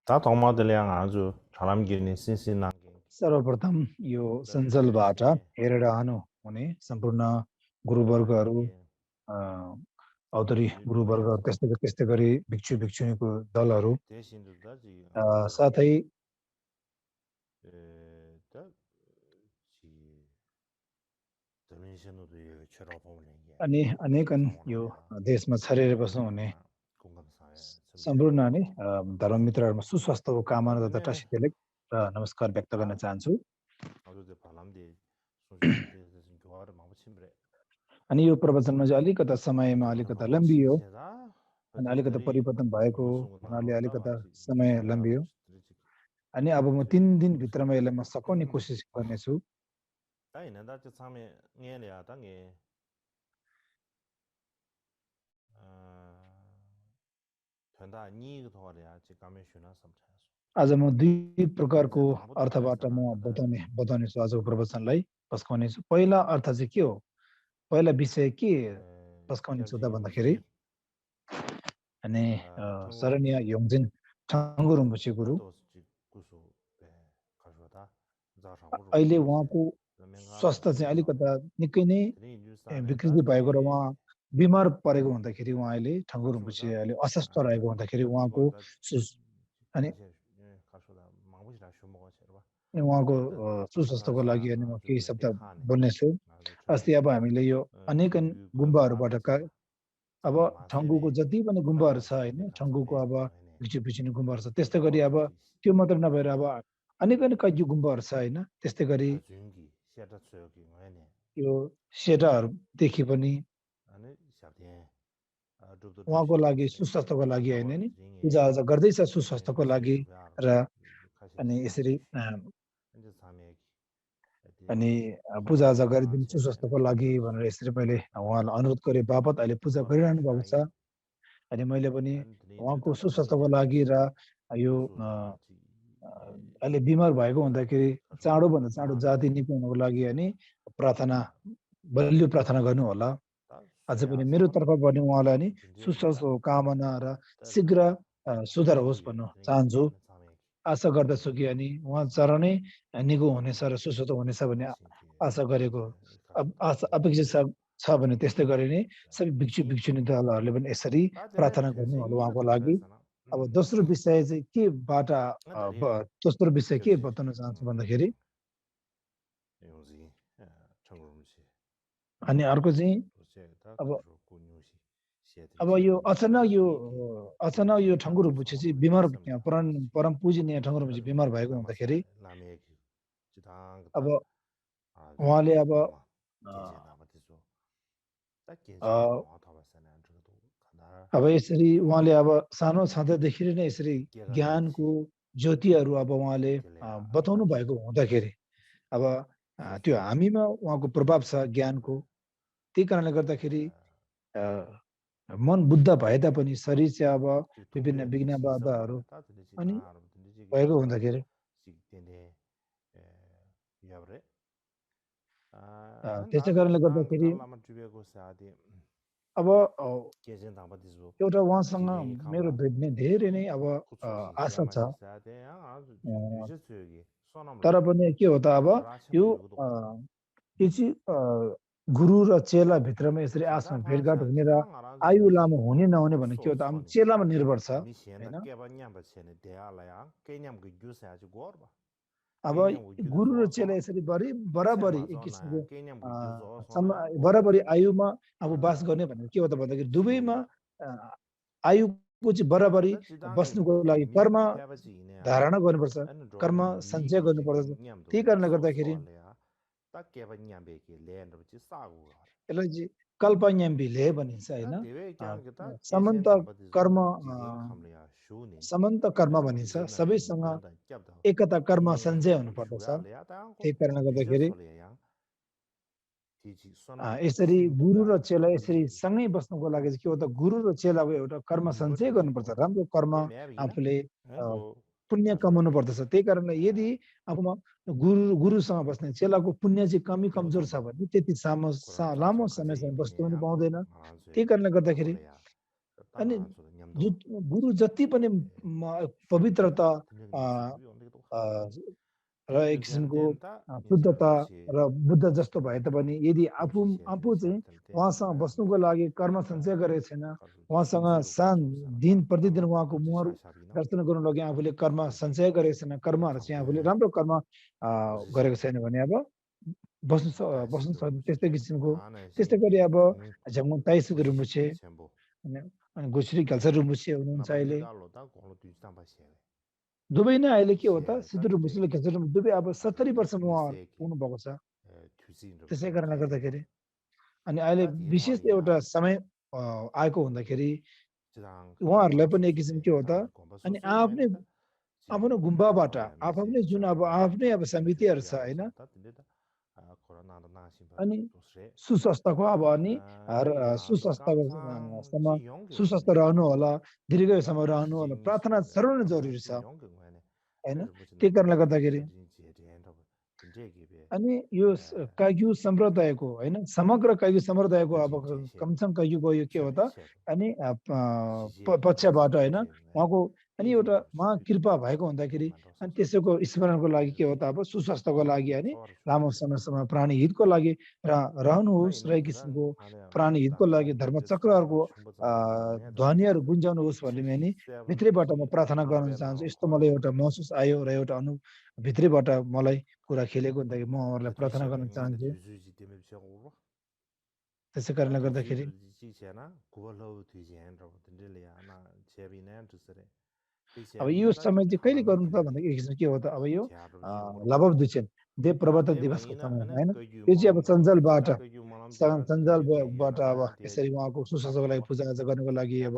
다 동마들이랑 아주 바람기는 신신한 सर्वप्रथम यो सञ्जालबाट हेरेर आनु हुने सम्पूर्ण गुरुवर्गहरू औतरी गुरुवर्ग त्यस्तै गरी भिक्षुनीको दलहरू साथै अनि अनेकन यो देशमा छरेर बस्नु हुने सम्पूर्ण नै धर्ममित्रहरूमा सुस्वास्थ्यको कामना तथा टासितेले नमस्कार व्यक्त गर्न चाहन्छु। अनि यो प्रवचनमा चाहिँ अलिकता समयमा अलिकता लम्बियो अनि अलिकता परिवर्तन भएको हुनाले अलिकता समय लम्बियो अनि अब म 3 दिन भित्रमा यसलाई म सकाउने कोसिस गर्नेछु। आज म 2 प्रकारको अर्थबाट म बताउनेछु आजको प्रवचनलाई पस्काउनेछु। पहिला अर्थ चाहिँ के हो, पहिला विषय के पस्काउनेछु त भन्दाखेरि अनि शरणीय योङजिन ठङ्गु रिम्पोछे गुरु अहिले उहाँको स्वास्थ्य चाहिँ अलिकता निकै नै विकृति भएको र उहाँ बिमार परेको हुँदाखेरि उहाँ अहिले ठङ्गु रिम्पोछे अहिले अस्वस्थ रहेको हुँदाखेरि उहाँको अनि उहाँको सुस्वास्थ्यको लागि अनि म केही शब्द बोल्नेछु। अस्ति अब हामीले यो अनेकन गुम्बाहरूबाट अब ठङ्गुको जति पनि गुम्बाहरू छ होइन, ठङ्गुको अब भिक्षुनी गुम्बाहरू छ, त्यस्तै गरी अब त्यो मात्र नभएर अब अनेकन कैयौँ गुम्बाहरू छ होइन। त्यस्तै गरी यो सेटाहरूदेखि पनि उहाँको लागि सुस्वास्थ्यको लागि होइन नि पूजाआजा गर्दैछ सुस्वास्थ्यको लागि र अनि यसरी अनि पूजाआजा गरिदिनु सुस्वास्थ्यको लागि भनेर यसरी मैले उहाँलाई अनुरोध गरे बापत अहिले पूजा गरिरहनु भएको छ। अनि मैले पनि उहाँको सुस्वास्थ्यको लागि र यो अहिले बिमार भएको हुँदाखेरि चाँडोभन्दा चाँडो जाति निको हुनको लागि अनि प्रार्थना बलियो प्रार्थना गर्नु होला। अझै पनि मेरो तर्फबाट उहाँलाई नि सुस्वास्थ्यको कामना र शीघ्र सुधार होस् भन्न चाहन्छु। आशा गर्दछु कि अनि उहाँ चाँडै निको हुनेछ र सुस्वास्थ्य हुनेछ भन्ने आशा गरेको अपेक्षा छ भने त्यस्तै गरी नै सबै भिक्षुनी दलहरूले पनि यसरी प्रार्थना गर्नु होला उहाँको लागि। अब दोस्रो विषय चाहिँ केबाट दोस्रो विषय के बताउन चाहन्छु भन्दाखेरि अनि अर्को चाहिँ अब यो अचानक यो ठङ्गु रिम्पोछे चाहिँ बिमार परम पूजनीय ठङ्गु रिम्पोछे बिमार भएको हुँदाखेरि अब उहाँले अब यसरी उहाँले अब सानो छँदादेखि नै यसरी ज्ञानको ज्योतिहरू अब उहाँले बताउनु भएको हुँदाखेरि अब त्यो हामीमा उहाँको प्रभाव छ ज्ञानको। त्यही कारणले गर्दाखेरि मन बुद्ध भए तापनि शरीर चाहिँ अब विभिन्न विघ्न बाधाहरू अनि भएको हुँदाखेरि त्यसै कारणले गर्दाखेरि अब एउटा उहाँसँग मेरो भेट्ने धेरै नै अब आशा छ। तर पनि के हो त अब यो चाहिँ गुरु र चेला भित्रमा यसरी आसमा भेटघाट हुने र आयु लामो हुने नहुने भन्ने के हो त चेलामा निर्भर छ हैन। अब गुरु र चेला यसरी बराबरी एक किसिमको बराबरी आयुमा अब बास गर्ने भनेको के हो त भन्दाखेरि दुवैमा आयुको चाहिँ बराबरी बस्नुको लागि कर्म धारणा गर्नुपर्छ, कर्म सञ्चय गर्नुपर्छ। त्यही कारणले गर्दाखेरि यसलाई चाहिँ कल्पन्याम्बिले भनिन्छ होइन। समन्त कर्म भनिन्छ, सबैसँग एकता कर्म सञ्चय हुनुपर्दछ। त्यही कारणले गर्दाखेरि यसरी गुरु र चेला यसरी सँगै बस्नुको लागि चाहिँ के हो त गुरु र चेलाको एउटा कर्म सञ्चय गर्नुपर्छ, राम्रो कर्म आफूले पुण्य कमाउनु पर्दछ। त्यही कारणले यदि आफूमा गुरुसँग बस्ने चेलाको पुण्य चाहिँ कमी कमजोर छ भने त्यति लामो समयसम्म बस्नु पनि पाउँदैन। त्यही कारणले गर्दाखेरि अनि 아나 저 जु 냠도 गुरु जति पनि पवित्रता अ 든든히 주의 온데 또 अ, 하다 र एक 디주지안 किसिमको 된다 शुद्धता 니샤르시 र बुद्ध जस्तो भए तापनि यदि आफू 둠지시에 आफू चाहिँ 샤르텔 때 उहाँसँग बस्नुको लागि कर्म सञ्चय गरेको छैन, 가서 उहाँसँग 슈즈로 दिन 가서 प्रतिदिन 나로 उहाँको 던지 मुहार 샤샤비나 दर्शन गर्नु लागि आफूले कर्म सञ्चय गरेको छैन, कर्महरू चाहिँ आफूले राम्रो कर्म गरेको 고지시에 छैन भने अब बस्नु बस्नु 다시도 सक्दैन त्यस्तै 무시게 किसिमको। त्यस्तै 하나시 गरी अब झ्याङ ताइसुको रुम्बुछे 고시시에 첨부 अनि अनि घोसरी घाल्सा रुम्बुछे हुनुहुन्छ अहिले। 나발리달로다 공로 뒤지다 바시에 दुवै नै अहिले के हो त 시에다 सिद्धु 데 रुम्बुछेले घाल्सा रुम्बु दुवै अब 70 아들이 वर्षमा उहाँ 미세기 पुग्नुभएको छ। 뒤지는 त्यसै 거 कारणले 가야지 गर्दाखेरि अनि अहिले 다 विशेष एउटा 디마리아 समय आएको हुँदाखेरि 지랑 उहाँहरूलाई पनि एक 마주세 किसिम के हो त 다 अनि 공부소소이 आफ्नै 마이나다 आफ्नो 지 गुम्बाबाट 나로야 आफ्नै 미세 जुन अब 자라다 आफ्नै अब समितिहरू छ होइन, 주주야 다 코로나도 나신 바 अनि 도스레 सुस्वस्थको अब अनि 리야 सुस्वस्थको 감상 सम्म 지 सुस्वस्थ 용경원에 रहनु होला, दीर्घसम्म रहनु होला, प्रार्थना 진미시에 सर्वाउन 감상 जरुरी छ 지 용경원에 होइन। 그래서 त्यही 무슨 कारणले गर्दाखेरि 저진 지에리엔다 진제기베 अनि यो काग्यू सम्प्रदायको होइन, समग्र काग्यू सम्प्रदायको अब 진제시에 कमसम काग्यूको यो के हो त 제베시에 अनि 시시에 पक्षबाट होइन 진제네 उहाँको अनि एउटा 이주도 उहाँ कृपा भएको हुँदाखेरि अनि त्यसैको स्मरणको लागि के हो त अब सुस्वास्थ्यको लागि अनि लामो समयसम्म प्राणी हितको लागि र रहनुहोस् र एक किसिमको प्राणी हितको लागि धर्मचक्रहरूको ध्वनिहरू गुन्जाउनुहोस् भन्ने मैले भित्रैबाट म प्रार्थना गर्न चाहन्छु। यस्तो मलाई एउटा महसुस आयो र एउटा भित्रैबाट मलाई कुरा खेलेको हुँदाखेरि म उहाँहरूलाई प्रार्थना गर्न चाहन्छु। त्यसै कारणले गर्दाखेरि अब यो समय चाहिँ कहिले गर्नु त भन्दाखेरि एक किसिम के हो त अब यो लभव दुचेन देव प्रवर्तन दिवसको समयमा होइन, यो चाहिँ अब सञ्जालबाट अब यसरी उहाँको सुशासनको लागि पूजाआजा गर्नको लागि अब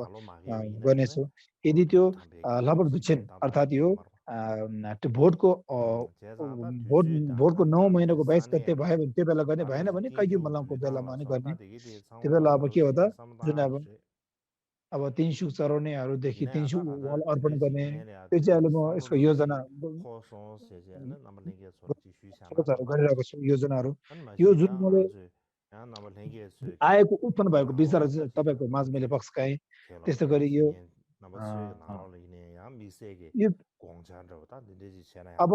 गर्नेछु। यदि त्यो लभव दुचेन अर्थात् यो त्यो भोटको 9 महिनाको 22 गते भयो भने त्यो बेला गर्ने, भएन भने कैयु मल्लमको बेलामा नि गर्ने। त्यो बेला अब के हो त जुन अब 3 सुक चढाउनेहरूदेखि 3 सुक उहाँलाई अर्पण गर्ने, त्यो चाहिँ अहिले म यसको योजना गरिरहेको छु योजनाहरू। यो जुन मैले आएको उत्पन्न भएको विचार चाहिँ तपाईँको माझ मैले पस्काएँ। त्यस्तै गरी यो यो अब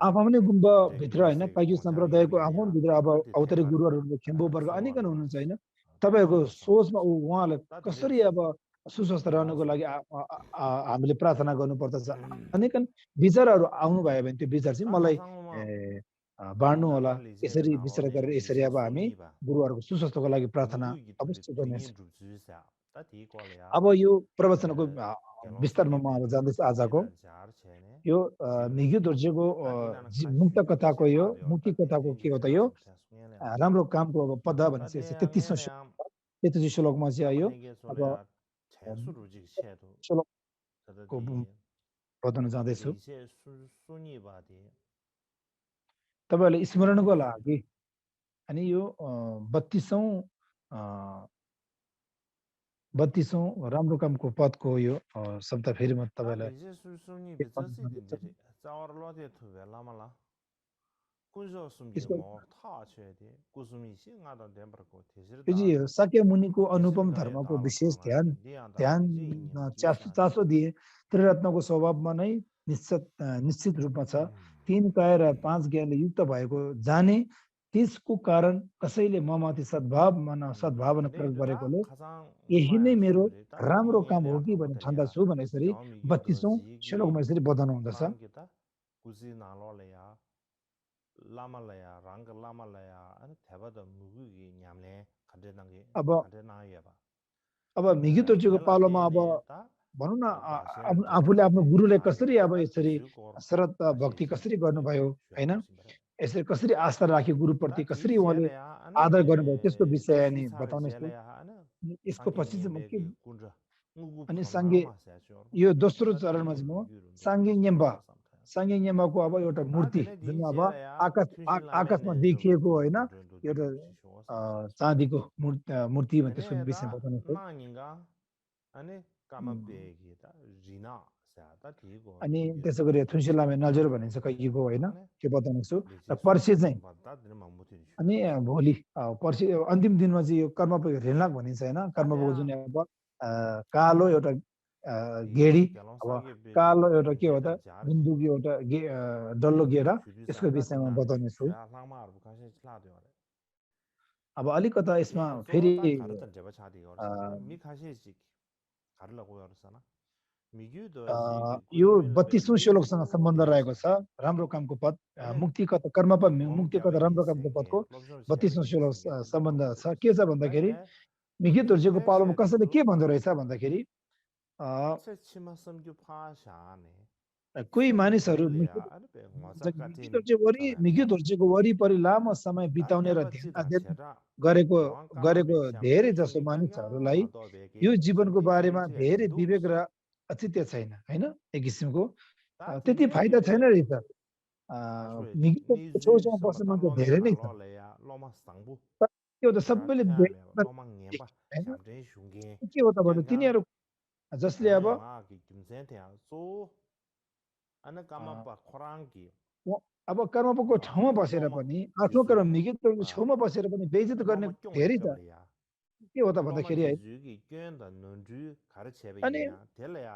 आफ्नै गुम्बाभित्र होइन, काग्यू सम्प्रदायको आफ्नै भित्र अब औतरी गुरुहरू खेम्बु वर्ग अनेकन हुनुहुन्छ होइन, तपाईँहरूको सोचमा उहाँलाई कसरी अब सुस्वस्थ रहनुको लागि हामीले प्रार्थना गर्नुपर्दछ, अनेकन विचारहरू आउनुभयो भने त्यो विचार चाहिँ मलाई बाँड्नु होला। यसरी विचार गरेर यसरी अब हामी गुरुहरूको सुस्वस्थको लागि प्रार्थना अवश्य गर्नेछ। अब यो प्रवचनको विस्तारमा म अब जाँदैछु आजको यो मिग्यू दोर्जेको मुक्त कथाको यो मुक्ति कथाको के हो त यो राम्रो कामको अब पद भन्छ 33 श्लोकमा चाहिँ यो अब श्लोकको पढ्न जाँदैछु। तपाईँहरूले स्मरणको लागि अनि यो 32औं राम्रो कामको पदको यो शब्द फेरि म तपाईँलाई शाक्य मुनिको अनुपम धर्मको विशेष ध्यान चासो दिए। त्रिरत्नको स्वभावमा नै निश्चित रूपमा छ। 3 काय र 5 ज्ञानले युक्त भएको जाने, त्यसको कारण कसैले ममाथि सद्भावना प्रयोग गरेकोले यही नै मेरो राम्रो काम हो कि भन्ने ठान्दछु भने यसरी 32औं श्लोकमा यसरी बताउनु हुँदछ। अब मिग्यू दोर्जेको पालोमा अब भनौँ न आफूले आफ्नो गुरुले कसरी अब यसरी शरत भक्ति कसरी गर्नुभयो होइन, यसरी कसरी आस्था राख्यो गुरुप्रति, कसरी उहाँले आदर गर्नुभयो त्यसको विषय नि बताउनेछु। यसको पछि चाहिँ म के अनि साङ्गे यो दोस्रो चरणमा चाहिँ म साङ्गे न्यम्बाको अब एउटा मूर्ति जुन अब आकाशमा देखिएको होइन, एउटा चाँदीको मूर्ति त्यसको विषयमा बताउनेछु। अनि त्यसै गरी थुन्से लामे नजर भनिन्छ कैयीको होइन, त्यो बताउनेछु। र पर्सि चाहिँ अनि भोलि पर्सि अन्तिम दिनमा चाहिँ यो कर्मयोग ऋणलाग भनिन्छ होइन, कर्मयोग जुन अब कालो एउटा गेडी 이 결혼 अब 상계 베지 कालो एउटा के हो त 문제다 자르지 बन्दुक एउटा डल्लो गेडा यसको 주주사다 विषयमा 드나 बताउने छु। 주야 상마르 가시 치라도 अब अलिकता यसमा 예 फेरि 소다 가르던 제바 차디 अ, 거르스다 미 가시지 가르라고 열었잖아 अ, 미규도 지기 यो 꾸준히 32औं श्लोकसँग 매부 सम्बन्ध रहेको 되겠어 छ। राम्रो कामको पद 아니 मुक्तिको त कर्म प 롬 मुक्तिको त राम्रो 갸베기 कामको पदको 생게 롬좀 32औं 갸베기 श्लोक 생게 된다 सम्बन्ध 말고 छ। के छ भन्दाखेरि 달래 मिगी दोर्जेको पालोमा कसैले के 셋에도 भन्दो रहेछ भन्दाखेरि अ, 셋치마선 규 파샤네 कोही मानिसहरू मिगी 셋둘레야 아니 배 맞아 मिगी 같은 दोर्जे मिगी 가라야 दोर्जेको वरिपरि लामो समय बिताउने र ध्यान 다갸바치다 अध्ययन 제라 गरेको 요한 गरेको 까마베 धेरै 샴제 जसो 슝기 까냐 मानिसहरूलाई 마도 यो 베게 जीवनको 샴제 बारेमा 슝기체 धेरै विवेक 린도스 र औचित्य छैन हैन एक किसिमको 다 त्यति फाइदा छैन 딘제게베 रहेछ। 아쇼지 मिगी दोर्जेको 니즈 छेउछाउमा 샤바 बस्ने मान्छे धेरै 달로레야 नै छ। 로레야 로마 상부 तर के हो त 자 सबैले 태알레 로마 देखिन 녜바 हैन 샴제 슝기 के हो त भने 짱강 तिनीहरू जसले अब 아니 와기 김센테야 소 아나 अ, 까마빠 코랑기 अब कर्मको ठाउँमा बसेर 로마 पनि आफ्नो 지수 कर्म मिगी दोर्जेको 아 छेउमा बसेर पनि बेइज्जत गर्ने 로마 쫑레 धेरै छ। 접레야 के हो त 로마 भन्दाखेरि है 지수기 꿰다 눈주 अनि 가르쳐베이나 델레야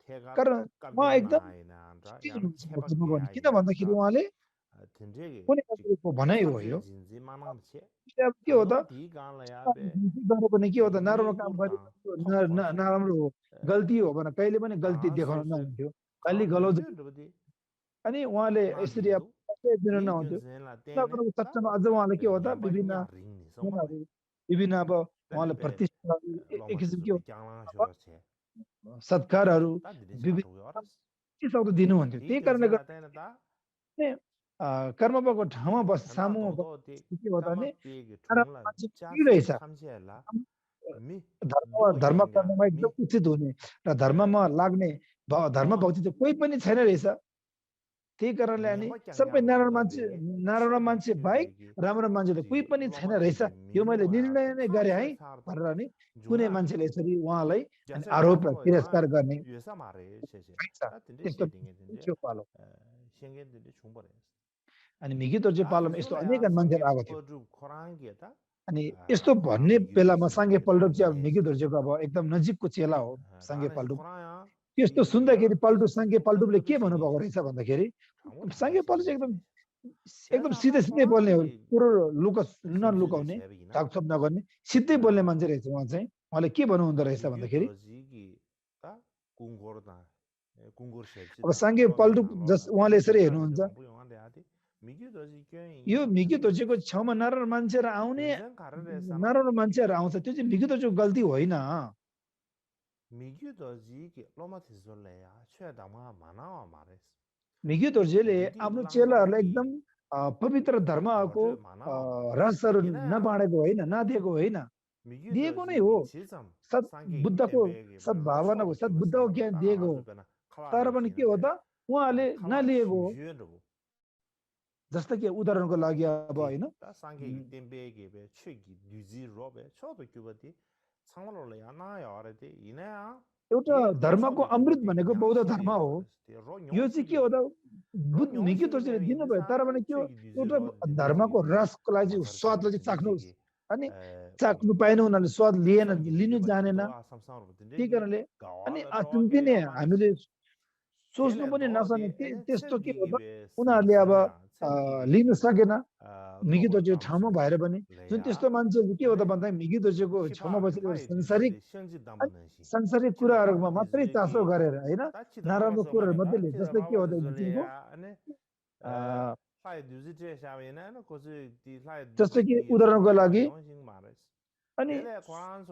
태가 कारण उहाँ एकदम 깝디아나이나 안다 सही 야라 हुनुहुन्छ 체박게 कर्म किन आइना भन्दाखेरि 안다 उहाँले 든제게 कुनै मान्छेको भनाइ हो 삭제 यो। 진지 만남체 अब के हो त 단노 디간라야 बे गरे पनि के हो त नराम्रो काम 미구르다 गरेको 톡코시 नराम्रो गल्ती हो भने कहिले पनि गल्ती देखाउन 가수수 नहुन्थ्यो। गाली 강 गलौज 뮤즈르버디 अनि उहाँले यसरी अब 나디도 सबै दिनु नहुन्थ्यो। 미균센라 때네 उनीहरूको 다 सट्टामा अझ उहाँले के हो त विभिन्न 냠바냐 링니 उनीहरू 소마네 विभिन्न अब उहाँले 텔레베 प्रतिष्ठा एक किसिम के हो 로마티즈비 짱랑 쇼라체 सत्कारहरू 다 दिने विभिन्न चाटो यारस के सक्दो दिनुहुन्थ्यो। त्यही कारणले 디균센라 때네 다 गर्दा कर्मको ठाउँमा 나 सामुमा 도도 디 बसेपछि के हो त भने 까마 비게 नराम्रो 퉁라 मान्छे 짜세 पुगिरहेछ। 참시엘라 미 धर्म 도양야 गर्नमा एकदम 미 उचित हुने र 에, धर्ममा लाग्ने धर्म 로마 भक्ति चाहिँ कोही पनि छैन रहेछ। त्यही कारणले अनि 냠바 सबै 짱야 로더베 नराम्रो 쉐바 मान्छे बाहेक 큐베기 राम्रो मान्छे त कोही 지 पनि छैन 로마 रहेछ। 큐베 यो मैले 미루야 निर्णय नै गरेँ है 타세 사르다 भनेर नि कुनै 중앙 मान्छेले यसरी उहाँलाई अनि 야세 आरोप र 참으로 तिरस्कार 야 गर्ने 유사 말해 셰셰 पाइन्छ। 다 딘데 त्यस्तो 셰딩에 딘데 थियो पालो। 생겐들이 중벌해 अनि मिगी दोर्जे 다 पालोमा यस्तो 디줄래야 अनेक मान्छेहरू 상게 आएको थियो। 버주 코랑게다 अनि यस्तो भन्ने 코랑 बेलामा साङ्गे 미규도지 पल्टु चाहिँ अब 짱게 मिगी दोर्जेको अब एकदम नजिकको चेला हो साङ्गे 나는 पल्टु। 코랑야 त्यस्तो सुन्दाखेरि 이야 पल्टु साङ्गे पल्टुले के 첩첩이 भन्नुभएको 생기지 रहेछ भन्दाखेरि 정말 साङ्गे 다시 पल्टु चाहिँ एकदम 생기지 एकदम 제사다 सिधै सिधै बोल्ने हो। 코랑게 कुरो 심지어 नलुकाउने 제비기나 ढाकछोप नगर्ने सिधै बोल्ने मान्छे रहेछ उहाँ चाहिँ। उहाँले के भन्नुहुँदो रहेछ भन्दाखेरि 미규도지기 다 궁고르다 궁고르 अब 셰지다 साङ्गे पल्टु 로메나 로다 उहाँले यसरी 딘제샤르데 हेर्नुहुन्छ 롱부용한데 아디 미규도지 यो 껴잉 मिगी 아니 दोर्जेको छेउमा नराम्रो मान्छेहरू आउने 균생 가르레사나 नराम्रो मान्छेहरू आउँछ त्यो चाहिँ मिगी दोर्जेको गल्ती होइन। 미규도지기 로마티졸레야 최다마 마나와 말했어 मिगी दोर्जेले 디디 आफ्नो चेलाहरूलाई एकदम 랑랑기 पवित्र धर्मको 버저 마나와 말했어 रसहरू 이나야 नबाँडेको होइन नदिएको होइन दिएको नै हो। 미규도지기 지점 सत् 상기 बुद्धको 땜베기 सद्भावनाको 로쇼도 सद्बुद्धको 큐버사나 ज्ञान 다 दिएको हो। 아주베나 तर 칼라레 पनि के हो 지나베 त उहाँले 칼라 नलिएको हो। 심주연도 जस्तो कि उदाहरणको लागि अब 디 होइन 다 상기 땜베기 베 최기 뉴지 로베 초도 큐버디 상말로야 나야 아래데 이나야 एउटा 디 धर्मको 로쇼도 अमृत 큐버디 भनेको बौद्ध धर्म 냥시게 हो। 버렸어 로 यो चाहिँ के हो 뇽시게 त 로 मिगी 뇽시게 दोर्जेले 베 दिनुभयो तर 인사나 भने के हो 최기 뉴지 एउटा 로 धर्मको 딘데지기 रसको लागि चाहिँ स्वादलाई चाहिँ चाख्नुहोस् 마서르케 अनि 딘데지기 चाख्नु पाएन उनीहरूले स्वाद लिएन 섭기 लिनु 뉴지바 जानेन। 지도 आसामसारो त्यही 딘데기 कारणले अनि 가와베 अचम्ति 쇼게 नै 야마레스 हामीले सोच्नु 텔레 पनि नसक्ने 도디 에네 त्यस्तो के हो 쳔기기 त 베 उनीहरूले अब 스미센라 쳔기기 लिनु सकेन मिगी 로바 दोर्जेको ठाउँमा 까마쇼 भएर पनि। जुन त्यस्तो 레야 मान्छेहरू के हो त 아니 भन्दा मिगी दोर्जेको छेउमा 키파 बसेर एउटा 키파이 सांसारिक 디줄레 시행지 अनि 담보는시 सांसारिक 키파 कुराहरूमा 바보 मात्रै चासो 디줄기 गरेर होइन 따치다 नराम्रो 바보서 कुराहरू 말에다 मात्रै 치다 जस्तै के हो 바보 त एक किसिमको 디줄레야 아니 하이 뉴지체 샤베나 코스 디 하이 जस्तो कि 뉴지기 उदाहरणको 로마 लागि 영싱 말레스 अनि 텔레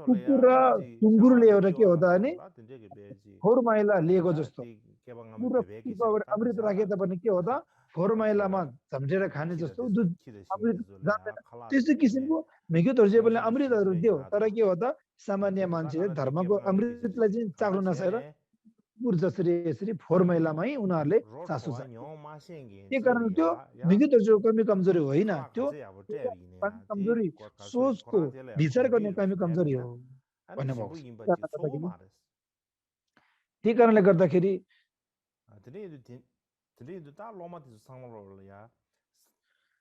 कुकुर 관솔레야 र 디지 सुँगुरले 샤와베 एउटा के हो त भने 큐어라서 다 딘데게 베지 फोहोर मैला लिएको जस्तो 디 개방하면 कुकुर र 베베기 कुकुरको अगाडि 다 अमृत राखे 디자라 तापनि के हो त फोहोर मैलामा 아 झम्टेर खाने जस्तो दुध 키르 अमृत जाँदैन। 신기술래야 칼라스 त्यस्तै 때문에 किसिमको मिगी दोर्जे पनि 영신이 अमृतहरू दियो 신지배기나 तर 더 के हो त सामान्य 제가 मान्छेले 가라 디 धर्मको 개방하면 अमृतलाई 베지지 चाहिँ 강가 चाख्नु नसकेर 쟤네 कुकुर जसरी यसरी फोहोर मैलामै उनीहरूले चासो छ। 로토와 영 마시행기 त्यही कारण त्यो 지리야 야 मिगी दोर्जेको कमी कमजोरी होइन, 칼라 त्यो 가세 야버테 कमी 이네야 디 कमजोरी 가수 सोचको 코란텔레 विचार गर्ने 콩기르 कमी कमजोरी हो 쉐비나 아니 भन्नुभएको 신부 छ। 임바지 소 말했어 त्यही कारणले गर्दाखेरि 드레이드 다 로마티스 상로로야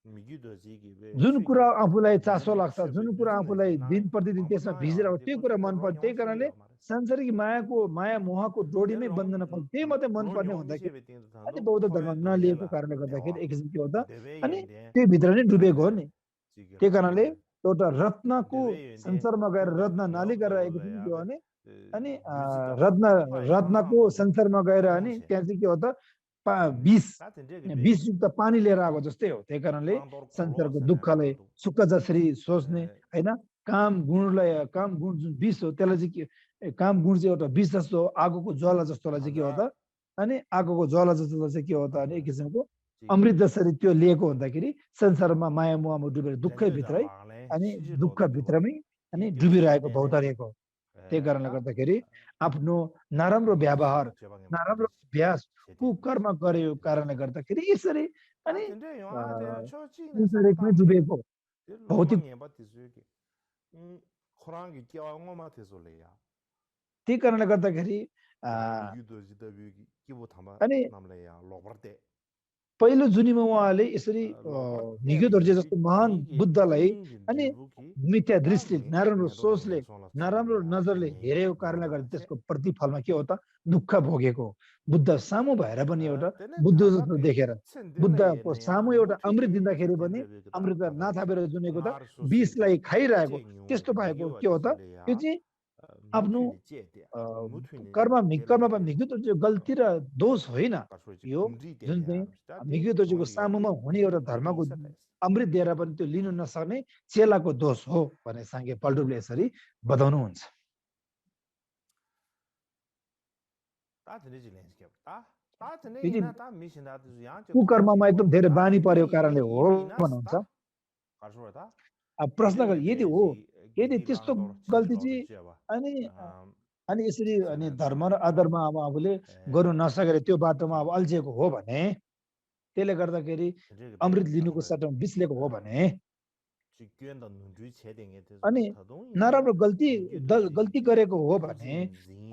जुन कुरा आफूलाई चासो लाग्छ, जुन कुरा आफूलाई दिन प्रतिदिन त्यसमा भिजिरहेको त्यो कुरा मनपर्छ। त्यही कारणले सांसारिक माया मोहको डोरीमै बन्द नपर्छ, त्यही मात्रै मनपर्ने हुँदाखेरि अनि बौद्ध धर्म नलिएको कारणले गर्दाखेरि एक किसिमको हो त अनि त्यो भित्र नै डुबेको हो नि। त्यही कारणले एउटा रत्नको संसारमा गएर रत्न नलिएर एक किसिमको हो भने अनि रत्नको संसारमा गएर अनि त्यहाँ चाहिँ के हो त विषयुक्त पानी लिएर आएको जस्तै हो। त्यही कारणले संसारको दुःखलाई सुख जसरी सोच्ने होइन, काम गुण जुन विष हो त्यसलाई चाहिँ के, काम गुण चाहिँ एउटा विष जस्तो आगोको ज्वाला जस्तोलाई चाहिँ के हो त अनि आगोको ज्वाला जस्तो चाहिँ के हो त अनि एक किसिमको अमृत जसरी त्यो लिएको हुँदाखेरि संसारमा माया मोहमा डुबेर दुःखै भित्रै अनि दुःख भित्रमै अनि डुबिरहेको भौतारिएको हो। त्यही कारणले गर्दाखेरि आफ्नो नराम्रो व्यवहार, नराम्रो अभ्यास, कुकर्म गरेको कारणले गर्दाखेरि यसरी अनि संसारिकमै डुबेको भौतिक। त्यही कारणले गर्दाखेरि अनि पहिलो जुनीमा उहाँले यसरी निगो दर्जे जस्तो महान बुद्धलाई अनि मिथ्या दृष्टि, नराम्रो सोचले, नराम्रो नजरले हेरेको कारणले गर्दा त्यसको प्रतिफलमा के हो त दुःख भोगेको। बुद्ध सामु भएर पनि एउटा बुद्ध जस्तो देखेर बुद्धको सामु एउटा अमृत दिँदाखेरि पनि अमृत नाथापेर जुनेको त विषलाई खाइरहेको त्यस्तो भएको के हो त यो चाहिँ आफ्नो कर्ममा मिग्दो जो गल्ती र दोष होइन, यो जुन चाहिँ मिग्दो दोषको सामुमा हुने एउटा धर्मको अमृत दिएर पनि त्यो लिनु नसक्ने चेलाको दोष हो भने साङ्गे पल्टुले यसरी बताउनुहुन्छ। कुकर्ममा एकदम धेरै बानी परेको कारणले हो भन्नुहुन्छ। प्रश्न यदि हो, यदि त्यस्तो गल्ती चाहिँ अनि यसरी अनि धर्म र अधर्म अब आफूले गर्नु नसकेर त्यो बाटोमा अब अल्झिएको हो भने, त्यसले गर्दाखेरि अमृत लिनुको सट्टामा विष लिएको हो भने अनि नराम्रो गल्ती गरेको हो भने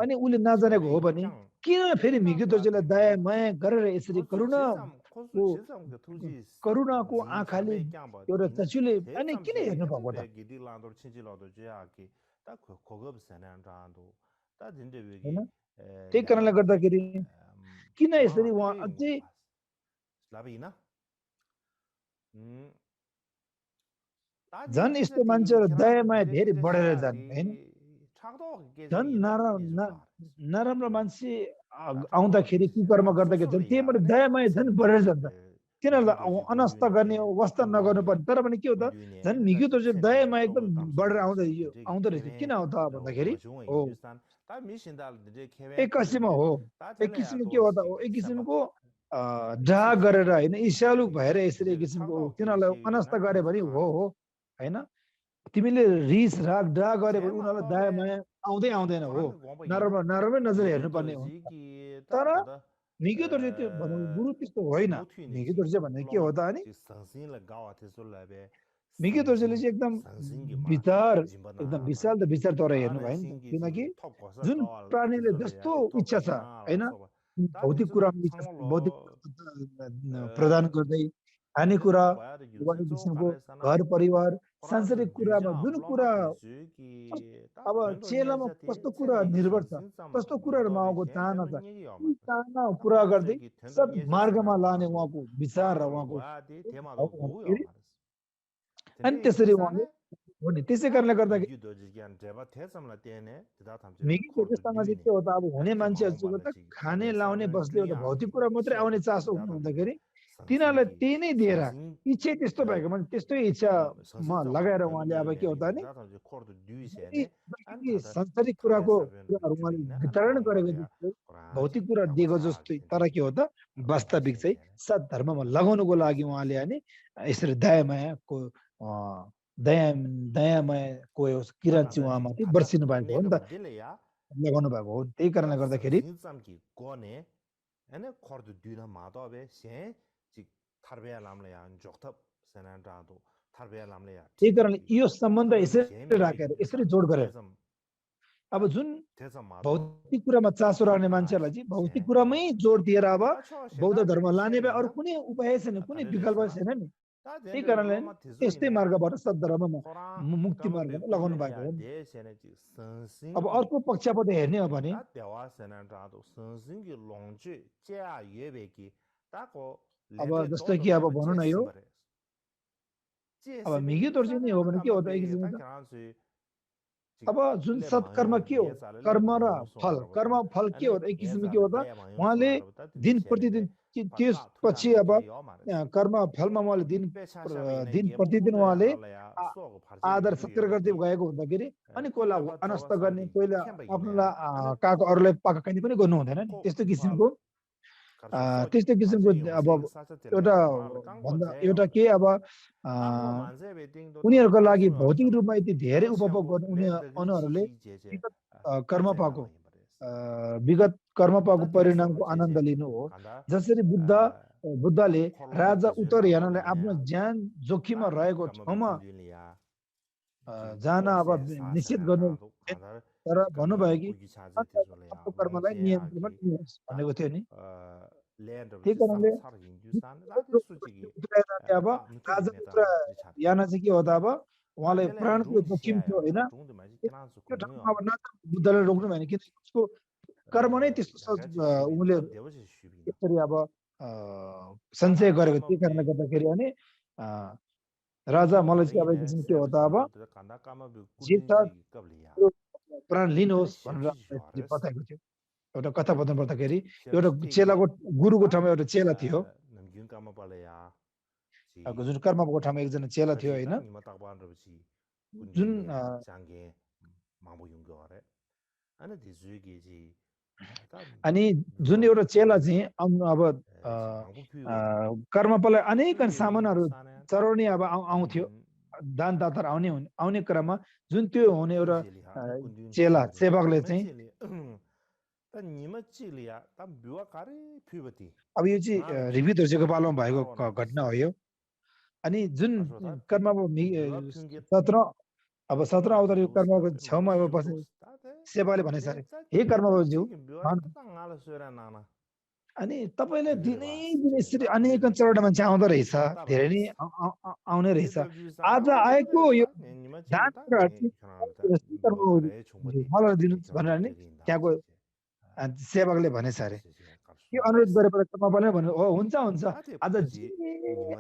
अनि उसले नजानेको हो भने किन फेरि मिग्दो दोषीलाई दया माया गरेर यसरी करुणाको आँखाले एउटा चक्षुले अनि किन हेर्नु भएको त? त्यही कारणले गर्दाखेरि किन यसरी उहाँ अझै झन् यस्तो मान्छेहरू दया माया धेरै बढेर जाने होइन, झन् नराम्रो मान्छे आउँदाखेरि कुकर्म गर्दाखेरि झन् त्यहीबाट दया माया झन् बढेर जान्छ। तिनीहरूलाई अनस्त गर्ने वास्ता नगर्नु पर्ने, तर पनि के हो त झन् मिग्दो दोषी दया माया एकदम बढेर आउँदो रहेछ। किन आउँछ भन्दाखेरि हो एक किसिममा हो, एक किसिमको के हो त एक किसिमको डाह गरेर होइन, ईर्ष्यालु भएर यसरी एक किसिमको तिनीहरूलाई अनस्त गरे भने हो होइन। तिमीले रिस राग डाह गरे भने उनीहरूलाई दया माया आउँदैन हो, नराम्रो नजर हेर्नुपर्ने हो। तर मिग्दो दोषी त्यो भनौँ गुरु त्यस्तो होइन। मिग्दो दोषी भन्ने के हो त अनि मिग्दो दोषीले चाहिँ एकदम एकदम विचार तौर हेर्नु भयो नि त। किनकि जुन प्राणीले जस्तो इच्छा छ होइन, भौतिक कुरामा इच्छा छ, भौतिक प्रदान गर्दै खाने कुरा, किसिमको घर परिवार, सांसारिक कुरामा जुन कुरा अब चेलामा कस्तो कुरा निर्भर छ, कस्तो कुराहरूमा उहाँको चाहना छ, ती चाहना पुरा गर्दै सब मार्गमा लाने उहाँको विचार र उहाँको अनि त्यसरी उहाँले हो नि। त्यसै कारणले गर्दाखेरि मिग्दो दोषीसँग चाहिँ के हो त अब हुने मान्छेहरूको त खाने लाउने बस्ने एउटा भौतिक कुरा मात्रै आउने चासो हुँदाखेरि तिनीहरूलाई त्यही नै दिएर इच्छा त्यस्तो भएको मान्छे त्यस्तै इच्छामा लगाएर उहाँले अब के हो त नि सांसारिक कुराहरू उहाँले वितरण गरेको जस्तै भौतिक कुरा दिएको जस्तै, तर के हो त वास्तविक चाहिँ सद्धर्ममा लगाउनुको लागि उहाँले अनि यसरी दयामायाको किरण चाहिँ उहाँमाथि बर्सिनु भएको हो नि त, लगाउनु भएको हो। त्यही कारणले गर्दाखेरि त्यही कारणले यो सम्बन्ध यसरी राखेर यसरी जोड गरेर अब जुन भौतिक कुरामा चासो राख्ने मान्छेहरूलाई चाहिँ भौतिक कुरामै जोड दिएर अब बौद्ध धर्म लाने भए अरू कुनै उपाय छैन, कुनै विकल्प छैन नि। त्यही कारणले त्यस्तै मार्गबाट सद्धर्ममा मुक्ति मार्गमा लगाउनु भएको हो। अब अर्को पक्षबाट हेर्ने हो भने अब जस्तो कि अब भनौँ न यो अब मिगी तोर्सी नै हो भने के हो त एक किसिमको अब जुन सत्कर्म के हो कर्म र फल के हो त एक किसिमको के हो त उहाँले दिन प्रतिदिन त्यसपछि अब कर्म फलमा उहाँले दिन प्रतिदिन उहाँले आदर सत्कार गर्दै गएको हुँदाखेरि अनि कोहीलाई अनस्त गर्ने कोहीलाई आफ्नोलाई काको अरूलाई पाका खाने पनि गर्नु हुँदैन नि त्यस्तो किसिमको अब एउटा के अब उनीहरूको लागि भौतिक रूपमा यति धेरै उपभोग गर्ने उनीहरूले विगत कर्म पाएको परिणामको आनन्द लिनु हो। जसरी बुद्धले राजा उत्तरयानलाई आफ्नो ज्यान जोखिममा रहेको ठाउँमा जान अब निषेध गर्नु तर भन्नुभयो कि कर्मलाई नियन्त्रणमा लिनुहोस् भनेको थियो नि। त्यही कारणले अब राजा उत्तरयान चाहिँ के हो त अब उहाँलाई प्राणको जोखिम थियो होइन त्यो ठाउँमा अब बुद्धले रोक्नु भएन किन उसको कर्म नै त्यस्तो उनले यसरी अब सञ्चय गरेको त्यही कारणले गर्दाखेरि अनि राजा मलाई चाहिँ अब एकछिन के हो त अब प्राण लिनुहोस् भनेर बताएको थियो। एउटा कथा बताउनु पर्दाखेरि एउटा चेलाको गुरुको ठाउँमा एउटा चेला थियो जुन कर्मको ठाउँमा एकजना चेला थियो होइन जुन अनि जुन एउटा चेला चाहिँ अब कर्मपालाई अनेक सामानहरू चढाउने अब आउँथ्यो दानदाताहरू आउने क्रममा जुन त्यो हुने एउटा चेला सेवकले चाहिँ अब यो चाहिँ रिभी धर्जेको पालोमा भएको घटना हो यो। अनि जुन कर्म 17 अवतार यो कर्मको छेउमा बस्ने सेवाले भनेछ हे कर्मज्यू अनि तपाईँले दिनै यसरी अनेक चरण मान्छे आउँदो रहेछ धेरै नै आउने रहेछ आज आएको यो दान मलाई दिनुहोस् भनेर नि त्यहाँको सेवकले भनेछ अरे यो अनुरोध गरेपछि कर्मपालले भन्यो हो हुन्छ आज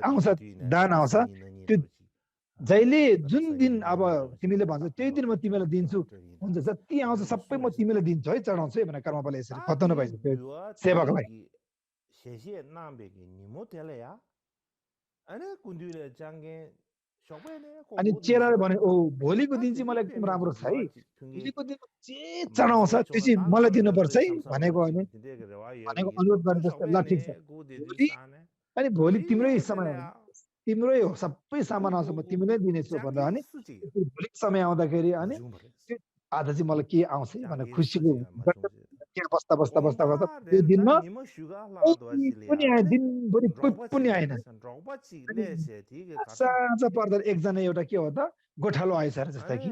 आउँछ दान आउँछ त्यो जहिले जुन दिन अब तिमीले भन्छ त्यही दिन म तिमीलाई दिन्छु हुन्छ जति आउँछ सबै म तिमीलाई दिन्छु है चढाउँछु है भनेर कर्मपालले यसरी बताउनु भएछ त्यो सेवकलाई। अनि चेलाले भने ओ भोलिको दिन चाहिँ मलाई एकदम राम्रो छ है भोलिको दिन जे चढाउँछ त्यो चाहिँ मलाई दिनुपर्छ है भनेको अनि भनेको अनुरोध गर्ने जस्तो ल ठिक छ अनि भोलि तिम्रै समय तिम्रै हो सबै सामान आउँछ म तिमीलाई दिनेछु भनेर अनि भोलि समय आउँदाखेरि अनि आज चाहिँ मलाई के आउँछ भनेर खुसीको बस्दा त्यो दिनमा दिनभरि पनि आएन साँझ पर्दा एकजना एउटा के हो त गोठालो आएछ अरे जस्तै कि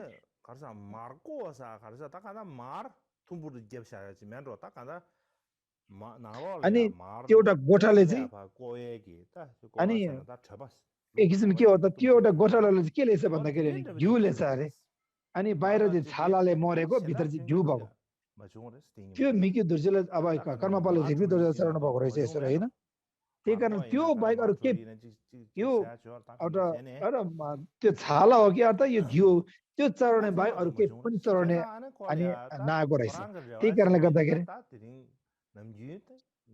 अनि त्यो एउटा गोठाले चाहिँ अनि एक किसिम के हो त त्यो एउटा गोठालोले चाहिँ के ल्याएछ भन्दाखेरि घिउ ल्याएछ अरे अनि बाहिर चाहिँ छालाले मरेको भित्र चाहिँ घिउ भएको त्यो मिकी धुर्जेले अब कर्मपालले रिभी धुर्जेले चढाउनु भएको रहेछ यसो होइन। त्यही कारण त्यो बाहेक अरू के यो एउटा त्यो छाला हो कि अर्थात यो घिउ त्यो चढाउने बाहेक अरू केही पनि चढाउने अनि नआएको रहेछ। त्यही कारणले गर्दाखेरि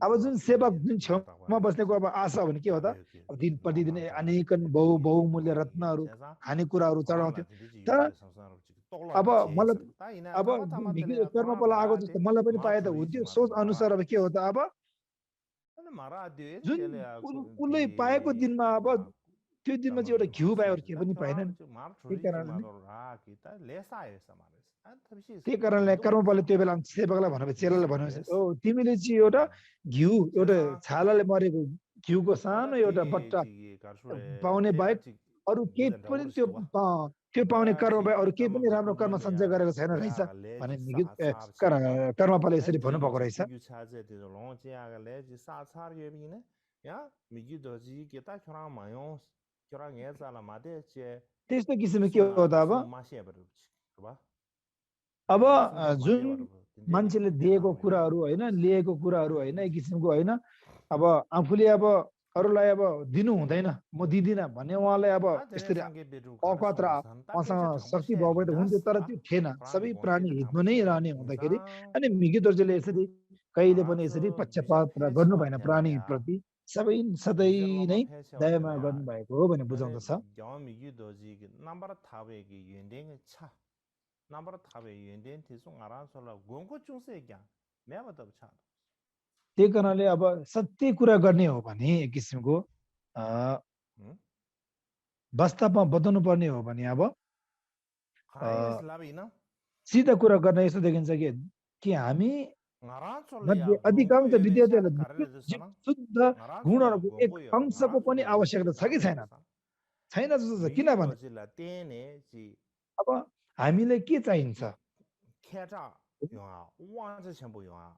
अब जुन सेवक जुन छेउमा बस्नेको अब आशा भने के हो त अब दिन प्रतिदिन अनेक बहुमूल्य रत्नहरू खानेकुराहरू चढाउँथ्यो तर अब मलाई अब कर्मपाल आएको जस्तो मलाई पनि पाए त हुन्थ्यो सोच अनुसार अब के हो त अब जुन उसले पाएको दिनमा अब त्यो दिनमा चाहिँ एउटा घिउ पायो के पनि पाएन त्यही कारणले कर्मपालले त्यो बेला सेवकलाई भनेपछि चेलाले भनेपछि ओ तिमीले चाहिँ एउटा घिउ एउटा छालाले मरेको घिउको सानो एउटा बट्टा पाउने बाहेक अरू केही पनि त्यो पाउने कर्म बाहेक अरू केही पनि राम्रो कर्म सञ्चय गरेको छैन रहेछ भने कर्मपालले यसरी भन्नुभएको रहेछ। 교랑 예사라 마데 제 त्यस्तो किसिमको के हो त 송아 अब 송마시에 버르지 봐 अब 송마 जुन 마데 버르 근데 मान्छेले दिएको कुराहरू होइन लिएको कुराहरू होइन एक किसिमको होइन अब आफूले अब अरूलाई अब दिनु हुँदैन म दिदिनँ भन्ने उहाँलाई अब 다 되네 यसरी 상게 बेरु औकात र 가르송도 산 उहाँसँग 딱게서 शक्ति 당부셔야 भयो भने त हुन्थ्यो तर 인다스 त्यो थिएन प्राणी सबै प्राणी गोष्ठीले हितमा नै 당부셔야 रहने हुँदाखेरि 인상 अनि मिगी दर्जीले यसरी कहिले पनि यसरी 알아서 뮤제 पक्षपात गर्नु 폐쇄와 भएन प्राणी 되나야 हितप्रति सबै सधैँ 뮤제 नै 로마 폐쇄와 दयामा 되나야 गर्नुभएको हो भन्ने 근데 बुझाउँदछ 야미기 도지 남바라 타베기 연den의 차 남바라 타베 연된 티송 알아서라 공고 중세야 매버도 차 त्यही कारणले अब सत्य कुरा गर्ने हो भने एक किसिमको अ, 응? वास्तवमा बताउनु पर्ने हो भने अब 하이스 라비나 सिधा कुरा गर्न यस्तो देखिन्छ कि हामी 알아서야 मध्ये अधिकांश 공고에 विद्यार्थीहरूलाई 대해서 가르쳐 줬잖아 शुद्ध 알아서야 गुणहरूको एक 공고에 अंशको पनि आवश्यकता छ कि छैन छैन जस्तो छ किनभने 미기도지라 떼네 지 अब हामीलाई के चाहिन्छ 캐자 영화 우왕즈 전부 영화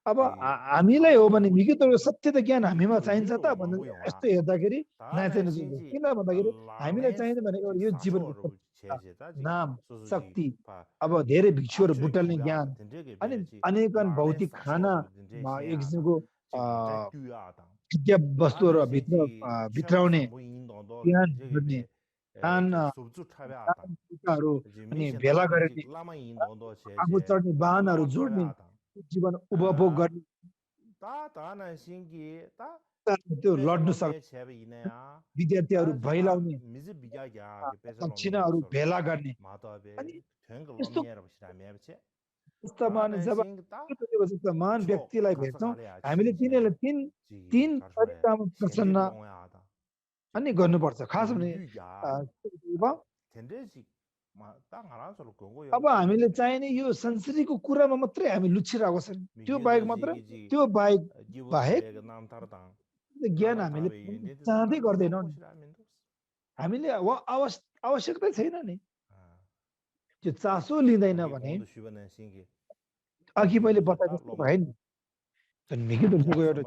अब हामीलाई हो भने मिगितको सत्य त ज्ञान हामीमा चाहिन्छ त भन्ने यस्तो हेर्दाखेरि नयाँ चाहिँ किन भन्दाखेरि हामीलाई चाहिने भनेको यो जीवनको नाम शक्ति अब धेरै भिक्षुहरू बुटल्ने ज्ञान अनि अनेकन भौतिक खाना एक किसिमको विद्या वस्तुहरू भित्र भित्राउने ज्ञान गर्ने दान टीकाहरू अनि भेला गर्ने आगो चढ्ने वाहनहरू जोड्ने जीवन उपभोग गर्ने त्यो लड्नु सक्ने विद्यार्थीहरू भैलाउने दक्षिणाहरू भेला गर्ने अनि यस्तो जब महान व्यक्तिलाई भेट्छौँ हामीले तिनीहरूलाई तीन तरिकामा प्रसन्न अनि गर्नुपर्छ खास भने अब हामीले चाहिने यो संसारीको कुरामा मात्रै हामी लुचिरहेको छौँ त्यो बाहेक मात्र त्यो बाहेक ज्ञान हामीले चाहँदै गर्दैनौँ हामीले आवश्यकता छैन नि त्यो चासो लिँदैन भने अघि मैले बताएको जस्तो भयो नि जुन मिगी दुर्गको एउटा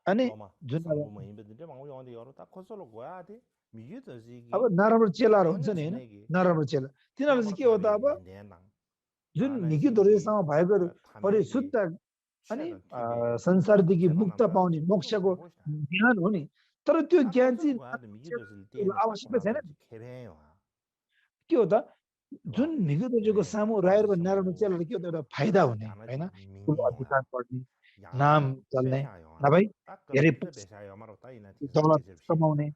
अनि जुन अब नराम्रो चेलाहरू हुन्छ नि होइन नराम्रो चेला तिनीहरू चाहिँ के हो त अब जुन मिगी दुर्गसँग भएको परिशुद्ध अनि संसारदेखि मुक्त पाउने मोक्षको ज्ञान हो नि तर त्यो ज्ञान चाहिँ आवश्यकता छैन के हो त जुन मिगी दुर्गको सामु रहेर नराम्रो चेलाहरू के हो त एउटा फाइदा हुने होइन ठुलो अधिकार पढ्ने नाम चल्ने नभई धेरै दौलत कमाउने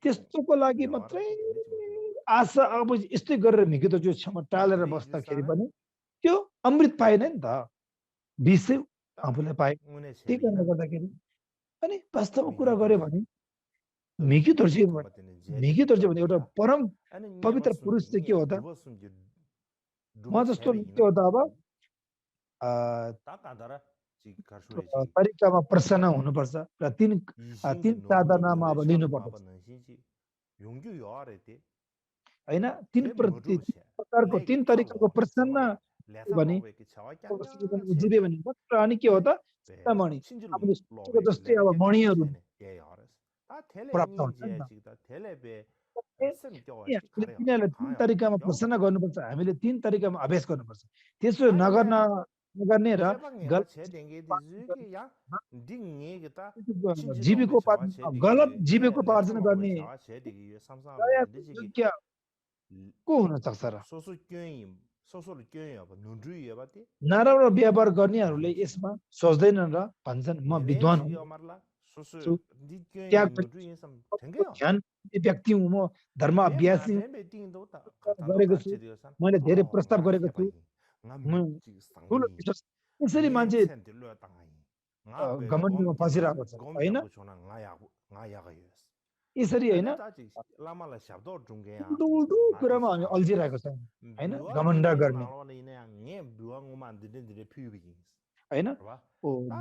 त्यस्तोको लागि मात्रै आशा अब यस्तै गरेर मिगी त छेउमा टालेर बस्दाखेरि पनि त्यो अमृत पाएन नि त विष आफूलाई पाए त्यही कारणले गर्दाखेरि अनि वास्तवमा कुरा गर्यो भने मिगी दर्जी भने एउटा परम पवित्र पुरुष चाहिँ के हो त म जस्तो के हो त अब तरिकामा प्रसन्न हुनुपर्छ र तीन साधनामा अब लिनुपर्छ होइन तीन प्रकारको तीन तरिकाको प्रसन्न भने जिबे भने मात्र अनि के हो त मणि आफूले सोचेको जस्तै अब मणिहरू प्राप्त हुन्छ नि त तिनीहरूलाई तीन तरिकामा प्रसन्न गर्नुपर्छ हामीले तीन तरिकामा अभ्यास गर्नुपर्छ त्यसो नगर्ने र गलत जीविकोपार्जन गर्ने को हुन सक्छ र नराम्रो व्यवहार गर्नेहरूले यसमा सोच्दैनन् र भन्छन् म विद्वान हुँ ध्यान व्यक्ति हुँ म धर्म अभ्यासी गरेको छु मैले धेरै प्रस्ताव गरेको छु यसरी मान्छे घमण्डमा फसिरहेको छ होइन यसरी होइन उल्टो कुरामा हामी अल्झिरहेको छौँ होइन घमण्ड गर्ने होइन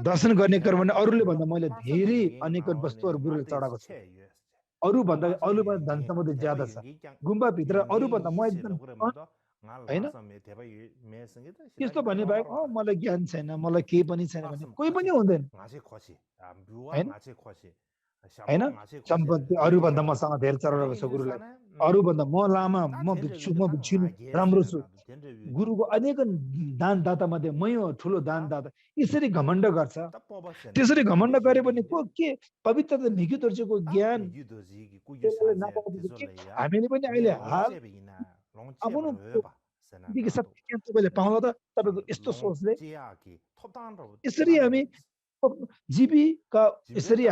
दर्शन गर्ने क्रम भने अरूले भन्दा मैले धेरै अनेक वस्तुहरू गुरुले चढाएको छु अरूभन्दा धन सम्पत्ति ज्यादा छ गुम्बाभित्र अरूभन्दा म एकदम होइन त्यस्तो भन्ने बाहेक मलाई ज्ञान छैन मलाई केही पनि छैन भने कोही पनि हुँदैन होइन हैन सम्पत्ति अरूभन्दा मसँग धेरै चढेको छ गुरुलाई अरूभन्दा म लामा म भिक्षु राम्रो छु गुरुको अनेक दानदाता मध्ये मै हो ठुलो दानदाता यसरी घमण्ड गर्छ त्यसरी घमण्ड गरे भने को के पवित्रता भिखु दर्जीको ज्ञान हामीले पनि अहिले हाल आफ्नो दिके सत्य ज्ञान तपाईले पाउँदा त तपाईको यस्तो सोचले यसरी हामी जीविका यसरी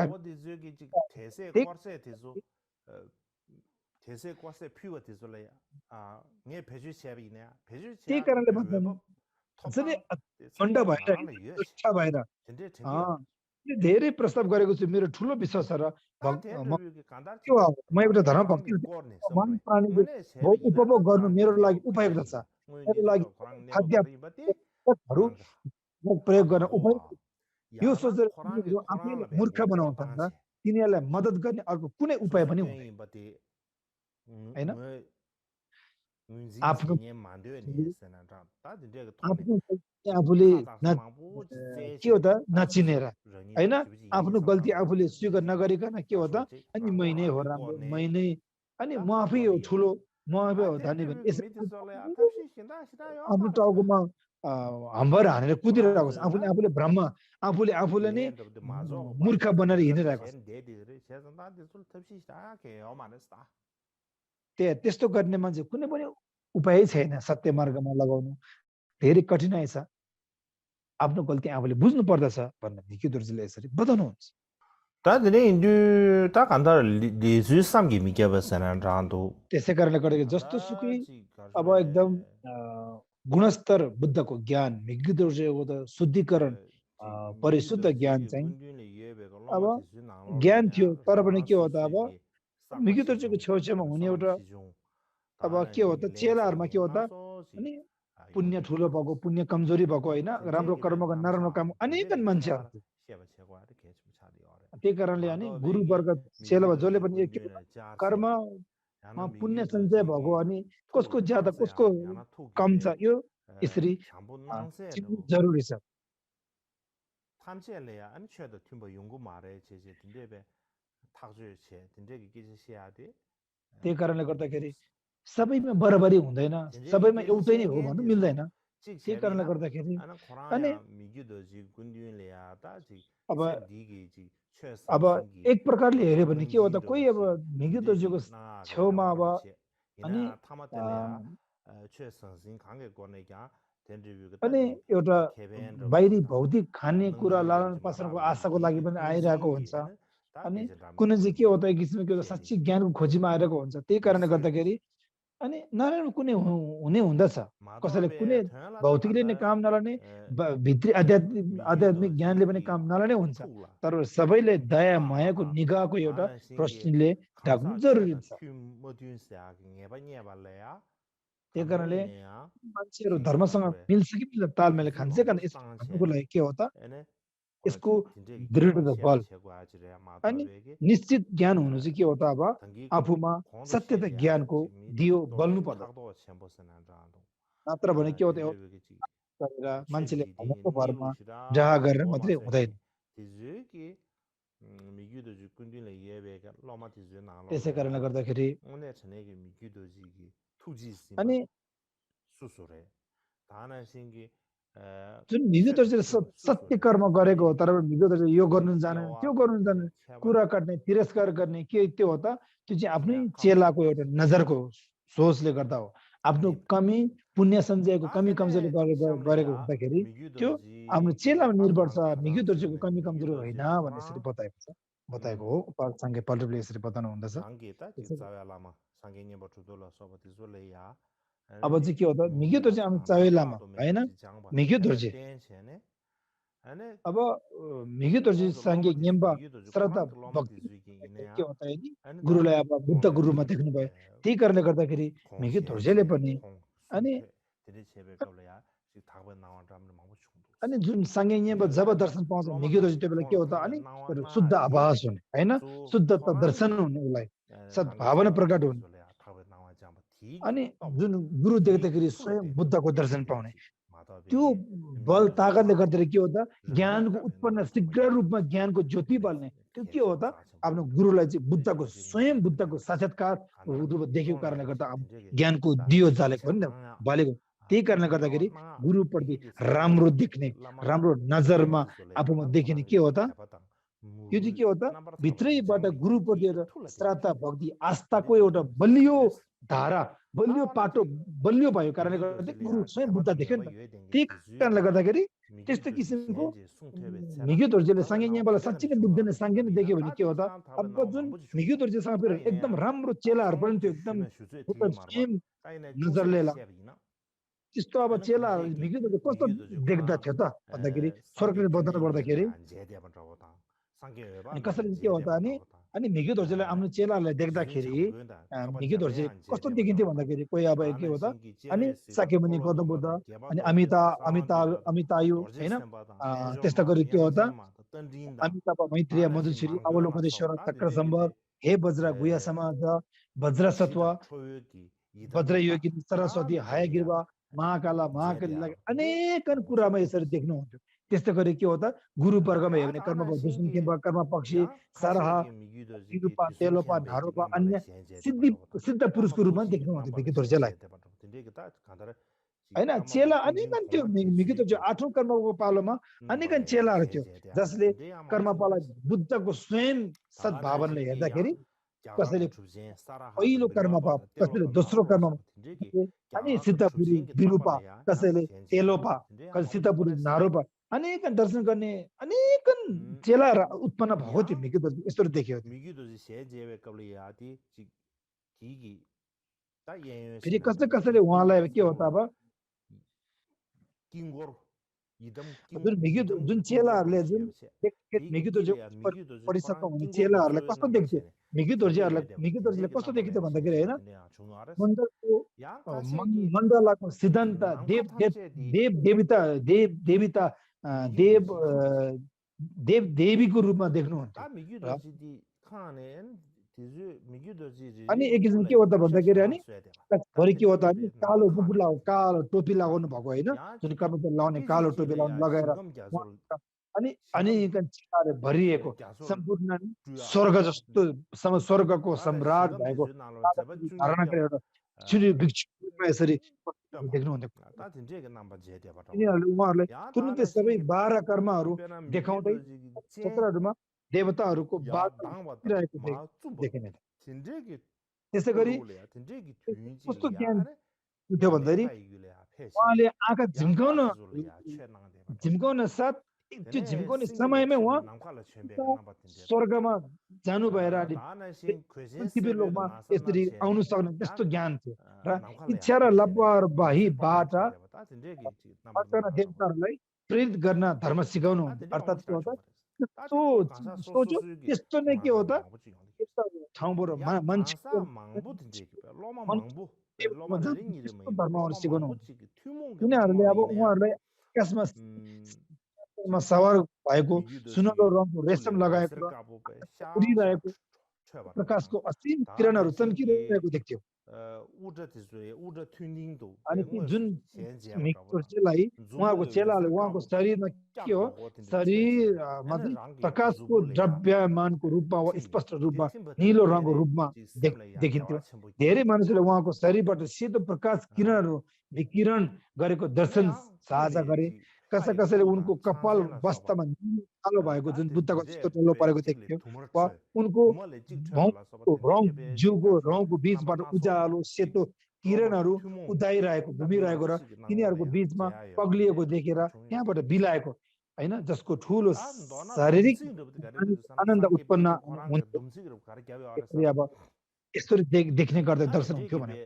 त्यही कारणले खण्ड भएर इच्छा भएर धेरै प्रस्ताव गरेको छु मेरो ठुलो विश्वास छ र म एउटा धर्म भक्ति मन प्राणीको उपभोग गर्नु मेरो लागि उपयुक्त छ मेरो लागि खाद्यहरू प्रयोग गर्न उपयुक्त यो सोचेर आफैले मूर्ख बनाउँछन् र तिनीहरूलाई मद्दत गर्ने अर्को कुनै उपाय पनि हुँदैन हैन आफूले के हो त नचिनेर हैन आफ्नो गल्ती आफूले स्वीकार नगरिकन के हो त अनि मै नै हो राम्रो मै नै अनि म आफै हो ठुलो म आफै हो धनी भने आफ्नो टाउकोमा हम्बर हानेर कुदिरहेको छ आफूले ब्रह्म आफूले नै मूर्ख बनाएर हिँडिरहेको छ त्यस्तो गर्ने मान्छे कुनै पनि उपाय छैन सत्य मार्गमा लगाउनु धेरै कठिनाइ छ आफ्नो गल्ती आफूले बुझ्नु पर्दछ भन्ने भिखु दर्जीले यसरी बताउनुहुन्छ त्यसै कारणले गर्दा जस्तो सुकै अब एकदम गुणस्तर बुद्धको ज्ञान भिखु दर्जीको त शुद्धिकरण परिशुद्ध ज्ञान चाहिँ अब ज्ञान थियो तर पनि के हो त अब भिखु दर्जीको छेउछाउमा हुने एउटा अब के हो त चेलाहरुमा के हो त अनि पुण्य ठुलो भएको पुण्य कमजोरी भएको हैन राम्रो कर्म गर्न नराम्रो काम अनेक मान्छेहरु त्यही कारणले अनि गुरु वर्ग चेला जसले पनि कर्म पुण्य सञ्चय भएको अनि कसको ज्यादा कसको कम छ यो यसरी जरुरी छ त्यही कारणले गर्दाखेरि सबैमा बराबरी हुँदैन सबैमा एउटै नै हो भन्नु मिल्दैन त्यही कारणले गर्दाखेरि अनि अब एक प्रकारले हेर्यो भने के हो त कोही अब भिखु दर्जीको छेउमा अब अनि एउटा बाहिरी भौतिक खाने कुरा लालन पालनको आशाको लागि पनि आइरहेको हुन्छ अनि कुनै चाहिँ के हो त एक किसिमको साच्चै ज्ञानको खोजीमा आइरहेको हुन्छ त्यही कारणले गर्दाखेरि अनि नराम्रो कुनै हुने हुँदछ कसैले कुनै भौतिकले नै काम नलाने भित्री आध्यात्मिक ज्ञानले पनि काम नलाने हुन्छ तर सबैले दया मायाको निगाहको एउटा प्रश्नले ढाक्नु जरुरी छ त्यही कारणले मान्छेहरु धर्मसँग मिल्छ कि मिल्दैन तालमेल खान्छ कारण यसको लागि के हो त यसको दृढता बल अनि निश्चित ज्ञान हुनु चाहिँ के हो त अब आफूमा सत्यता ज्ञानको दियो बल्नु पर्छ नत्र भने के हो त मान्छेले धर्मको भरमा जहाँ गरेर मात्रै हुँदैन त्यसै कारणले गर्दाखेरि अनि जुन भिखु दर्जीले सत्य कर्म गरेको हो तर भिखु दर्जी यो गर्नु जाने त्यो गर्नु जाने कुरा काट्ने तिरस्कार गर्ने के त्यो हो त त्यो चाहिँ आफ्नै चेलाको एउटा नजरको सोचले गर्दा हो आफ्नो कमी पुण्य सञ्चयको कमी कमजोरी गरेको हुँदाखेरि त्यो आफ्नो चेलामा निर्भर छ भिखु दर्जीको कमी कमजोरी होइन भन्ने यसरी बताएको हो सांगे पल्टुले यसरी बताउनु हुँदछ अब चाहिँ के हो त भिखु दर्जी आउनु चाहे लामा हैन भिखु दर्जी अब भिखु दर्जी सांगे न्यम्बा श्रद्धा भक्ति के हो त हैन गुरुलाई अब बुद्ध गुरुमा देख्नु भयो त्यही कारणले गर्दाखेरि भिखु दर्जीले पनि अनि जुन सांगे न्यम्बा जब दर्शन पाउँछ भिखु दर्जी त्यो बेला के हो त अनि शुद्ध आभास हुने हैन शुद्ध दर्शन हुने उलाई सद्भावना प्रकट हुने अनि जुन गुरु देख्दाखेरि स्वयं बुद्धको दर्शन पाउने त्यो बल ताकतले गर्दा के हो त ज्ञानको उत्पन्न शीघ्र रूपमा ज्ञानको ज्योति बल्ने त्यो के हो त आफ्नो गुरुलाई चाहिँ बुद्धको स्वयं बुद्धको साक्षात्कार रूप देखेको कारणले गर्दा ज्ञानको दियो जालेको हो नि त बलेको त्यही कारणले गर्दाखेरि गुरुप्रति राम्रो देख्ने राम्रो नजरमा आफूमा देखिने के हो त यो चाहिँ के हो त भित्रैबाट गुरुप्रति एउटा श्रद्धा भक्ति आस्थाको एउटा बलियो धारा बलियो पाटो बलियो भएको कारणले गर्दा गुरु स्वयं बुद्ध देख्यो नि त त्यही कारणले गर्दाखेरि त्यस्तो किसिमको मिग्यो दोर्जेले साङ्गे यहाँबाट साँच्चै नै बुद्ध नै साङ्गे नै देख्यो भने के हो त अब जुन मिग्यो दोर्जेसँग फेरि एकदम राम्रो चेलाहरू पनि थियो एकदम सेम नजरले त्यस्तो अब चेलाहरू मिग्यो दोर्जे कस्तो देख्दा थियो त भन्दाखेरि स्वर्गले बदन पर्दाखेरि अनि कसरी के हो त अनि मिग्यो दोर्जेलाई आफ्नो चेलाहरूलाई देख्दाखेरि मिग्यो दोर्जे कस्तो देखिन्थ्यो भन्दाखेरि कोही अब के हो त अनि साक्यमुनि गौतम बुद्ध अनि अमितायु होइन त्यस्ता गरी के हो त अमिताभ मैत्रेय मधुश्री अवलोकनेश्वर चक्रसम्भव हे वज्र गुया समाज वज्र सत्व वज्र योगी सरस्वती हयगिर्वा महाकाला महाकाली अनेकन कुरामा यसरी देख्नुहुन्थ्यो त्यस्तै गरी के हो त गुरु वर्गमा हेर्ने कर्म कर्म पक्षी सरह रूपा तेलोपा धारोपा अन्य सिद्ध पुरुषको रूपमा देख्नुहुन्थ्यो मिग्यो दोर्जेलाई होइन चेला अनेकन थियो मिग्यो दोर्जे 8औं कर्मको पालोमा अनेकन चेलाहरू थियो जसले कर्मपालाई बुद्धको स्वयं सद्भावनाले हेर्दाखेरि कसैले पहिलो कर्मपा कसैले दोस्रो कर्म अनि सिद्धपुरी विरूपा कसैले तेलोपा कसैले सिद्धपुरी नारोपा अनेकन दर्शन गर्ने अनेकन चेला उत्पन्न भएको थियो मिग्यो दोर्जे यस्तो देख्यो फेरि कसैले उहाँलाई के हो त अब जुन मिग्यो जुन चेलाहरूले जुन मिग्यो दोर्जे पढिसक्नु हुने चेलाहरूलाई कस्तो देख्थ्यो मिग्यो दोर्जेले कस्तो देखिन्थ्यो भन्दाखेरि होइन मण्डलको सिद्धान्त देवीको रूपमा देख्नुहुन्थ्यो अनि एक किसिम के हो त भन्दाखेरि अनि भरि के हो त अनि कालो मुकुट लगाउ कालो टोपी लगाउनु भएको होइन जुन कर्मचारी लगाउने कालो टोपी लगाएर अनि भरिएको सम्पूर्ण स्वर्ग जस्तो स्वर्गको सम्राट भएको धारणा गरेर एउटा यसरी देख्नुहुन्थ्यो उहाँहरूले तुरुन्तै सबै 12 कर्महरू देखाउँदै क्षेत्रहरूमा देवताहरूको देखिने त्यसै गरी कस्तो ज्ञान थियो भन्दाखेरि उहाँले आँखा झिम्काउन साथ त्यो झिम्काउने समयमै उहाँ स्वर्गमा जानु भएर पृथ्वी लोकमा यसरी आउनु सक्ने त्यस्तो ज्ञान थियो र इच्छा र लापरवाहीबाट देवताहरूलाई प्रेरित गर्न धर्म सिकाउनु अर्थात् के हो त सोच्यो त्यस्तो नै के हो त ठाउँबाट मान्छे धर्महरू सिकाउनु हुन्छ उनीहरूले अब उहाँहरूलाई आकाशमा सवार भएको सुनौलो रङको रेशम लगाएको उडिरहेको प्रकाशको असीम किरणहरू चम्किरहेको देख्थ्यो अनि जुन उहाँको चेलाले उहाँको शरीरमा के हो शरीरमा प्रकाशको द्रव्यमानको रूपमा वा स्पष्ट रूपमा निलो रङको रूपमा देखिन्थ्यो धेरै मानिसले उहाँको शरीरबाट सेतो प्रकाश किरणहरू विकिरण गरेको दर्शन साझा गरे कसैले उनको कपाल वस्त्रमा कालो भएको जुन बुद्धको जस्तो टोलो परेको देख्थ्यो वा उनको रङ जिउको रङको बीचबाट उज्यालो सेतो किरणहरू उदाइरहेको घुमिरहेको र तिनीहरूको बीचमा पग्लिएको देखेर त्यहाँबाट बिलाएको होइन जसको ठुलो शारीरिक आनन्द उत्पन्न हुन्छ अब यसरी देख्ने गर्दा दर्शन हुन्थ्यो भने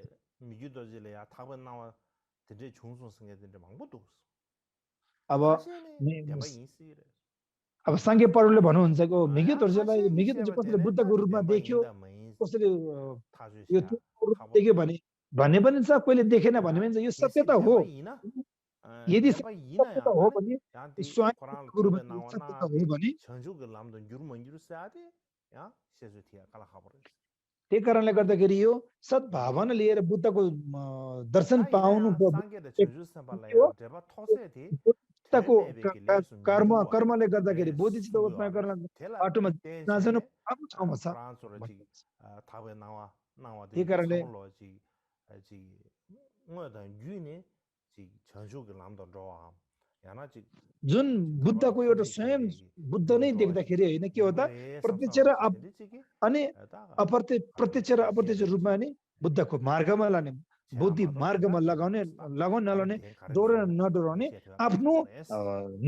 अब साङ्गे पढुले भन्नुहुन्छ कि मिग्यो दोर्जेलाई कसैले बुद्धको रूपमा देख्यो कसैले यो देख्यो भन्ने पनि छ कोहीले देखेन भन्ने पनि छ यो सत्य त हो यदि सत्य त हो भने स्वयंको रूपमा सत्य त हो भने त्यही कारणले गर्दाखेरि यो सद्भावना लिएर बुद्धको दर्शन पाउनु को कर्मले गर्दाखेरि बोधिसित उत्पन्न गर्न बाटोमा नजानु आफ्नो ठाउँमा छ त्यही कारणले जुन बुद्धको एउटा स्वयं बुद्ध नै देख्दाखेरि होइन के हो त प्रत्यक्ष र अनि प्रत्यक्ष र अप्रत्यक्ष रूपमा नि बुद्धको मार्गमा लाने बुद्धि मार्गमा लगाउने नलाउने डोराउने नडोराउने आफ्नो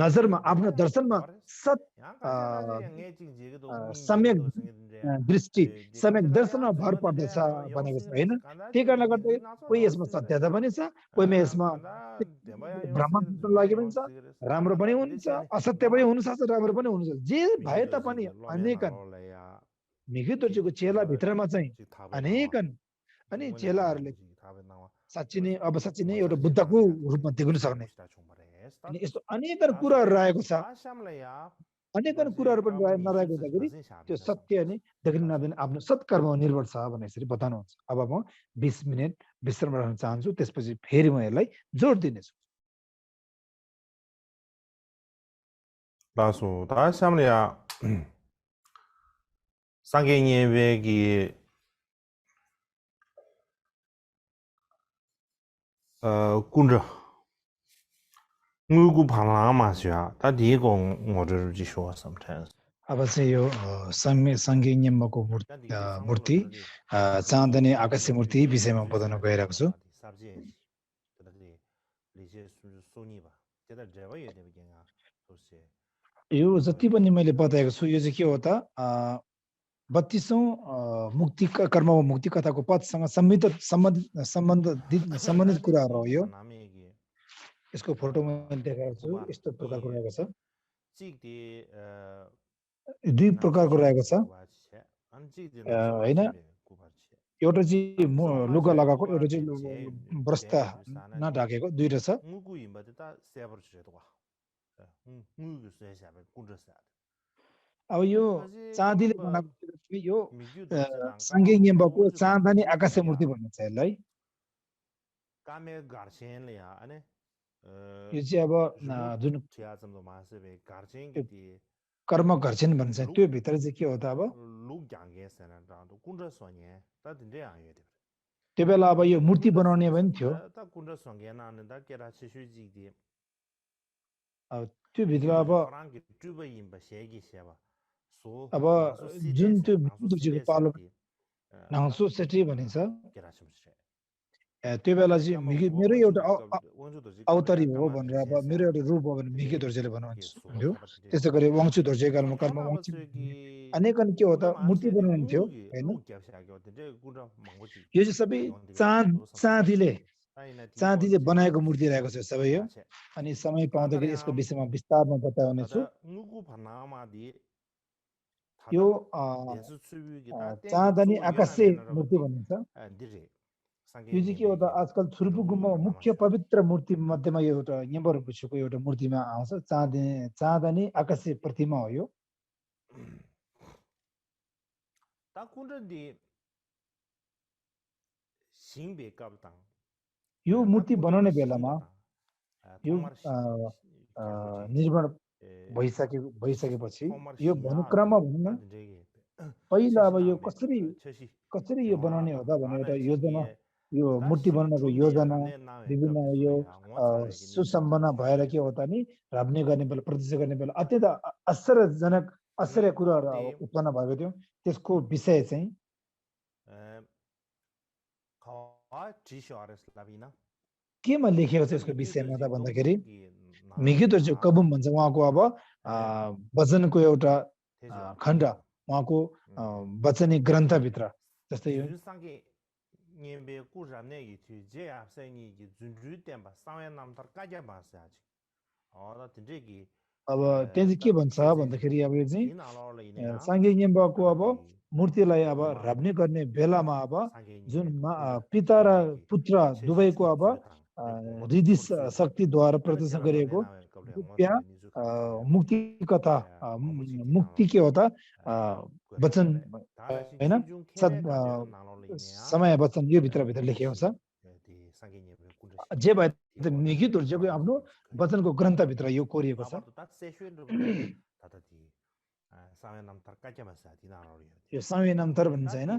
नजरमा आफ्नो दर्शनमा सत सम्यक दृष्टि सम्यक दर्शनमा भर पर्दछ भनेको छ होइन त्यही कारणले गर्दा कोही यसमा सत्यता पनि छ कोहीमा यसमा भ्रमण लागि पनि छ राम्रो पनि हुन्छ असत्य पनि हुन सक्छ राम्रो पनि हुन सक्छ जे भए तापनि अनेकन मिगितोजीको चेला भित्रमा चाहिँ अनेकन अनि चेलाहरूले साँच्ची नै अब साँच्ची नै एउटा बुद्धको रूपमा देख्न सक्ने अनि यस्तो अनेकन कुराहरू रहेको छ अनेकन कुराहरू पनि नरहेको हुँदाखेरि त्यो सत्य अनि देख्न नदेख्ने आफ्नो सत्कर्ममा निर्भर छ भने यसरी बताउनुहुन्छ अब म 20 मिनट विश्राम राख्न चाहन्छु त्यसपछि फेरि म यसलाई जोड दिनेछु 大叔，他下面呀，上个年月给工作，我估怕那嘛是啊，他第一个我这就说 sometimes。 अब चाहिँ यो सङ्घीय नियमको मूर्ति चाँदनी आकाशीय मूर्ति विषयमा बताउन गइरहेको छु यो जति पनि मैले बताएको छु यो चाहिँ के हो त 32औं मुक्ति कर्म वा मुक्ति कथाको पदसँग सम्बन्धित कुराहरू हो यो यसको फोटो मैले देखाएको छु यस्तो प्रकारको रहेको छ दुई प्रकारको रहेको छ हैन एउटा चाहिँ लुगा लगाएको एउटा चाहिँ ब्रस्ता नढाकेको दुईटा छ अब यो चाँदीले बनाएको यो सांघिक नियमको चाँदनी आकाशीय मूर्ति भनिन्छ यसलाई यो चाहिँ अब जुन कर्म घर्षण भन्छ त्यो भित्र चाहिँ के हो त अब त्यो बेला अब यो मूर्ति बनाउने पनि थियो त्यो भित्र अब जुन त्यो विष्णुजीको पालो नाङ्सो सेठी भनिन्छ त्यो बेला चाहिँ मेरो एउटा अवतारी हो भनेर अब मेरो एउटा रूप हो भने मिगे दोर्जेले भन्नुहुन्थ्यो त्यसै गरी वंशु दोर्जेको कर्म वंशु अनेकन के हो त मूर्ति बनाउनुहुन्थ्यो हैन यो चाहिँ सबै चाँदीले बनाएको मूर्ति रहेको छ सबै यो अनि समय पाउँदाखेरि यसको विषयमा विस्तारमा बताउने छु यो चाँदनी आकाशीय मूर्ति भनिन्छ यो चाहिँ के हो त आजकल छुर्पु गुम्बा मुख्य पवित्र मूर्ति मध्येमा यो एउटा नम्बर विश्वको एउटा मूर्तिमा आउँछ चाँदनी आकाशीय प्रतिमा हो यो यो मूर्ति बनाउने बेलामा यो निर्माण भइसकेपछि यो अनुक्रममा भनौँ न पहिला अब यो कसरी यो बनाउने हो त भन्ने एउटा योजना यो मूर्ति बनाउनको योजना विभिन्न यो सुसम्पन्न भएर के हो त नि राब्ने गर्ने बेला प्रतिष्ठा गर्ने बेला अत्यन्त आश्चर्य कुराहरू उत्पन्न भएको थियो त्यसको विषय चाहिँ केमा लेखिएको छ यसको विषयमा त भन्दाखेरि मिगितोर्जे कबुम भन्छ उहाँको अब वचनको एउटा खण्ड उहाँको वचनी ग्रन्थभित्र जस्तै यो अब त्यहाँ चाहिँ के भन्छ भन्दाखेरि अब यो चाहिँ सांघिक नियमको अब मूर्तिलाई अब राब्ने गर्ने बेलामा अब जुन पिता र पुत्र दुवैको अब हृदय शक्तिद्वारा प्रदर्शन गरिएको मुक्ति कथा मुक्ति के हो त वचन हैन समय वचन यो भित्र लेखिएको छ जे भए मिगी तुर्जेको आफ्नो वचनको ग्रन्थभित्र यो कोरिएको छ यो सावेनामतर भन्छ हैन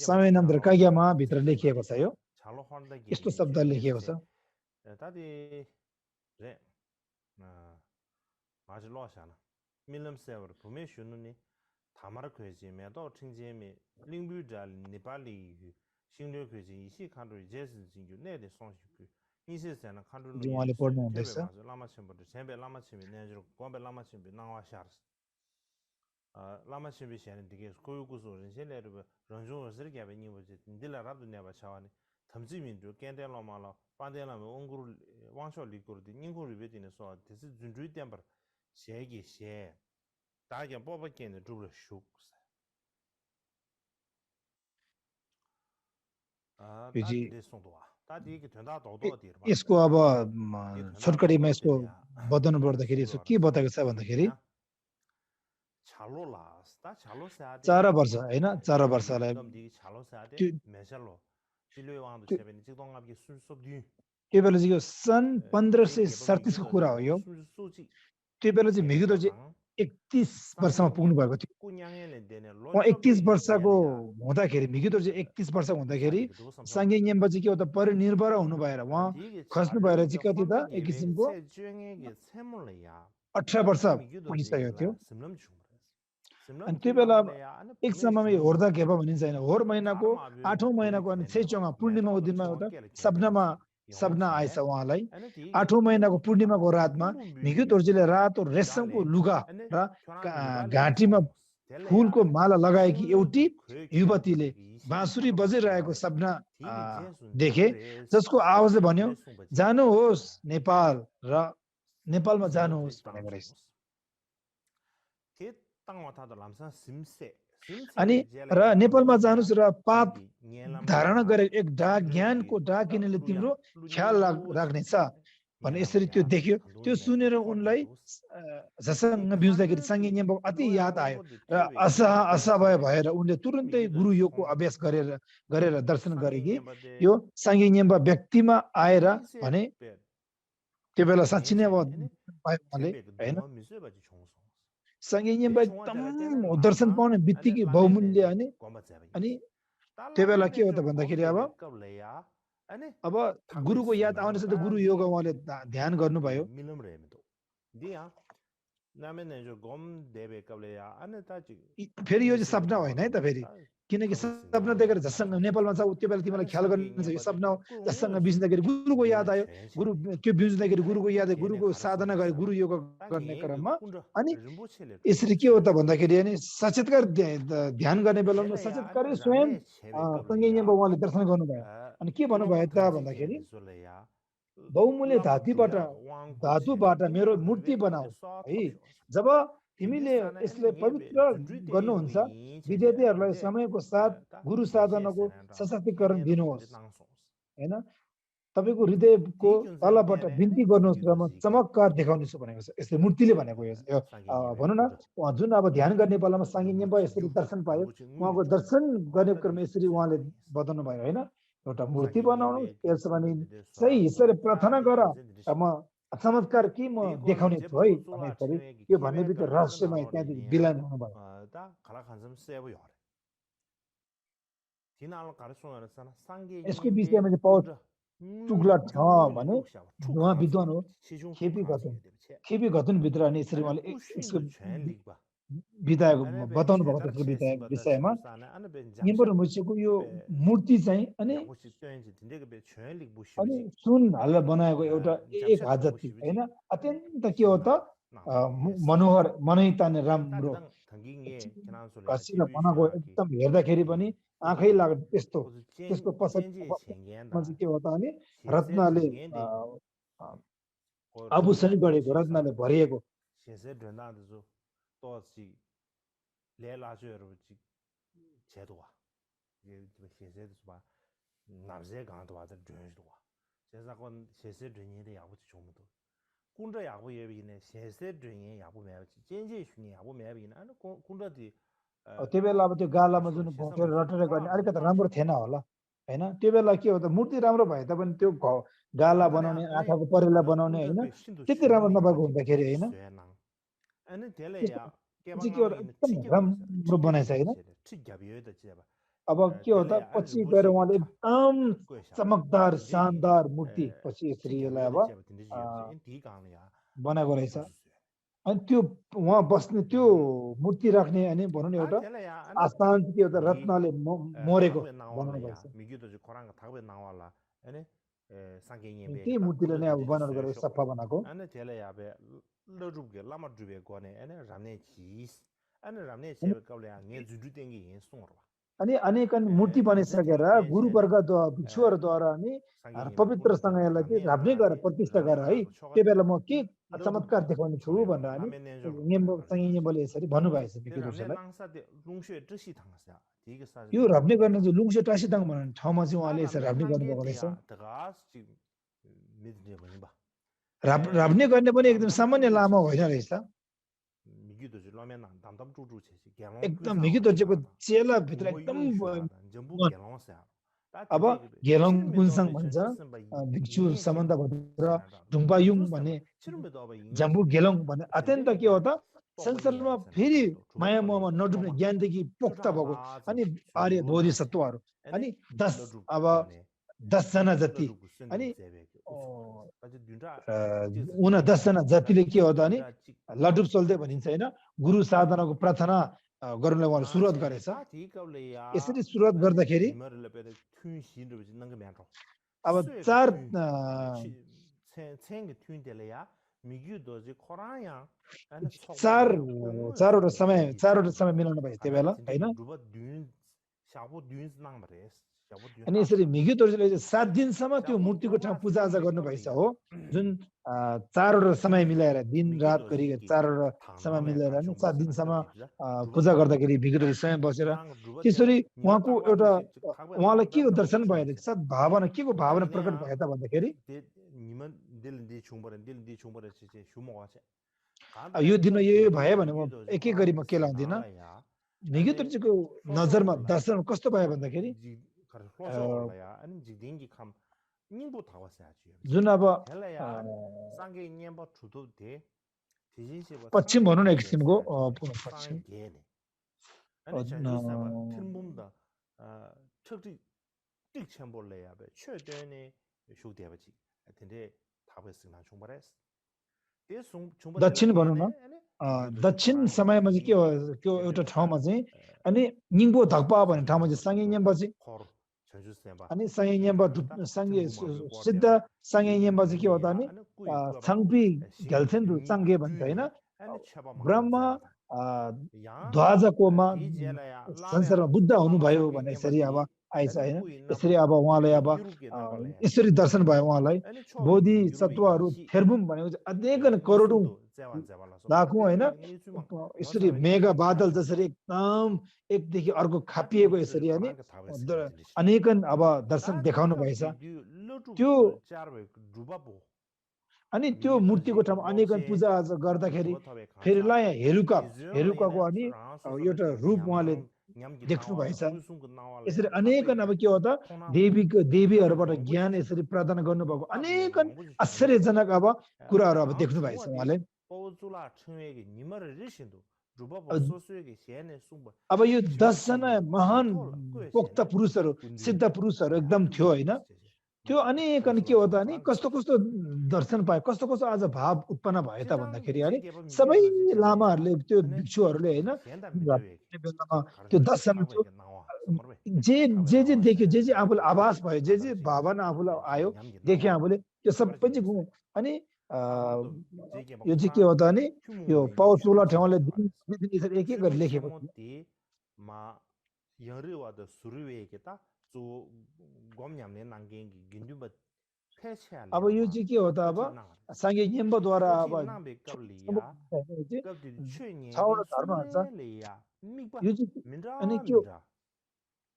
सावेनामतर काग्यामा भित्र लेखिएको छ यो यस्तो शब्द लेखिएको छ 다디 제 아주 로샤나 밀름 세버 부메 슈누니 타마르 괴지 메도 팅제미 링부자 네팔리 싱류 괴지 이시 칸도 제스 진주 네데 송시쿠 이세세나 칸도 지원을 보는 데서 라마침부터 쳔베 라마침이 내주로 곰베 라마침이 나와샤르스 라마침이 셴 디게 고유구소 렌셀레르 런종 어스르게 베니버지 딜라라도 네바 차와니 탐지민도 깬델로마라 반대라면 옹구를 왕쇼 리코르디 닝구를 베디네서 데스 준주이 템버 셰기 셰 다게 뽑아겠네 주로 슉 그지 다디 된다 도도 디르 यसको अब छोटकरीमा यसको बदन गर्दाखेरि यसो के बताएको छ भन्दाखेरि 4 वर्ष हैन 4 वर्षलाई त्यो बेला चाहिँ यो सन् 1537 को कुरा हो यो त्यो बेला चाहिँ मिगिदो चाहिँ 31 वर्षमा पुग्नु भएको थियो 31 वर्षको हुँदाखेरि मिगिदो चाहिँ 31 वर्ष हुँदाखेरि साङ्गे न्याम्बा चाहिँ के हो त परिनिर्भर हुनु भएर उहाँ खस्नु भएर चाहिँ कति त एक किसिमको 18 वर्ष पुगिसकेको थियो अनि त्यो बेला एक समयमा होर्दा घेपा भनिन्छ हैन होर महिनाको 8औं महिनाको अनि 6 पूर्णिमाको दिनमा एउटा सपना आएछ उहाँलाई 8औं महिनाको पूर्णिमाको रातमा मिगी तोर्जीले रातो रेशमको लुगा र घाँटीमा फूलको माला लगाएकी एउटी युवतीले बाँसुरी बजिरहेको सपना देखे जसको आवाजले भन्यो जानुहोस् नेपाल र नेपालमा जानुहोस् भनेको रहेछ अनि र नेपालमा जानुस् र पाप धारणा गरे एक डाक ज्ञानको डाक किनेले तिम्रो ख्याल राख्नेछ भने यसरी त्यो देख्यो त्यो सुनेर उनलाई जसँग बिउज्दाखेरि साङ्गे न्याम्बा अति याद आयो र असहाय भएर उनले तुरुन्तै गुरु योगको अभ्यास गरेर दर्शन गरे कि यो साङ्गे न्याम्बा व्यक्तिमा आएर भने त्यो बेला साँच्चै नै अब हैन साङ्गे न्याम्बा एकदम दर्शन पाउने बित्तिकै बहुमूल्य अनि त्यो बेला के हो त भन्दाखेरि अब गुरुको याद आउने त गुरु योग उहाँले ध्यान गर्नुभयो फेरि यो चाहिँ सपना होइन है त फेरि किनकि सपना देखेर जससँग नेपालमा छ त्यो बेला तिमीलाई ख्याल गर्नु यो सपना हो जससँग बिउज्दाखेरि गुरुको याद आयो गुरु त्यो बिउज्दाखेरि गुरुको याद आयो गुरुको साधना गरे गुरु योग गर्ने क्रममा अनि यसरी के हो त भन्दाखेरि अनि सचेतकार ध्यान गर्ने बेलामा सचेतकार स्वयं सँगै उहाँले दर्शन गर्नुभयो अनि के भन्नुभयो त भन्दाखेरि बहुमूल्य धातुबाट मेरो मूर्ति बनाऊ है जब तिमीले यसले पवित्र गर्नुहुन्छ विद्यार्थीहरूलाई समयको साथ गुरु साधनाको सशक्तिकरण दिनुहोस् हैन तपाईको हृदयको तलबाट बिन्ती गर्नुहोस् र म चमत्कार देखाउनेछु भनेको छ यसले मूर्तिले भनेको यो भनौँ न जुन अब ध्यान गर्ने बेलामा साङ्गे न्याम्बा यसरी दर्शन पायो उहाँको दर्शन गर्ने क्रममा यसरी उहाँले बताउनु भयो हैन एउटा मूर्ति बनाउनु त्यसो भने सही हिसाबले प्रार्थना गर म चमत्कार के म देखाउने छु है भनेपछि यो भन्ने बित्तिकै रहस्यमय त्यहाँदेखि बिलान हुनुभयो यसको विषयमा चाहिँ पाउल टुक्ला छ भने उहाँ विद्वान हो खेपी घतन भित्र अनि यसरी उहाँले यसको बिताएको बताउनु भएको त्यसको विषयमा यहाँबाट मुछेको यो मूर्ति चाहिँ अनि सुन हालेर बनाएको एउटा एक हात जति हैन अत्यन्त के हो त मनोहर मनै तान्ने राम्रो बनाएको एकदम हेर्दाखेरि पनि आँखै लाग्ने त्यस्तो त्यसको पछाडिमा चाहिँ के हो त भने रत्नले आभूषण गरेको रत्नले भरिएको त्यो बेला अब त्यो गालामा जुन रटेर गर्ने अलिकति राम्रो थिएन होला हैन त्यो बेला के हो त मूर्ति राम्रो भए तापनि त्यो गाला बनाउने आँखाको परेला बनाउने हैन त्यति राम्रो नभएको हुँदाखेरि हैन अनि त्यसले त्यसको या के चाहिँ के हो बङ्गामा एकदम ठिकै राम्रो बनाएछ हैन ठिक ग्याबियो त चाहिँ अब के हो त पछि गएर उहाँले एकदम चमकदार शानदार मूर्ति पछि यसरी यसलाई अब बनाएको रहेछ अनि त्यो उहाँ बस्ने त्यो मूर्ति राख्ने अनि भनौँ न एउटा आस्थान के एउटा रत्नले मोरेको बनाउनु भएछ त्यही मूर्तिले नै अब बनाएर गरेर सफा बनाएको अनि त्यसलाई अब लरुबगे लामा जुबे गने अनि राम्ने चिज अनि राम्ने अनि छेबे कबले ने जुजु तेंगी हे सोंरवा अनि अनेकन मूर्ति बनिसकेर गुरुवर्गद्वारा भिक्षुहरूद्वारा अनि पवित्र सँगैलाई चाहिँ राब्ने गरेर प्रतिष्ठा गरेर है त्यो बेला म के चमत्कार देखाउने छु भनेर अनि सँगै यसरी भन्नुभएछ यो राब्ने गर्ने चाहिँ लुङसे टासीदाङ भन्ने ठाउँमा चाहिँ उहाँले यसरी राब्ने गर्नुभएको रहेछ राब्ने गर्ने पनि एकदम सामान्य लामो होइन रहेछ एकदम मिगी दोजेको चेला भित्र एकदम अब गेलङ गुन्साङ भन्छ भिक्षु सम्बन्ध भनेर ढुम्पायुङ भन्ने जम्बु गेलङ भन्ने अत्यन्त के हो त संसारमा फेरि माया मोहमा नडुब्ने ज्ञानदेखि पोख्त भएको अनि आर्य बोधिसत्वहरू अनि 10 जना जति अनि 10 जना जतिले के हो त अनि लडुब चल्दै भनिन्छ हैन गुरु साधनाको प्रार्थना गर्नलाई उहाँले सुरुवात गरेछ यसरी सुरुवात गर्दाखेरि अब चारवटा समय मिलाउनु भयो त्यो बेला हैन अनि यसरी मिग्यु दोर्जेले 7 दिनसम्म त्यो मूर्तिको ठाउँ पूजाआजा गर्नुभएछ हो जुन 4वटा समय मिलाएर दिन रात गरी 4वटा समय मिलाएर 7 दिनसम्म पूजा गर्दाखेरि मिग्यु दोर्जे स्वयं बसेर त्यसरी उहाँको एउटा उहाँलाई के दर्शन भयो सद्भावना के को भावना प्रकट भयो त भन्दाखेरि यो दिन यो भयो भने म एक एक गरी म के लाउँदिन मिग्यु दोर्जेको नजरमा दर्शन कस्तो भयो भन्दाखेरि जुन अब पश्चिम भनौँ न एक किसिमको पश्चिम दक्षिण भनौँ न दक्षिण समयमा चाहिँ के हो त्यो एउटा ठाउँमा चाहिँ अनि निङबो धक्पा भन्ने ठाउँमा चाहिँ साङ्गे न्याम्बा चाहिँ अनि साङ्गे न्याम्बा साङ्गे सिद्ध साङ्गे न्याम्बा चाहिँ के हो त अनि छाङपी घ्याल्थेन्दु चाङ्गे भन्छ हैन ब्रह्म ध्वजकोमा संसारमा बुद्ध हुनुभयो भने यसरी अब आइछ हैन यसरी अब उहाँलाई अब यसरी दर्शन भयो उहाँलाई बोधिसत्वहरू थेर्बुम भनेको चाहिँ अनेक करोडौं लाखौं हैन यसरी मेघ बादल जसरी एकदम एकदेखि अर्को खापिएको यसरी अनि अनेकन अब दर्शन देखाउनु भएछ त्यो अनि त्यो मूर्तिको ठाउँमा अनेकन पूजा आजा गर्दाखेरि फेरि ला हेरुकाको अनि एउटा रूप उहाँले देख्नु भएछ यसरी अनेकन अब के हो त देवीहरूबाट ज्ञान यसरी प्रदान गर्नुभएको अनेकन आश्चर्यजनक अब कुराहरू अब देख्नु भएछ उहाँले अब यो 10 जना महान पोक्त पुरुषहरू सिद्ध पुरुषहरू एकदम थियो हैन त्यो अनेकन के हो त अनि कस्तो कस्तो दर्शन पाए कस्तो कस्तो आज भाव उत्पन्न भयो त भन्दाखेरि अनि सबै लामाहरूले त्यो भिक्षुहरूले हैन त्यो 10 जना जे देख्यो जे आफूलाई आभास भयो जे भावना आफूलाई आयो देख्यो आफूले त्यो सबै चाहिँ अनि यो चाहिँ के हो त अनि यो पाउचुला ठाउँले दिन एक एक गरी लेखेको अब यो चाहिँ के हो त अब साङ्गे न्याम्बद्वारा अब धर्महरू छ यो चाहिँ अनि के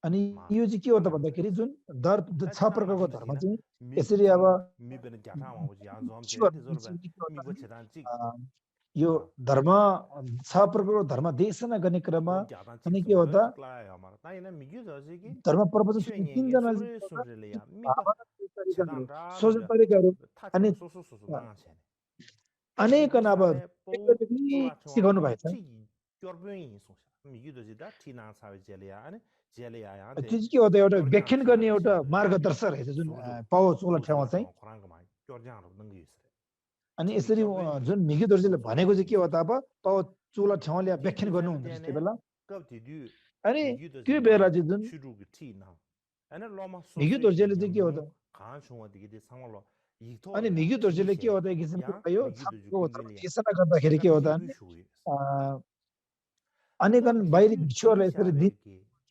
अनि यो चाहिँ के हो त भन्दाखेरि जुन 6 प्रकारको धर्म चाहिँ यसरी अब यो धर्म छ प्रकारको धर्म देशना गर्ने क्रममा अनि के हो त धर्म प्रवचन सुन्ने तीनजना तरिकाहरू सोच्ने तरिकाहरू अनि अनेक अब सिकाउनु भएको छ त्यो चाहिँ के हो त एउटा व्याख्यान गर्ने एउटा मार्गदर्शक रहेछ जुन पाओ चोला ठाउँमा चाहिँ अनि यसरी जुन मिगी दर्जीले भनेको चाहिँ के हो त अब पाओ चोला ठाउँले व्याख्यान गर्नुहुन्छ त्यो बेला अनि त्यो बेला चाहिँ जुन मिगी दर्जीले चाहिँ के हो त अनि मिगी दर्जीले के हो त एक किसिमको यो घोषणा गर्दाखेरि के हो त अनेकन बाहिरी भिक्षुहरूलाई यसरी दिने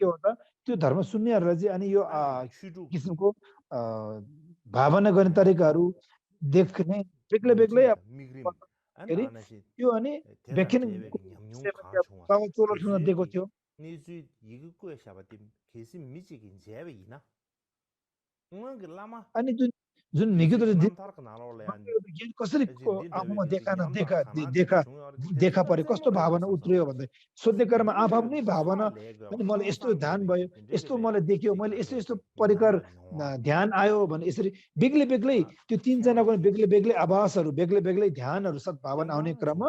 के हो त त्यो धर्म सुन्नेहरूलाई चाहिँ अनि यो किसिमको भावना गर्ने तरिकाहरू देख्ने बेग्लै बेग्लै त्यो अनि व्याख्यान दिएको थियो अनि जुन मिगी कसरी आफूमा देखा परे कस्तो भावना उत्रियो भन्दै सोध्ने क्रममा आफ्नै भावना अनि मलाई यस्तो ध्यान भयो यस्तो मलाई देखियो मैले यस्तो यस्तो परिकार ध्यान आयो भने यसरी बेग्लै बेग्लै त्यो तीनजनाको बेग्लै बेग्लै आभासहरू बेग्लै बेग्लै ध्यानहरू सद्भावना आउने क्रममा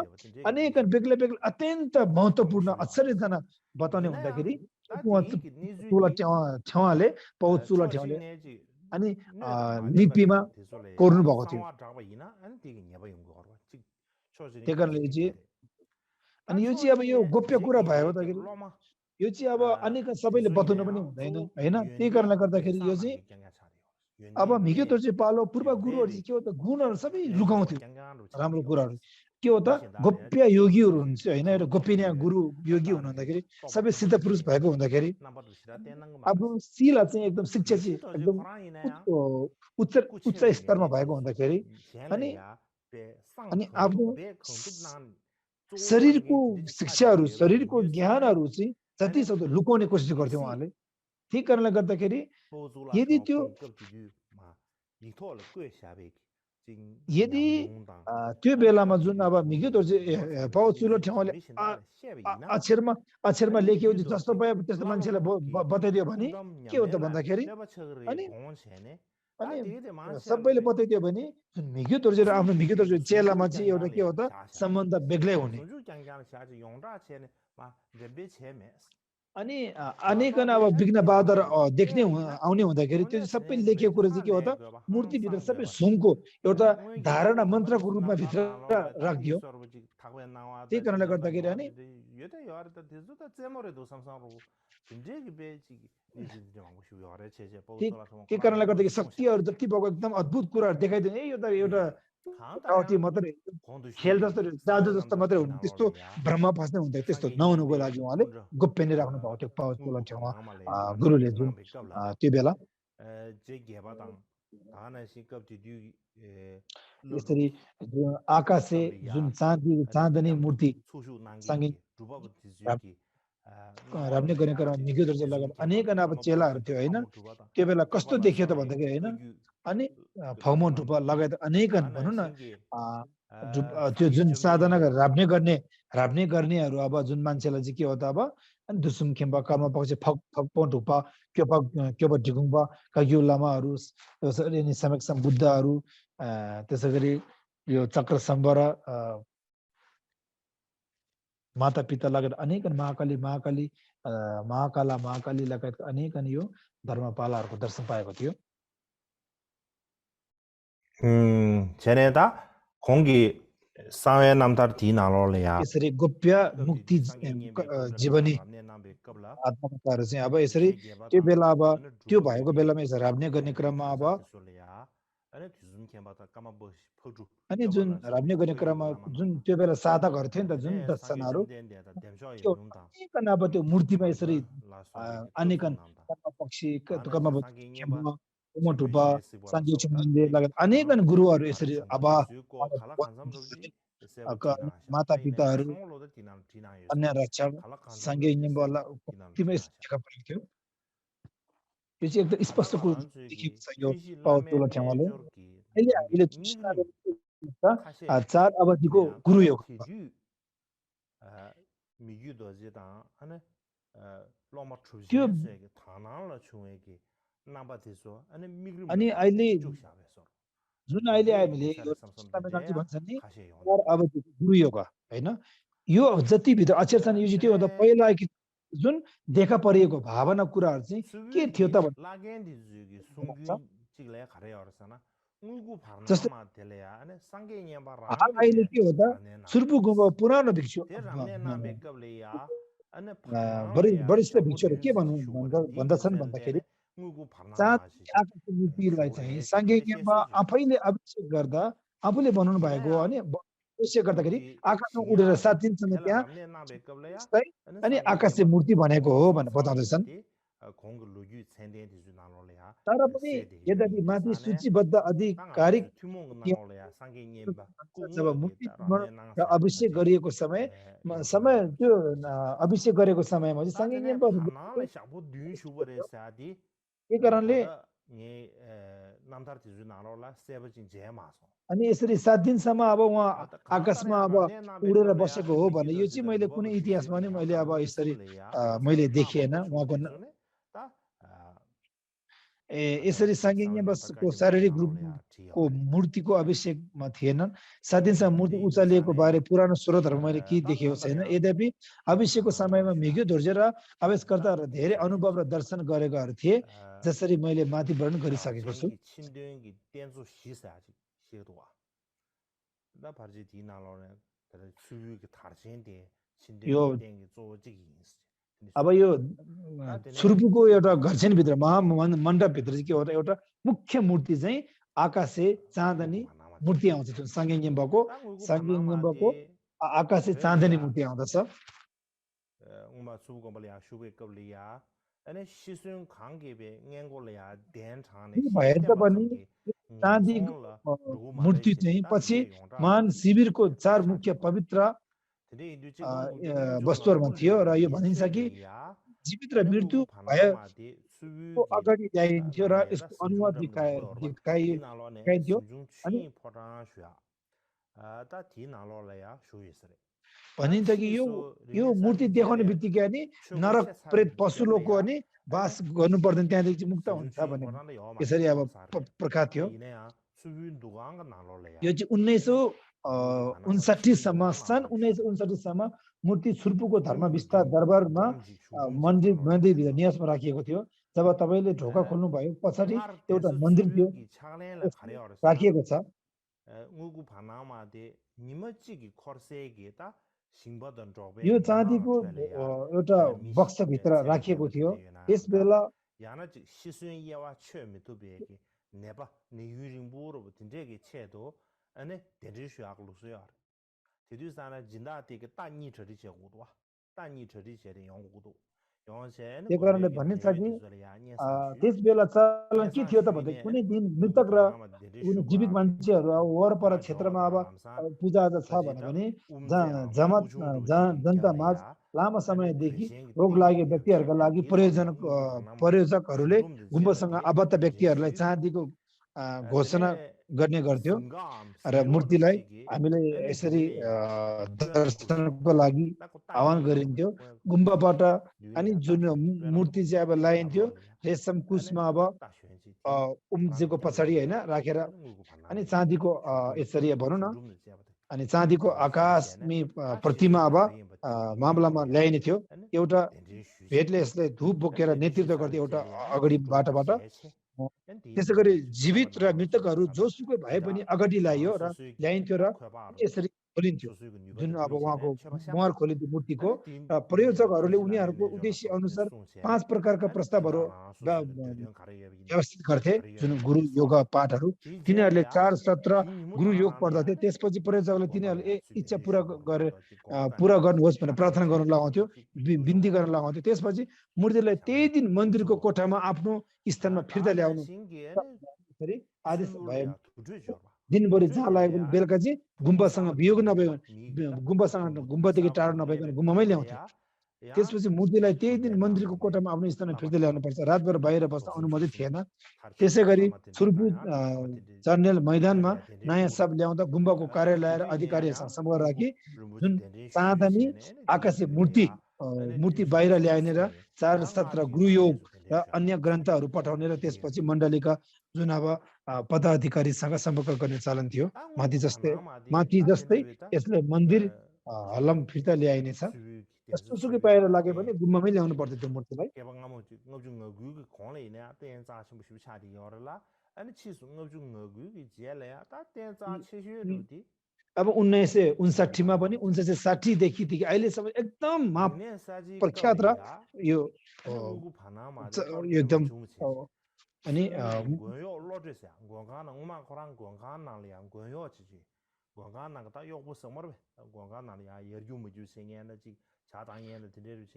अनेक बेग्लै बेग्लै अत्यन्त महत्त्वपूर्ण आश्चर्यजना बताउने हुँदाखेरि ठेवाले पौत चुला ठेवाले अनि लिपिमा कोर्नु भएको थियो त्यही कारणले चाहिँ अनि यो चाहिँ अब यो गोप्य कुरा भयो त यो चाहिँ अब अनेक सबैले बताउनु पनि हुँदैन हैन त्यही कारणले गर्दाखेरि यो चाहिँ अब मिगेतो चाहिँ पालो पूर्व गुरुहरु चाहिँ के हो त गुणहरु सबै लुकाउँथ्यो राम्रो कुराहरु के हो त गोप्य योगीहरु हुन्छ हैन एउटा गोपनीय गुरु योगी हुनुहुँदाखेरि सबै सिद्ध पुरुष भएको हुँदाखेरि अब शिला चाहिँ एकदम शिक्षा चाहिँ एकदम उच्च स्तरमा भएको हुँदाखेरि अनि आफ्नो शरीरको शिक्षाहरु शरीरको ज्ञानहरु चाहिँ जति सक्दो लुकाउने कोसिस गर्थ्यो उहाँले त्यही कारणले गर्दाखेरि यदि त्यो बेलामा जुन अब मिगेतो चाहिँ पाउ चुलो ठाउँले अक्षरमा लेख्यो जस्तो भयो त्यस्तो मान्छेलाई बताइदियो भने के हो त भन्दाखेरि अनि सबैले बताइदियो भने मिगेतो र आफ्नो मिगेतो चेलामा चाहिँ एउटा के हो त सम्बन्ध बेग्लै हुने अनि अनेकन अब विघ्न बादर देख्ने आउने हुँदाखेरि त्यो सबै लेखेको कुरा चाहिँ के हो त मूर्तिभित्र सबै सुनको एउटा धारणा मन्त्रको रूपमा भित्र राखिदियो त्यही कारणले गर्दाखेरि अनि त्यही कारणले गर्दाखेरि शक्तिहरू जति भएको एकदम अद्भुत कुराहरू देखाइदिने यो त एउटा मात्रै खेल जस्तो जादु जस्तो मात्रै हुनु त्यस्तो भ्रम फस्ने हुँदैन त्यस्तो नहुनुको लागि उहाँले गोप्य नै राख्नु भएको थियो पावसको ठाउँमा गुरुले जुन त्यो बेला यसरी आकाशे जुन चाँदनी मूर्ति सँगै राम्ने गर्ने क्रममा निगेदर लगायत अनेक अब चेलाहरू थियो हैन त्यो बेला कस्तो देखियो त भन्दाखेरि हैन अनि फौमो ढुपा लगायत अनेकन भनौँ न त्यो जुन साधना राप्ने गर्नेहरू अब जुन मान्छेलाई चाहिँ के हो त अब अनि दुसुम खेम्बा कर्म पक्ष फक्पो ढुपा क्योपा ढिकुङपा काग्यु लामाहरू अनि समक्षम बुद्धहरू त्यसै गरी यो चक्र सम्बर माता पिता लगायत अनेकन महाकाली लगायत अनेकन यो धर्मपालाहरूको दर्शन पाएको थियो 쟤네다 공기 사회 남달 디나로래야 यसरी गोप्य मुक्ति जीवनी आत्मकथाहरू चाहिँ अब यसरी त्यो बेला अब त्यो भएको बेलामा यसरी राप्ने गर्ने क्रममा अब अनि जुन राप्ने गर्ने क्रममा जुन त्यो बेला साधकहरू थियो नि त जुन 10 जनाहरू अब त्यो मूर्तिमा यसरी अनेकन पक्षी मोटुपा लगायत अनेकन गुरुहरू यसरी अब माता पिताहरू अन्य रक्षक सँगै थियो यो चाहिँ एकदम स्पष्ट देखिएको छ यो पावतोला ठाउँले अहिले हामीले चार अवधिको गुरु योग 미규도지다 하네 로마 त्यो 추진세게 타나라 추에게 나바티소 아니 미그림도 अनि अहिले 쭉샤베서 जुन अहिले हामीले यो संस्थामेकाजी भन्छन् नि चार अवधिको गुरु योग हैन यो जति भित्र अक्षर छन् यो त्यो भन्दा पहिला जुन देखा परिएको भावना कुराहरु चाहिँ के थियो त भन्ने लागेन्दी जुगी सुंगु चिगले खरे अरसना उगु जस्तै फार्नमा तेलेया अनि संगे न्याबा हाल अहिले के हो त सुर्पु गुम्बा पुरानो भिक्षु वरिष्ठ भिक्षुहरू के भन्दछन् भन्दाखेरि चाँद आकाशको मूर्तिलाई चाहिँ साङ्गेयमा आफैले अभिषेक गर्दा आफूले बनाउनु भएको हो अनि अभिषेक गर्दाखेरि आकाशमा उडेर 7 दिनसम्म त्यहाँ अनि आकाश चाहिँ मूर्ति बनेको हो भनेर बताउँदैछन् तर पनि यद्यपि माथि सूचीबद्ध आधिकारिक जब मूर्ति र अभिषेक गरिएको समय त्यो अभिषेक गरेको समयमा चाहिँ साङ्गेयमा के कारणले अनि यसरी 7 दिनसम्म अब उहाँ आकाशमा अब उडेर बसेको हो भने यो चाहिँ मैले कुनै इतिहासमा नि मैले अब यसरी मैले देखिएन उहाँको यसरी साङ्गेयको शारीरिक रूपको मूर्तिको अभिषेकमा थिएनन् 7 दिनसम्म मूर्ति उचालिएको बारे पुरानो स्रोतहरुमा मैले के देखेको छैन यद्यपि अभिषेकको समयमा मिग्यो धुर्जे र आवेशकर्ताहरू धेरै अनुभव र दर्शन गरेकाहरू थिए जसरी मैले माथि वर्णन गरिसकेको छु यो अब यो सुर्पुको एउटा घरछेनभित्र महामण्डपभित्र चाहिँ के हो त एउटा मुख्य मूर्ति चाहिँ आकाशे चाँदनी मूर्ति आउँछ त्यो साङ्गेयम्बाको आकाशे चाँदनी मूर्ति आउँदछ भएर पनि चाँदीको मूर्ति चाहिँ पछि महान शिविरको 4 मुख्य पवित्र वस्तुहरुमा थियो र यो भनिन्छ कि जीवित र मृत्यु भएको अगाडि ल्याइन्थ्यो र यसको अनुवाद देखाइन्थ्यो अनि भनिन्छ कि यो मूर्ति देखाउने बित्तिकै अनि नरक प्रेत पशुलोकको अनि वास गर्नु पर्दैन त्यहाँदेखि मुक्त हुन्छ भन्ने यसरी अब प्रकाश थियो यो चाहिँ 1959 सम्म सन् 1959 सम्म मूर्ति सुर्पुको धर्म विस्तार दरबारमा मन्दिर निवासमा राखिएको थियो जब तपाईले ढोका खोल्नु भयो पछाडी एउटा मन्दिर थियो राखिएको छ यो चाँदीको एउटा बक्स भित्र राखिएको थियो त्यसबेला ane dendri shuya lu suya tidu sana jinda te ke ta ni chri che gu do ta ni chri che de yong gu do yong che ne त्यो कारणले भनिन्छ कि त्यसबेला चलन के थियो त भन्दा कुनै दिन मृतक र कुनै जीवित मान्छेहरु वरपर क्षेत्रमा अब पूजा आजा छ भने जनतामाझ लामो समयदेखि रोग लागेको व्यक्तिहरुका लागि प्रयोजकहरुले गुम्बसँग आबद्ध व्यक्तिहरुलाई चाँदीको घोषणा गर्ने गर्थ्यो र मूर्तिलाई हामीले यसरी दर्शनको लागि आह्वान गरिन्थ्यो गुम्बाबाट अनि जुन मूर्ति चाहिँ अब लाइन्थ्यो रेशम कुशमा अब उम्जेको पछाडी हैन राखेर अनि चाँदीको यसरी भनौं न अनि चाँदीको आकाशमी प्रतिमा अब मामलामा ल्याइने थियो एउटा भेटले यसलाई धूप बोकेर नेतृत्व गर्थ्यो एउटा अगाडि बाटोबाट त्यसैगरी जीवित र मृतकहरु जोसुकै भए पनि अगाडि ल्याइयो र ल्याइन्थ्यो र यसरी खोलिन्थ्यो जुन अब उहाँको मुहार खोलिन्थ्यो मूर्तिको र प्रयोजकहरुले उनीहरुको उद्देश्य अनुसार 5 प्रकारका प्रस्तावहरु व्यवस्थित गर्थे जुन गुरु योग पाठहरु तिनीहरुले 4 सत्र गुरु योग पढ्दथे त्यसपछि प्रयोजकले तिनीहरुले इच्छा पूरा गर्नुहोस् भनेर प्रार्थना गर्न लगाउँथ्यो बिन्ती गर्न लगाउँथ्यो त्यसपछि मूर्तिलाई त्यही दिन मन्दिरको कोठामा आफ्नो स्थानमा फिर्ता ल्याउनु आदेश भयो दिनभरि जहाँ लाग्यो भने बेलुका चाहिँ गुम्बासँग वियोग नभयो गुम्बादेखि टाढो नभइकन गुम्बामै ल्याउँथ्यो त्यसपछि मूर्तिलाई त्यही दिन मन्दिरको कोठामा आफ्नो स्थानमा फिर्ता ल्याउनुपर्छ, रातभर बाहिर बस्न अनुमति थिएन। त्यसै गरी छुर्पु चर्नेल मैदानमा नयाँ शब ल्याउँदा गुम्बाको कार्यालय र अधिकारीहरूसँग सम्पर्क राखी जुन चाँदनी आकाशे मूर्ति बाहिर ल्याइने र 4 गुरुयोग र अन्य ग्रन्थहरू पठाउने र त्यसपछि मण्डलीका जुन अब पदाधिकारीसँग सम्पर्क गर्ने चलन थियो। माथि जस्तै यसले मन्दिर हलम फिर्ता ल्याइनेछ। जस्तोसुकै बाहिर लागे पनि गुम्बामै ल्याउनु पर्थ्यो त्यो मूर्तिलाई। अब 1959 मा पनि 1960 देखि अहिलेसम्म एकदम प्रख्यात र यो एकदम अनि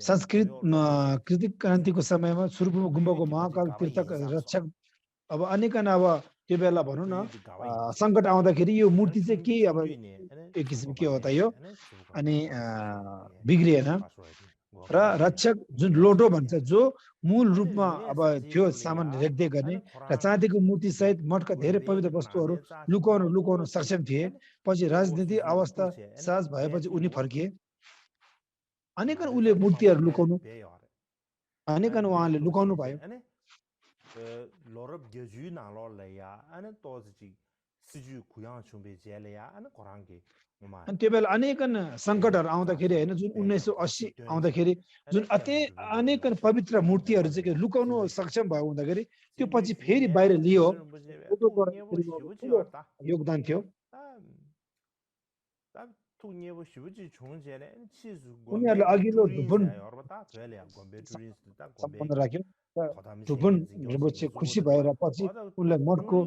संस्कृत कृतिक क्रान्तिको समयमा सुरुको गुम्बाको महाकाल तीर्थक रक्षक अब अनेकन अब त्यो बेला भनौँ न सङ्कट आउँदाखेरि यो मूर्ति चाहिँ के अब एक किसिम के हो त यो अनि बिग्रिएन र रक्षक जुन लोटो भन्छ जो मूल रूपमा अब थियो सामान रेख्दै गर्ने र चाँदीको मूर्ति सहित मठका धेरै पवित्र वस्तुहरू लुकाउन सक्षम थिए। पछि राजनीति अवस्था साज भएपछि उनी फर्किए। अनेकन उले मूर्तिहरू लुकाउनु अनेकन उहाँले लुकाउनु भयो। अनि त्यो बेला अनेकन सङ्कटहरू आउँदाखेरि होइन जुन 1980 आउँदाखेरि जुन अनेकन पवित्र मूर्तिहरू चाहिँ लुकाउनु सक्षम भयो हुँदाखेरि त्यो पछि फेरि बाहिर लियो योगदान थियो। उनीहरूले अघिल्लो ढुपुन सम्पन्न राख्यो। ढुपुन रिम्पोछे खुसी भएर पछि उनलाई मठको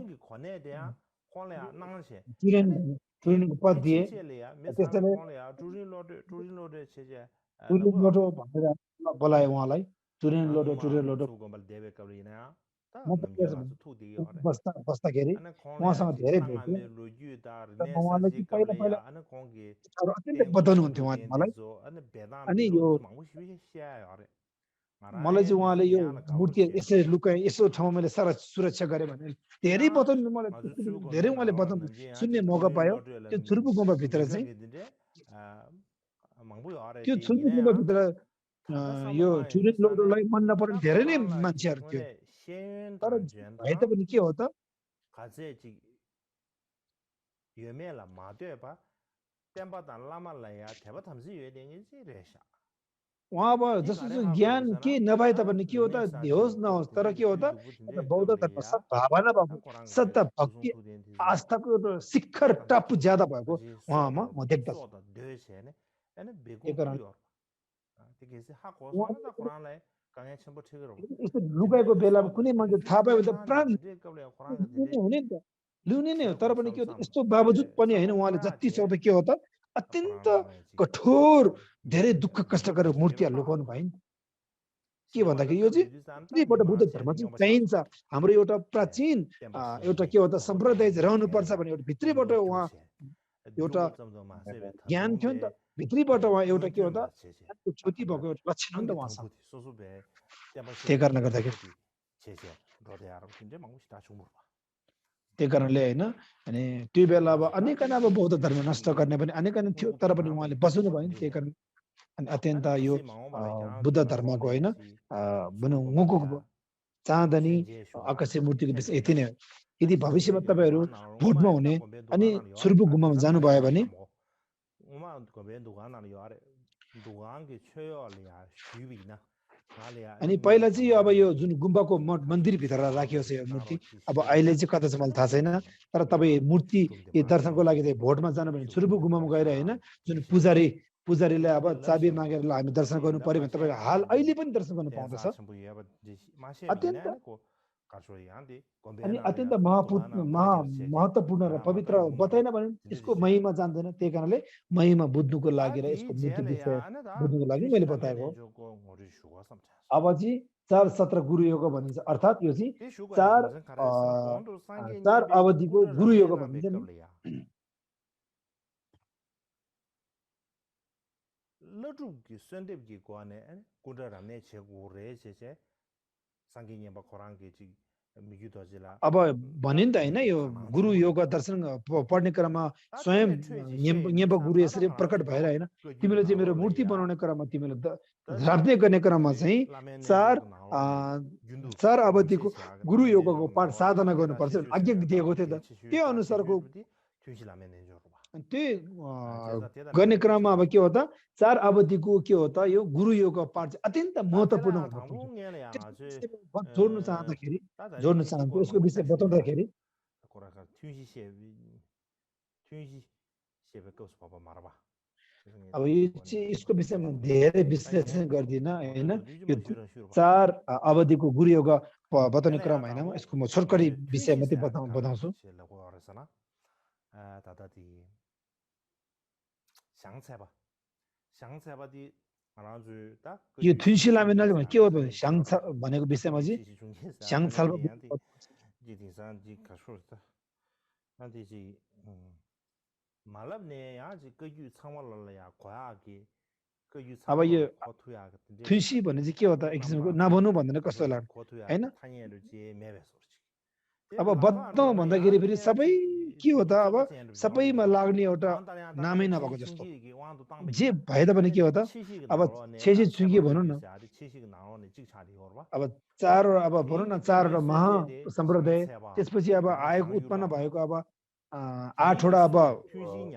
चुरेनको पद दिए। त्यसैले टुरिन लोटो भनेर बोलाए उहाँलाई। टुरिन लोटो बस्दाखेरि उहाँसँग धेरै भेट्यो। उहाँले चाहिँ पहिला अत्यन्तै बताउनुहुन्थ्यो उहाँले मलाई। अनि यो मलाई चाहिँ उहाँले यो मूर्ति यसरी लुकाएँ, यसो ठाउँमा मैले सारा सुरक्षा गरेँ भनेर धेरै बताउनु, मलाई धेरै उहाँले बताउनु सुन्ने मौका पायो। त्यो छुर्पु गुम्बाभित्र चाहिँ त्यो छुर्पु गुम्बाभित्र यो टुरिन लोटोलाई मन नपर्ने धेरै नै मान्छेहरू थियो। तर भए तापनि के हो त उहाँ अब जस्तो ज्ञान के नभए तापनि के हो त होस् नहोस्, तर के हो त बौद्ध धर्म सद्भावना भएको सत्ता भक्ति आस्थाको एउटा शिखर टापु ज्यादा भएको उहाँमा म देख्दछु। यस्तो लुकाएको बेलामा कुनै मान्छे थाहा पायो भने त प्राण हुने नि त लिउने नै हो। तर पनि के हो त यस्तो बावजुद पनि होइन उहाँले जति सक्दो के हो त अत्यन्त कठोर धेरै दुःख कष्ट गरेर मूर्तिहरू लुकाउनु भयो नि। के भन्दाखेरि यो चाहिँ भित्रैबाट बुद्ध धर्म चाहिँ चाहिन्छ। हाम्रो एउटा प्राचीन एउटा के हो त सम्प्रदाय चाहिँ रहनुपर्छ भने एउटा भित्रैबाट उहाँ एउटा ज्ञान थियो नि त। भित्रैबाट उहाँ एउटा के हो त ज्योति भएको एउटा लक्षण हो नि त उहाँसँग। त्यही कारणले गर्दाखेरि त्यही कारणले होइन अनि त्यो बेला अब अनेकन अब बौद्ध धर्म नष्ट गर्ने पनि अनेकन थियो, तर पनि उहाँले बचाउनु भयो नि। त्यही कारण अनि अत्यन्त यो बुद्ध धर्मको होइन भनौँ उहाँको चाँदनी आकाशे मूर्तिको विषय यति नै हो। यदि भविष्यमा तपाईँहरू भोटमा हुने अनि छुर्पु गुम्बामा जानुभयो भने अनि पहिला चाहिँ अब यो जुन गुम्बाको मन्दिरभित्र राखिएको छ यो मूर्ति। अब अहिले चाहिँ कता छ मलाई थाहा छैन, तर तपाईँ मूर्ति दर्शनको लागि चाहिँ भोटमा जानु भने छुर्पु गुम्बामा गएर होइन जुन पुजारीलाई अब चाबी मागेर हामी दर्शन गर्नु पर्यो भने तपाईँ हाल अहिले पनि दर्शन गर्नु पाउँदछ। अनि अत्यन्त महत्त्वपूर्ण र पवित्र बताएन भने यसको महिमा जान्दैन। त्यही कारणले महिमा बुझ्नुको लागि र यसको मूर्ति विषय बुझ्नुको लागि मैले बताएको। अब चाहिँ 4 सत्र गुरु योग भनिन्छ, अर्थात् यो चाहिँ 4 अवधिको गुरु योग भनिन्छ नि। लजुकी स्वन्देबकी कोने कुडरामने छेगुरे छेछे सांगिन्यबा खोरांगे छि मिगु दजिला अब भनिन् त हैन यो गुरु योग दर्शन पढ्ने क्रममा स्वयं न्यम्ब गुरु यसरी प्रकट भएर हैन तिमीले चाहिँ मेरो मूर्ति बनाउने क्रममा तिमीले झार्दै गर्ने क्रममा चाहिँ चार अवधिको गुरु योगको पाठ साधना गर्नुपर्छ आज्ञा दिएको थियो त त्यो अनुसारको त्यो गर्ने क्रममा अब के हो त चार अवधिको के हो त यो गुरु योग पाठ चाहिँ अत्यन्त महत्त्वपूर्ण जोड्नु चाहन्छु यसको विषय बताउँदाखेरि अब यसको विषयमा धेरै विश्लेषण गर्दिन हैन यो चार अवधिको गुरु योग बताउने क्रम हैन यसको म छोटकरी विषय मात्रै बताउँछु यो थुन्सी लामेनाले के हो त शांग भनेको विषयमा चाहिँ शांग छलफल अब यो थुन्सी भन्ने चाहिँ के हो त एक किसिमको नभन्नु भन्दैन कस्तो लाग्छ हैन अब बताउँ भन्दाखेरि फेरि सबै के हो त अब सबैमा लाग्ने एउटा नामै नभएको जस्तो जे भए पनि के हो त अब छेसी चुङ्गे भनौँ न अब चारवटा अब भनौँ न चारवटा महा सम्प्रदाय त्यसपछि अब आएको उत्पन्न भएको अब 8वटा अब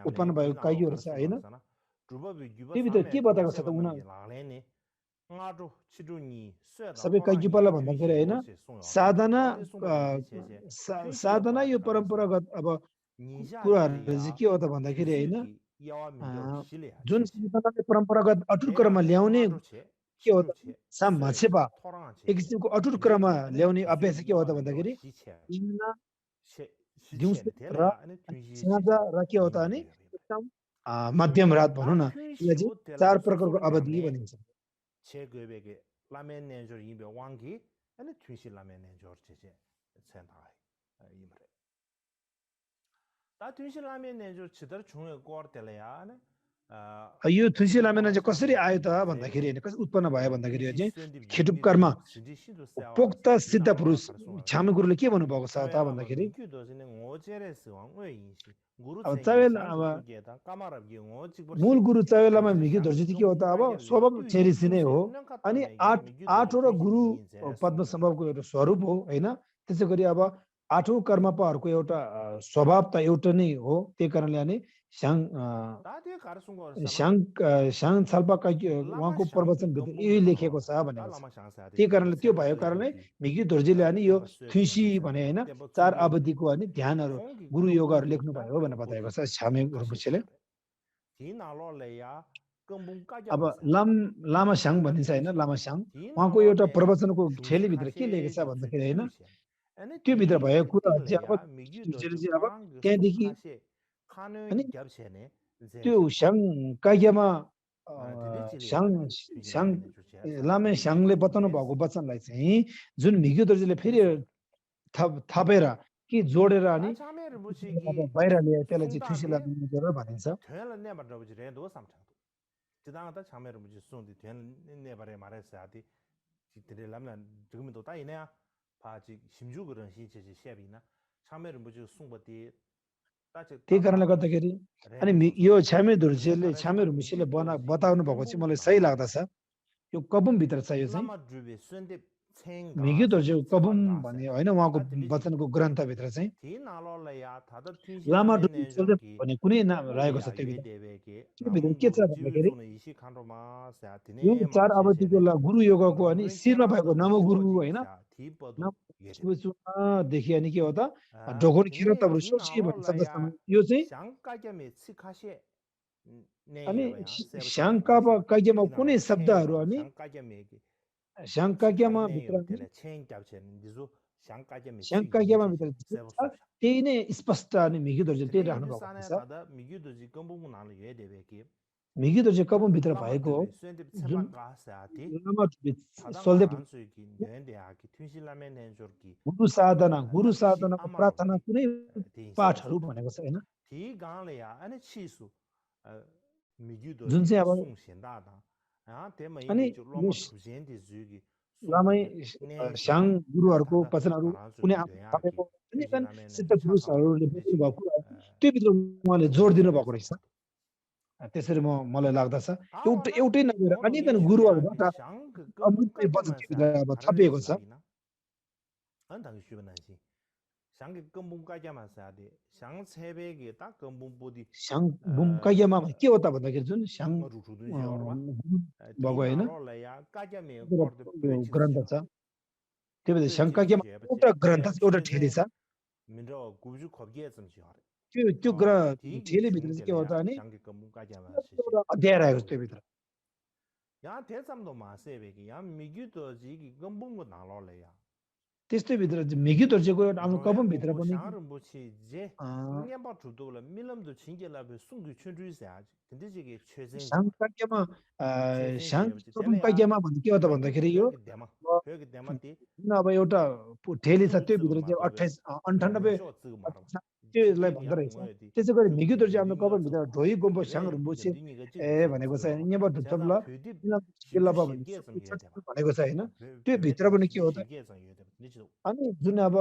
उत्पन्न भएको काइयोहरू छ हैन त्योभित्र के बताएको छ त उना सबै काइयुपाला भन्दाखेरि हैन साधना यो परम्परागत अब कुराहरु चाहिँ के हो त भन्दाखेरि हैन जुन साधनाले परम्परागत अटुट क्रममा ल्याउने के हो त सामाछेपा एक किसिमको अटुट क्रममा ल्याउने अभ्यास के हो त भन्दाखेरि दिउँसो र साँझ र के हो त अनि एकदम मध्यम रात भनौँ न यो चाहिँ चार प्रकारको अवधि भनिन्छ यो थुन्सी लामेन चाहिँ कसरी आयो त भन्दाखेरि हैन कसरी उत्पन्न भयो भन्दाखेरि चाहिँ खेटुपकर्मा पोक्त सिद्ध पुरुष छामे गुरुले के भन्नु भएको छ त भन्दाखेरि अब चावेल अब मूल गुरु चावेलामा मिग्यु दर्जित के हो त अब स्वभाव चेरिसी नै हो अनि 8वटा गुरु पद्म सम्भवको एउटा स्वरूप हो हैन त्यसैगरी अब 8औं कर्मपाहरूको एउटा स्वभाव त एउटा नै हो त्यही कारणले अनि शाङ छाल्पाका उहाँको प्रवचन भित्र यही लेखेको छ भनेको छ त्यही कारणले त्यो भएको कारणले मिग्यु दर्जीले अनि यो थुन्सी भने हैन चार अवधिको अनि ध्यानहरू गुरु योगहरू लेख्नु भयो भनेर बताएको छ छामे गुरुपुछेले अब लामा शाङ भनिन्छ हैन लामा शाङ उहाँको एउटा प्रवचनको ठेली भित्र के लेखेको छ भन्दाखेरि हैन त्यो भित्र भएको कुरा चाहिँ अब त्यहाँदेखि अनि त्यो शाङ काग्यमा लामे शाङले बताउनु भएको वचनलाई चाहिँ जुन मिग्यु दर्जीले फेरि थपेर कि जोडेर अनि बाहिर ल्याए त्यसलाई चाहिँ थुन्सी लामे गरेर भनिन्छ त्यही कारणले गर्दाखेरि अनि यो छामे दर्जीले छामे रुमिसीले बताउनु भएको चाहिँ मलाई सही लाग्दछ यो कबुम भित्र छ यो चाहिँ मिग्यु दर्जीको कबुम भन्ने हैन उहाँको वचनको ग्रन्थ भित्र चाहिँ लामा भन्ने कुनै नाम रहेको छ त्यो भित्र के छ भन्दाखेरि यो चार अवधिको गुरु योगको अनि शिरमा भएको नमगुरु हैन देखि अनि के हो त ढोगोन खेर त सोची भन्ने शब्दसँग यो चाहिँ अनि शङ्कापा काग्यमा कुनै शब्दहरू अनि शङ्काग्यमा भित्र शङ्काग्यमा भित्र त्यही नै स्पष्ट अनि मिग्यु दर्जी त्यही राख्नु भएको छ मिग्यु दर्जी कबुम भित्र भएको हो गुरु साधनाको प्रार्थना कुनै पाठहरू भनेको छ हैन 미규도 जुन चाहिँ 디 अब 송신다다 아 अनि 대마인데 저 यो 로마 투젠데 주기 लामै 송디데 स्याङ 내시나 गुरुहरूको 다다 वचनहरू कुनै 바란스도 आफूले 돼야기 थापेको अनेकन 베지나면은 सिद्ध 차사도 पुरुषहरूले बोल्नु 되지 भएको कुरा त्यो भित्र उहाँले जोड दिनुभएको रहेछ 송신레스마도 त्यसरी मलाई लाग्दछ 다와나 एउटै नभएर 모두 अनेकन 예슈야기 गुरुहरूबाट 샹그 अमृतमय वचन 끔끔까게만 त्यो भित्र 사 अब 다른 थपिएको छ 사비나 안당 쉬변하지 샹그 끔끔까게만 사데 샹 새벽에 딱 끔끔보디 स्याङ बुम कायमा के हो त भन्दाखेरि जुन स्याङ rujudu jorba भएको होइन 디나로라야 까게메 त्यो 거드 ग्रन्थ छ 뻬지스 त्यो भित्र स्याङ कायमा 뻬지스 एउटा ग्रन्थ छ एउटा ठेली 최제 छ 민저 구주 겁게선 지하래 त्यो 디기 ठेलीभित्र चाहिँ के हो त 숭텔야 भने 샹게 끔끔까게만 시시 एउटा अध्याय रहेको छ त्यो भित्र 야 대삼도 마세베기 야 미규도 지기 끔끔고 나로래야 त्यस्तै भित्र चाहिँ मिग्युतर चाहिँ गयो आफ्नो कपमभित्र 뭐 पनि 샹을 뭐지 이제 응년바 주도了밀럼도 징계라베 숭규 춘주이사야지 근데 저게 최선지 स्याङ कायमा स्याङ 최선지 कपम 텔레야 कायमा भन्ने के हो त 벽이 भन्दाखेरि यो 벽이 대마 벽이 대마디 जुन अब एउटा ठेली छ त्यो 숭규 भित्र चाहिँ 마도베 98 쇼 쓰고 말아 त्यसलाई 지게기 भन्दो रहेछ 양모여디 त्यसै गरी मिग्युतर चाहिँ आफ्नो 숭규 कपमभित्र 쓰고 ढोइ गोम्बो 그래 स्याङहरू मुछे 딘딩이가 ए 지금 भनेको छ 쓰고 यहाँबाट 제가 ढुच्चब्ल 푀디 जिल्ला 쉽게 भने 쉽게 해서 해야 돼 भनेको छ होइन त्यो 푀디 भित्र पनि के हो त 쉽게 해서 해야 돼 근데 अनि जुन अब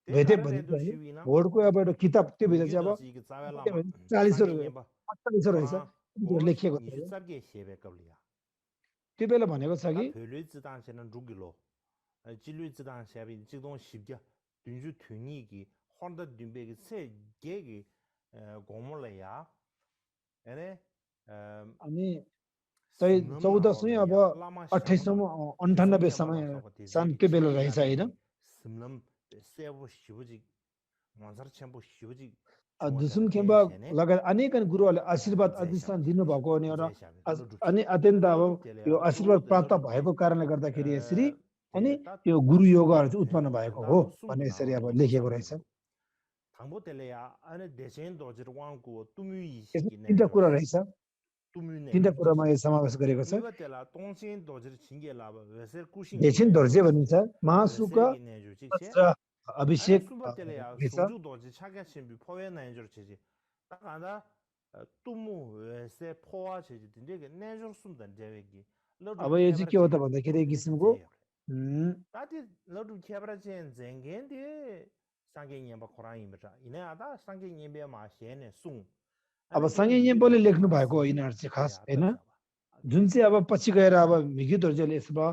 대 भेटे 다른 भनेको 애도 होइन 쉬위나 होडको अब एउटा किताब त्यो भित्र चाहिँ अब 미규도 지기 짜벨라마 40 상계 녀바 48 रहेछ 아 त्यो 고 लेखिएको छ 24개 시에 겁리야 त्यो बेला भनेको छ 다 कि 별의 지단세는 루기로 진료의 지단세비 지동 쉽게 든주 튜니기 혼다 딘베기 세 개기 고물래야 에네 अनि चाहिँ 14 चाहिँ अब 28 98 समय सान त्यो बेला रहेछ होइन 스름 세부 시부지 만사르 첨부 시부지 दुसुम खेम्बा लगायत अनेकन गुरुहरूले आशीर्वाद अधिष्ठान दिनुभएको अनि एउटा अनि अत्यन्त अब यो आशीर्वाद प्राप्त भएको कारणले गर्दाखेरि यसरी अनि यो गुरु योगहरू चाहिँ उत्पन्न भएको हो भन्ने यसरी अब लेखिएको रहेछ 당보텔레야 안에 대신 도지를 왕고 뚜뮤이 यसमा 시기네 तिनवटा कुरा रहेछ 뚜뮤네 तिनवटा कुरामा यो समावेश गरेको छ 뚜뮤텔라 동신 도지를 징계라바 वेसेर कुशिङ देशिन धर्जे भनिन्छ महासुक वस्त्र अभिषेक सुबतेले야 रहेछ 소주 도지 차게 신비 포에 내줄 지지 딱 안다 뚜무 वेसे 포와 지지 근데 내줄 숨던 제외기 अब यो चाहिँ के हो त भन्दाखेरि एक किसिमको 다디 너도 캐브라젠 쟁겐데 상계님바 코라임बटा इने आदा 상계님बे माशेने सुङ अब सँगै यिनीहरूले लेख्नु भएको हो यिनीहरू चाहिँ खास होइन जुन चाहिँ अब पछि गएर अब मिगी दर्जेले यसमा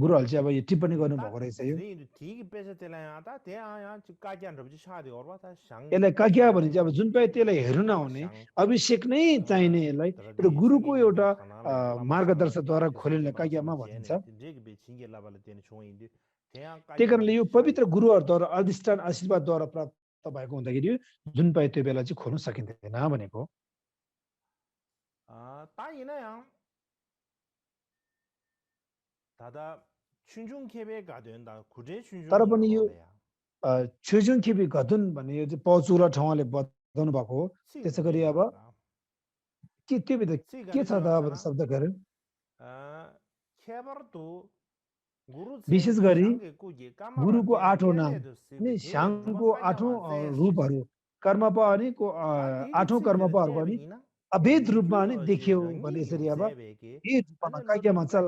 गुरुहरूले चाहिँ अब यो टिप्पणी गर्नुभएको रहेछ यो ठीक पेसेतेला आदा ते आया काज्यान रबजी शादी और बात सँग यसलाई काग्या भने चाहिँ अब जुन पाए त्यसलाई हेर्नु नहुने अभिषेक नै चाहिने यसलाई एउटा गुरुको एउटा मार्गदर्शकद्वारा खोलिने काग्यामा भनिन्छ त्यही कारणले यो पवित्र गुरुहरूद्वारा अधिष्ठान आशीर्वादद्वारा प्राप्त भएको हुँदाखेरि जुन पाए त्यो बेला चाहिँ खोल्न सकिँदैन भनेको तर पनि यो छुजुङ खेपी घदुन भन्ने यो चाहिँ पचुला ठाउँले बताउनु भएको हो त्यसै गरी अब के त्यो भित्र के छ त अब शब्दहरू विशेष गरी गुरुको 8औं नाम अनि श्याङको 8औं रूपहरू कर्मपा अनि 8औं कर्मपाहरूको अनि अभेद रूपमा नि देखियो भने यसरी अब यो रूपमा काग्यमा चल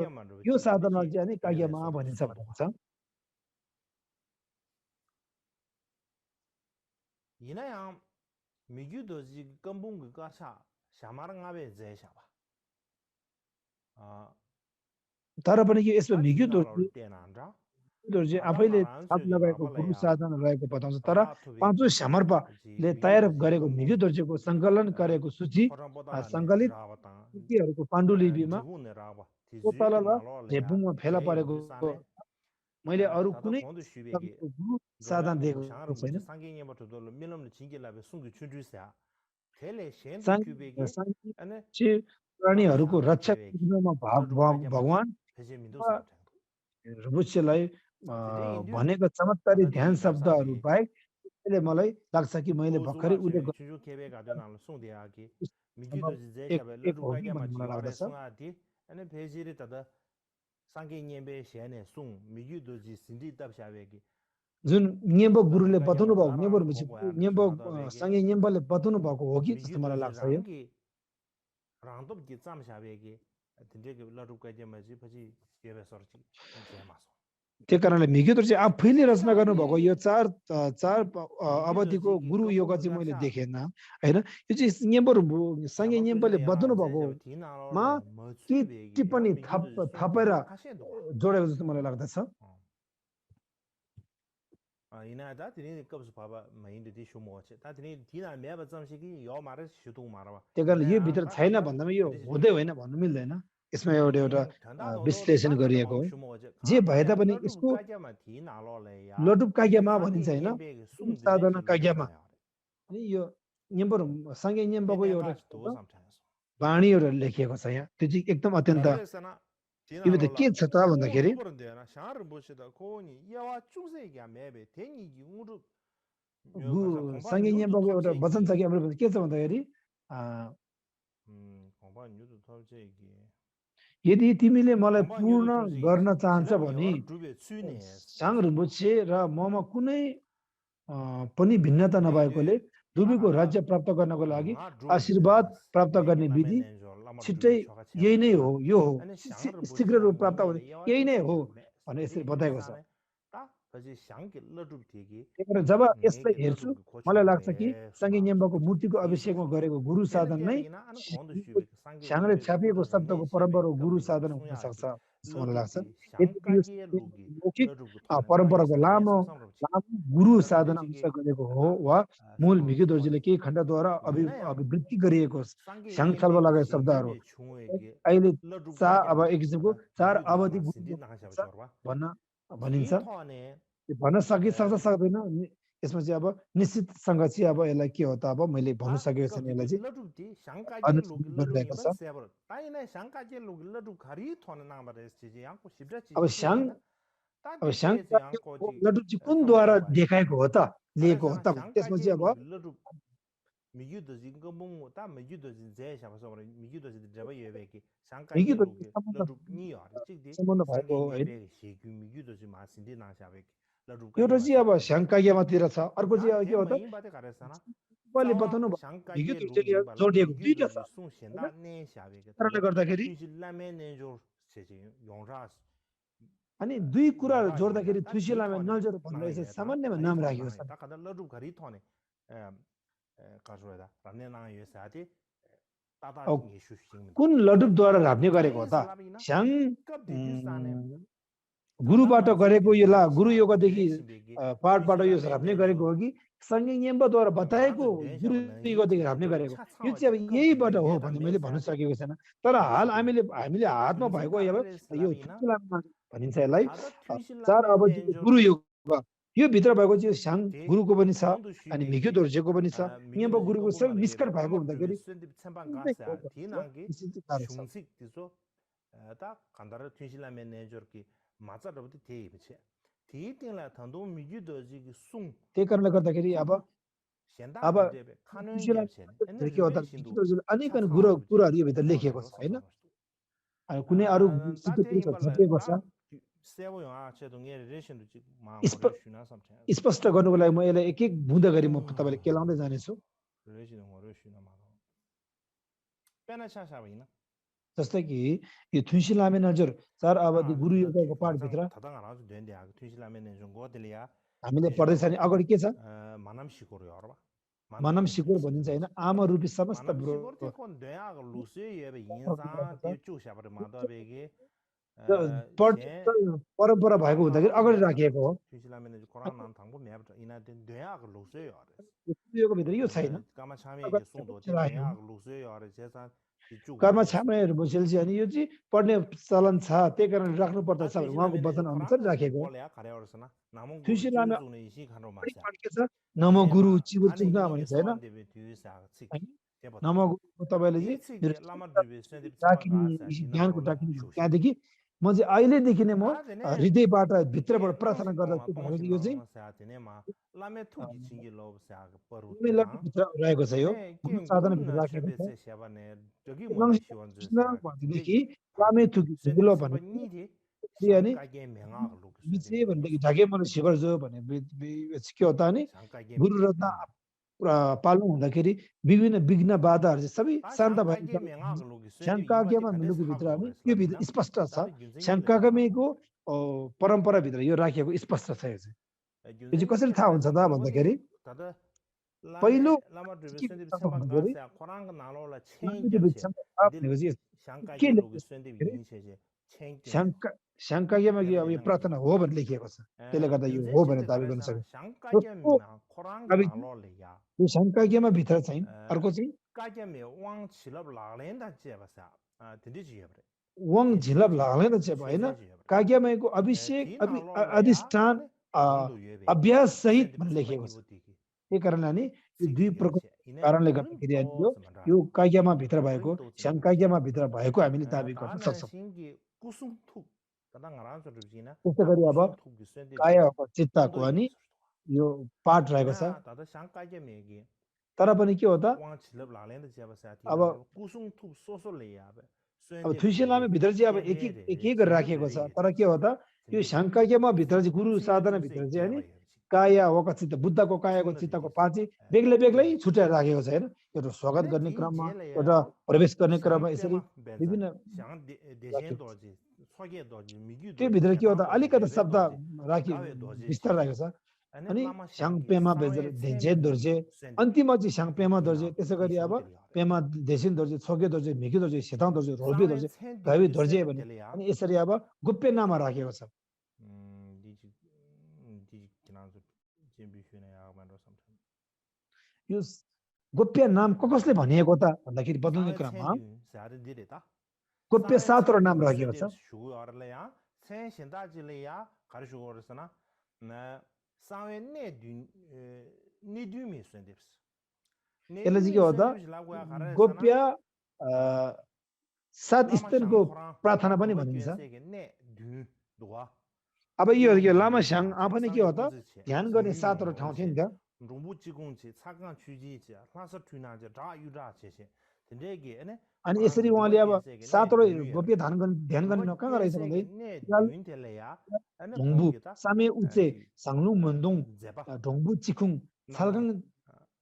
यो साधना चाहिँ अनि काग्यमा भनिन्छ भनेको छ 이나양 미규도지 껌bun가 가사 샤마랑아베 제샤바 तर पनि के यसमा मिग्यु चाहिँ आफैले छाप लगाएको गुरु साधना रहेको बताउँछ तर पाँचौं श्यामर्पाले तयार गरेको मिग्यु दर्जेको सङ्कलन गरेको सूची सङ्कलित कृतिहरूको पाण्डुलिपिमा तल झेपुङमा फेला परेको मैले अरू कुनै गुरु साधना दिएको छैन प्राणीहरूको रक्षक भगवान रुबुच्यलाई भनेको चमत्कारी ध्यान शब्दहरू बाहेक त्यसले मलाई लाग्छ कि मैले भर्खरै उल्लेख जुन नियम्बो गुरुले बताउनु भएको नियम्बो सँगै नियम्बोले बताउनु भएको हो कि जस्तो मलाई लाग्छ यो rangdop gi tsam shabege tinde ge la ru ka je ma ji phaji yebe sorchi je ma so त्यही कारणले मिग्यो चाहिँ आफैले रचना गर्नुभएको यो चार चार अवधिको गुरु योग चाहिँ मैले देखेन हैन यो चाहिँ नेम्बर सँगै नेम्बरले बदल्नु भएको मा के टिप्पणी थपेर जोडेको जस्तो मलाई लाग्दछ ina da tini kabs paba main de shumo che ta tini tina me ba zam shi yo mare shutu marwa त्यही कारणले यो भित्र छैन भन्दामा यो हुँदै होइन भन्नु मिल्दैन यसमा एउटा एउटा विश्लेषण गरिएको हो जे भए तापनि यसको लडुप काग्यामा भनिन्छ हैन साधना काग्यामा अनि यो नेम्बर सँगै नेम्बरको एउटा वाणी एउटा लेखिएको छ यहाँ त्यो चाहिँ एकदम अत्यन्त यो त के छ त भन्दाखेरि सँगै नेम्बरको एउटा वचन छ कि हाम्रो के छ भन्दाखेरि यदि तिमीले मलाई पूर्ण गर्न चाहन्छ भने साङ रुम्बुछे र ममा कुनै पनि भिन्नता नभएकोले दुबीको राज्य प्राप्त गर्नको लागि आशीर्वाद प्राप्त गर्ने विधि छिट्टै यही नै हो यो हो शीघ्र रूप प्राप्त हुने यही नै हो भनेर यसरी बताएको छ जब यसलाई हेर्छु मलाई लाग्छ कि सँगै नेम्बरको मूर्तिको अभिषेकमा गरेको गुरु साधन नै साङले छापिएको शब्दको परम्परा गुरु साधन हुन सक्छ मलाई लाग्छ परम्पराको लामो गुरु साधना गरेको हो वा मूल मिग्यो दोर्जीले केही खण्डद्वारा अभिवृद्धि गरिएको साङ छलमा लगाएको शब्दहरू अहिले अब एक किसिमको चार अवधि भन्न भनिन्छ भन्न सक्छ सक्दैन यसमा चाहिँ अब निश्चितसँग चाहिँ अब यसलाई के हो त अब मैले भन्नु सकेको छैन यसलाई चाहिँ अब साङ लड्डु चाहिँ कुनद्वारा देखाएको हो त लिएको हो त त्यसमा चाहिँ अब सम्बन्ध भएको एउटा चाहिँ अब स्याङ्काग्यमातिर छ अर्को चाहिँ के हो त तपाईँले बताउनु जोडिएको दुईटा छ कारणले गर्दाखेरि अनि दुई कुराहरू जोड्दाखेरि थुसिलामा नल्जर भनेर चाहिँ सामान्यमा नाम राखेको छ कुन लडुपद्वारा राप्ने गरेको हो त स्याङ गुरुबाट गरेको यो गुरु योगदेखि पाठबाट यो राप्ने गरेको हो कि सँगै नेम्बरद्वारा बताएको गुरु योगदेखि राप्ने गरेको यो चाहिँ अब यहीबाट हो भन्ने मैले भन्न सकेको छैन तर हाल हामीले हातमा भएको यो भनिन्छ यसलाई चार अवधि गुरु योग यो भित्र भएको चाहिँ साङ गुरुको पनि छ अनि मिग्यो दोर्जेको पनि छ नेम्बर गुरुको सब निष्कट भएको हुँदाखेरि त्यही कारणले गर्दाखेरि अब अनेक कुराहरू यो भित्र लेखिएको छ होइन कुनै अरू छापिएको छ स्पष्ट गर्नुको लागि म यसलाई एक एक बुँदा गरी म तपाईँलाई केलाउँदै जानेछु जस्तै कि यो थुन्सी लामे नजर चार अवधि गुरु योगको पाठभित्र हामीले पढ्दैछ भने अगाडि के छ मनम सिकोर भनिन्छ होइन आमा रूपी समस्त परम्परा भएको हुँदाखेरि अगाडि राखिएको हो भित्र यो छैन कर्म छामेहरू बसेपछि अनि यो चाहिँ पढ्ने चलन छ त्यही कारण राख्नु पर्दछ उहाँको वचन अनुसार राखेको नमो गुरु चिबुर चुक्ना भनिन्छ होइन नमो गुरु तपाईँले चाहिँ ज्ञानको टाकिने त्यहाँदेखि म चाहिँ अहिलेदेखि नै म हृदयबाट भित्रबाट प्रार्थना गर्दछु भनेको यो चाहिँ रहेको छ यो साधनाभित्र राखेको छ अनि भनेदेखि ढाके मलाई सिगर जो भने के हो त अनि गुरु रत्न पाल्नु हुँदाखेरि विभिन्न विघ्न बाधाहरु चाहिँ सबै शान्त भएर शङ्काज्ञमा मिलुको भित्र अनि यो भित्र स्पष्ट छ शङ्काज्ञको परम्परा भित्र यो राखिएको स्पष्ट छ यो चाहिँ कसरी थाहा हुन्छ त भन्दाखेरि पहिलो शङ्काज्ञमा यो अब यो प्रार्थना हो भनेर लेखिएको छ त्यसले गर्दा यो हो भनेर दाबी गर्न सक्छ यो शङ्काज्ञमा भित्र चाहिँ अर्को चाहिँ वाङ झिलप लाग्दैन चाहिँ होइन काज्ञमाको अभिषेक अधिष्ठान अभ्यास सहित भनेर लेखिएको छ त्यही कारणले अनि यो दुई प्रकार कारणले गर्दाखेरि यो काज्ञमा भित्र भएको शङ्काज्ञमा भित्र भएको हामीले दाबी गर्न सक्छौँ त्यस्तै गरी अब काया चित्तको अनि यो पाठ रहेको छ तर पनि के हो त अब थुइसेलामा भित्र चाहिँ अब एक गरेर राखिएको छ तर के हो त यो शङ्काज्ञमा भित्र चाहिँ गुरु साधना भित्र चाहिँ अनि काया वकचित्त बुद्धको कायाको चित्तको पाँच बेग्लै बेग्लै छुट्याएर राखेको छ होइन एउटा स्वागत गर्ने क्रममा एउटा प्रवेश गर्ने क्रममा यसरी विभिन्न त्यो भित्र के हो त अलिकति शब्द राखि विस्तार राखेको छ अनि स्याङपेमा धेन्जे दोर्जे अन्तिममा चाहिँ स्याङपेमा दोर्जे त्यसै गरी अब पेमा देसिन दोर्जे छोके दोर्जे मिकी दोर्जे सेताङ दोर्जे रोल्बे दोर्जे धवी दोर्जे भने अनि यसरी अब गुप्य नाममा राखेको छ यो गोप्य नाम कसले भनिएको त भन्दाखेरि बदल्ने क्रममा गोप्य सातवटा नाम राखिएको छ यसले चाहिँ के हो त गोप्य सात स्तरको प्रार्थना पनि भनिन्छ अब यो लामा स्याङ पनि के हो त ध्यान गर्ने सातवटा ठाउँ थियो नि त अनि यसरी उहाँले अब सातवटा गोप्य ध्यान गर्ने कहाँ रहेछ भन्दै ढोङ्बु सामे उचे साङ्लुङ मन्दुङ ढोङ्बु चिखुङ छालगाङ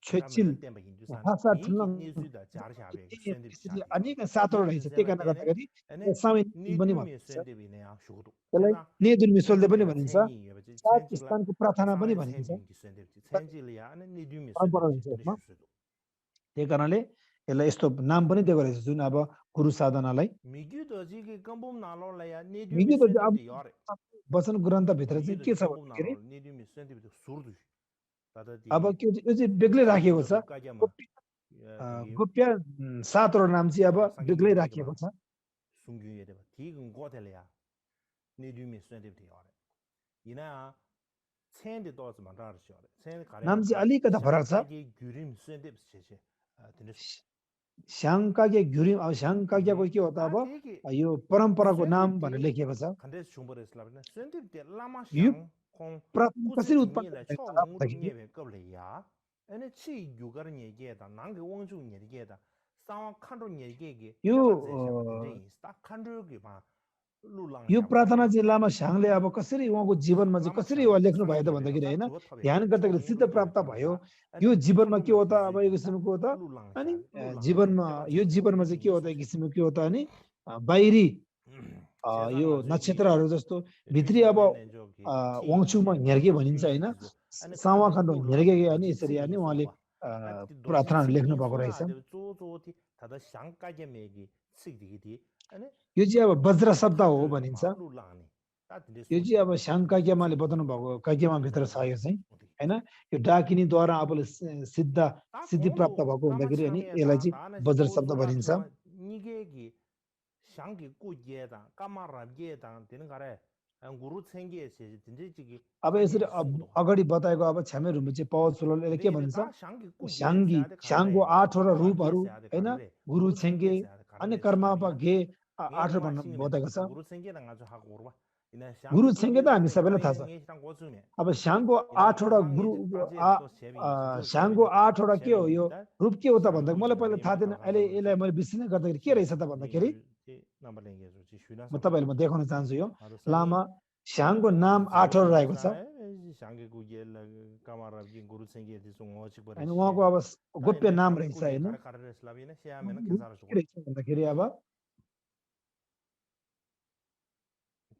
छेचिल भाषा ठुल्लाङ अनेक सातवटा रहेछ त्यही कारणले गर्दाखेरि सामे पनि भनिन्छ त्यसलाई नेदुन मिसोलले पनि भनिन्छ सात स्थानको प्रार्थना पनि भनिन्छ त्यही कारणले यसलाई यस्तो नाम पनि दिएको रहेछ जुन अब गुरु साधनालाई वचन ग्रन्थभित्र चाहिँ के छ भन्दाखेरि अब यो चाहिँ बेग्लै राखिएको छ गोप्य सातवटा नाम चाहिँ अब बेग्लै राखिएको छ नाम चाहिँ अलिकति फरक छ श्याङकाज्ञ घुरिम अब श्याङकाज्ञको के हो त अब यो परम्पराको नाम भनेर लेखिएको छ यो प्रार्थना कसरी उत्पन्न यो प्रार्थना चाहिँ लामा स्याङले अब कसरी उहाँको जीवनमा चाहिँ कसरी उहाँ लेख्नु भयो त भन्दाखेरि होइन ध्यान गर्दाखेरि सिद्ध प्राप्त भयो यो जीवनमा के हो त अब एक किसिमको हो त अनि जीवनमा यो जीवनमा चाहिँ के हो त एक किसिमको के हो त अनि बाहिरी यो नक्षत्रहरू जस्तो भित्री अब वाङचुमा हेर्गे भनिन्छ होइन सावा खण्ड हेर्गे अनि यसरी अनि उहाँले प्रार्थनाहरू लेख्नु भएको रहेछ यो चाहिँ अब वज्र शब्द हो भनिन्छ यो चाहिँ अब श्याङकाज्ञमाले बताउनु भएको काज्ञमा भित्र छ यो चाहिँ होइन यो डाकिनीद्वारा अब सिद्धि प्राप्त भएको हुँदाखेरि अनि यसलाई चाहिँ वज्र शब्द भनिन्छ अब यसरी अगाडि बताएको अब छ्यामे रुम्बु चाहिँ पावल सोलले के भन्छ स्याङको आठवटा रूपहरू होइन गुरु छेङ्गे अनि कर्मापा गे आठ भन्नु बताएको छ गुरु छेङ्गे त हामी सबैलाई थाहा छ अब श्याङको आठवटा गुरु श्याङको आठवटा के हो यो रूप के हो त भन्दा मलाई पहिला थाहा थिएन अहिले यसलाई मैले विश्लेषण गर्दाखेरि के रहेछ त भन्दाखेरि म तपाईँहरूलाई देखाउन चाहन्छु यो लामा 샹고 नाम 8 वटा रहेको छ 샹게고 예라 까마라기 구루 생게 दिसो ngochik bare हैन उहाँको अब गोप्य नाम रहेछ हैन खारा खारा रेस्लाबिने स्यामेन केसारा के रहेछ भन्दाखेरि अब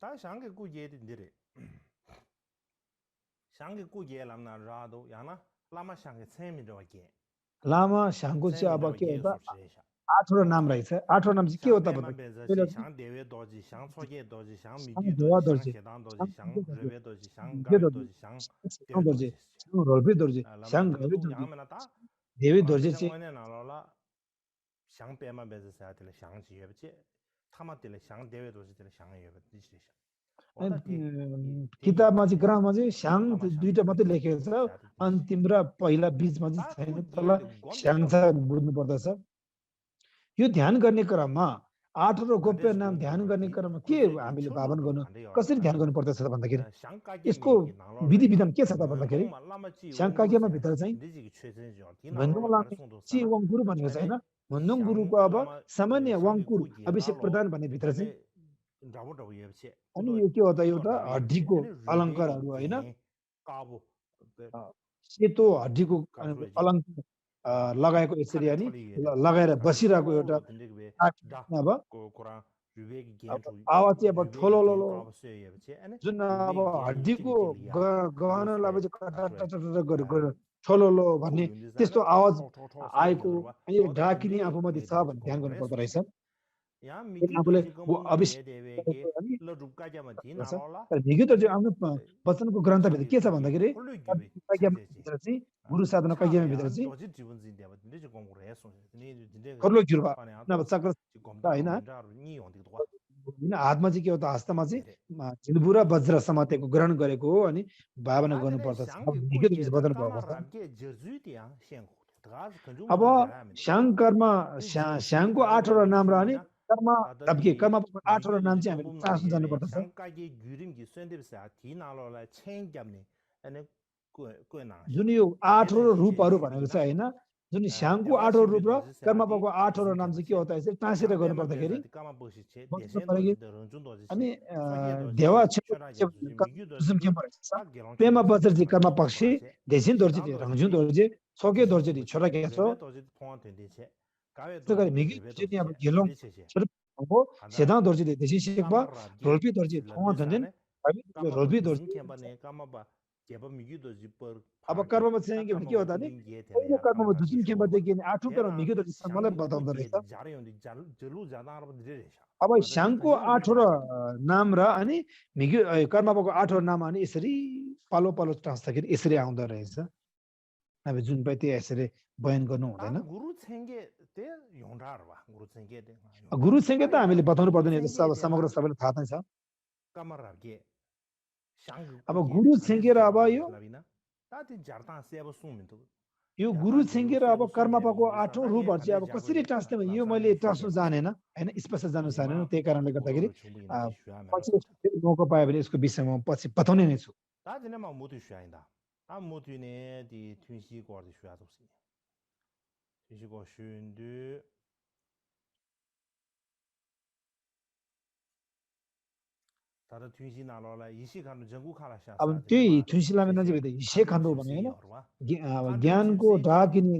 ता 샹게고 예디 निरे 샹게고 ये लामना रादो याना लामा 샹게 छेमि दवाके लामा 샹को चाहिँ अब के हो त 8 वटा नाम रहेछ 8 वटा नाम चाहिँ के हो त भन्दा 샹 देवे दोजी 샹 छोगे दोजी 샹 샹 मिगी देवा दोजी दोर्जे, 샹 केदान दोजी 샹 샹 देवे दोर्जे, रेवे दोजी 샹 샹 गावे दोर्जे, दोजी 샹 샹 दोर्जे, 샹 रोल्पे दोर्जे, 샹 गावे दोर्जे, यामेना ता देवी दोर्जे चाहिँ 원에 나로라 샹 빼마 베즈 사야들 샹 지여버지 타마들 샹 대회 도지들 샹 여버 디시샤 किताबमा चाहिँ ग्रहमा चाहिँ स्याङ दुईटा मात्रै लेखेको छ अन्तिम र पहिला बीचमा चाहिँ छैन तल स्याङ छ बुझ्नु पर्दछ यो ध्यान गर्ने क्रममा 8 र गोप्य नाम ध्यान गर्ने क्रममा के हामीले भावन गर्नु कसरी ध्यान गर्नु पर्दछ त भन्दाखेरि यसको विधि विधान के छ त भन्दाखेरि शङ्काकेमा भित्र चाहिँ भन्नुङ ची वङकुरु भनेको छ हैन भन्नुङ गुरुको अब सामान्य वङकुरु अभिषेक प्रदान भन्ने भित्र चाहिँ अनि यो के हो त एउटा हड्डीको अलङ्कारहरू हैन सेतो हड्डीको अलङ्कार लगाएको यसरी अनि लगाएर बसिरहेको एउटा अब आवाज चाहिँ अब ठोलोलो जुन अब हड्डीको गहनालाई चाहिँ ठोलोलो भन्ने त्यस्तो आवाज आएको अनि ढाकिने आफूमध्ये छ भन्ने ध्यान गर्नु पर्दो रहेछ आफूले अभिषेक आफ्नो वचनको ग्रन्थभित्र के छ भन्दाखेरि चाहिँ गुरु साधना कैज्ञमा भित्र चाहिँ कर्लो जुर्बा नभए चक्र हैन हातमा चाहिँ के हो त हस्तमा चाहिँ झिल्बु र वज्र समातेको ग्रहण गरेको हो अनि भावना गर्नुपर्छ अब स्याङ कर्म स्याङको 8 वटा नाम र अनि कर्म धब्के कर्म 8 वटा नाम चाहिँ हामीले चाख्न जानु पर्दछ जुन यो 8 वटा रूपहरू भनेको छ हैन जुन स्याङको 8 वटा रूप र कर्मको 8 वटा नाम चाहिँ के हो त यसरी ट्रान्सलेट गर्नु पर्दाखेरि अनि देवा पेमा बजर कर्म पक्षी देशिन दोर्जे रंजुन दोर्जे सोके दोर्जे छोरा के छो त्यसैगरी मिगी चाहिँ अब गेलोङ हो सेदा दोर्जे देशिन शेखबा रोल्पी दोर्जे थों धन्जन रोल्पी दोर्जे अब कर्ममा चाहिँ के होता नि पहिलो कर्ममा दुसिन केमा देखि नि आठौं कर्म मिगी दोर्जे मलाई बताउँदो रहेछ अब स्याङको 8 वटा नाम र अनि मिगी कर्मको 8 वटा नाम अनि यसरी पालो पालो टाँस्दाखेरि यसरी आउँदो रहेछ अब जुन पनि त्यो यसरी बयान गर्नु हुँदैन गुरु छेङ्गे त हामीले बताउनु पर्दैन समग्र सबैलाई थाहा नै छ अब गुरु छेङ्गे र अब यो गुरु छेङ्गे र अब कर्मपाको 8औं रूपहरु चाहिँ अब कसरी टाँस्ने भने यो मैले टाँस्नु जानेन हैन स्पष्ट जान्नु चाहेन त्यही कारणले गर्दाखेरि पछि मौका पायो भने यसको विषयमा पछि बताउने नै छु अब त्यही थुन्सिलामे नजिकै हिसे खानु भने हैन ज्ञानको ढाकिने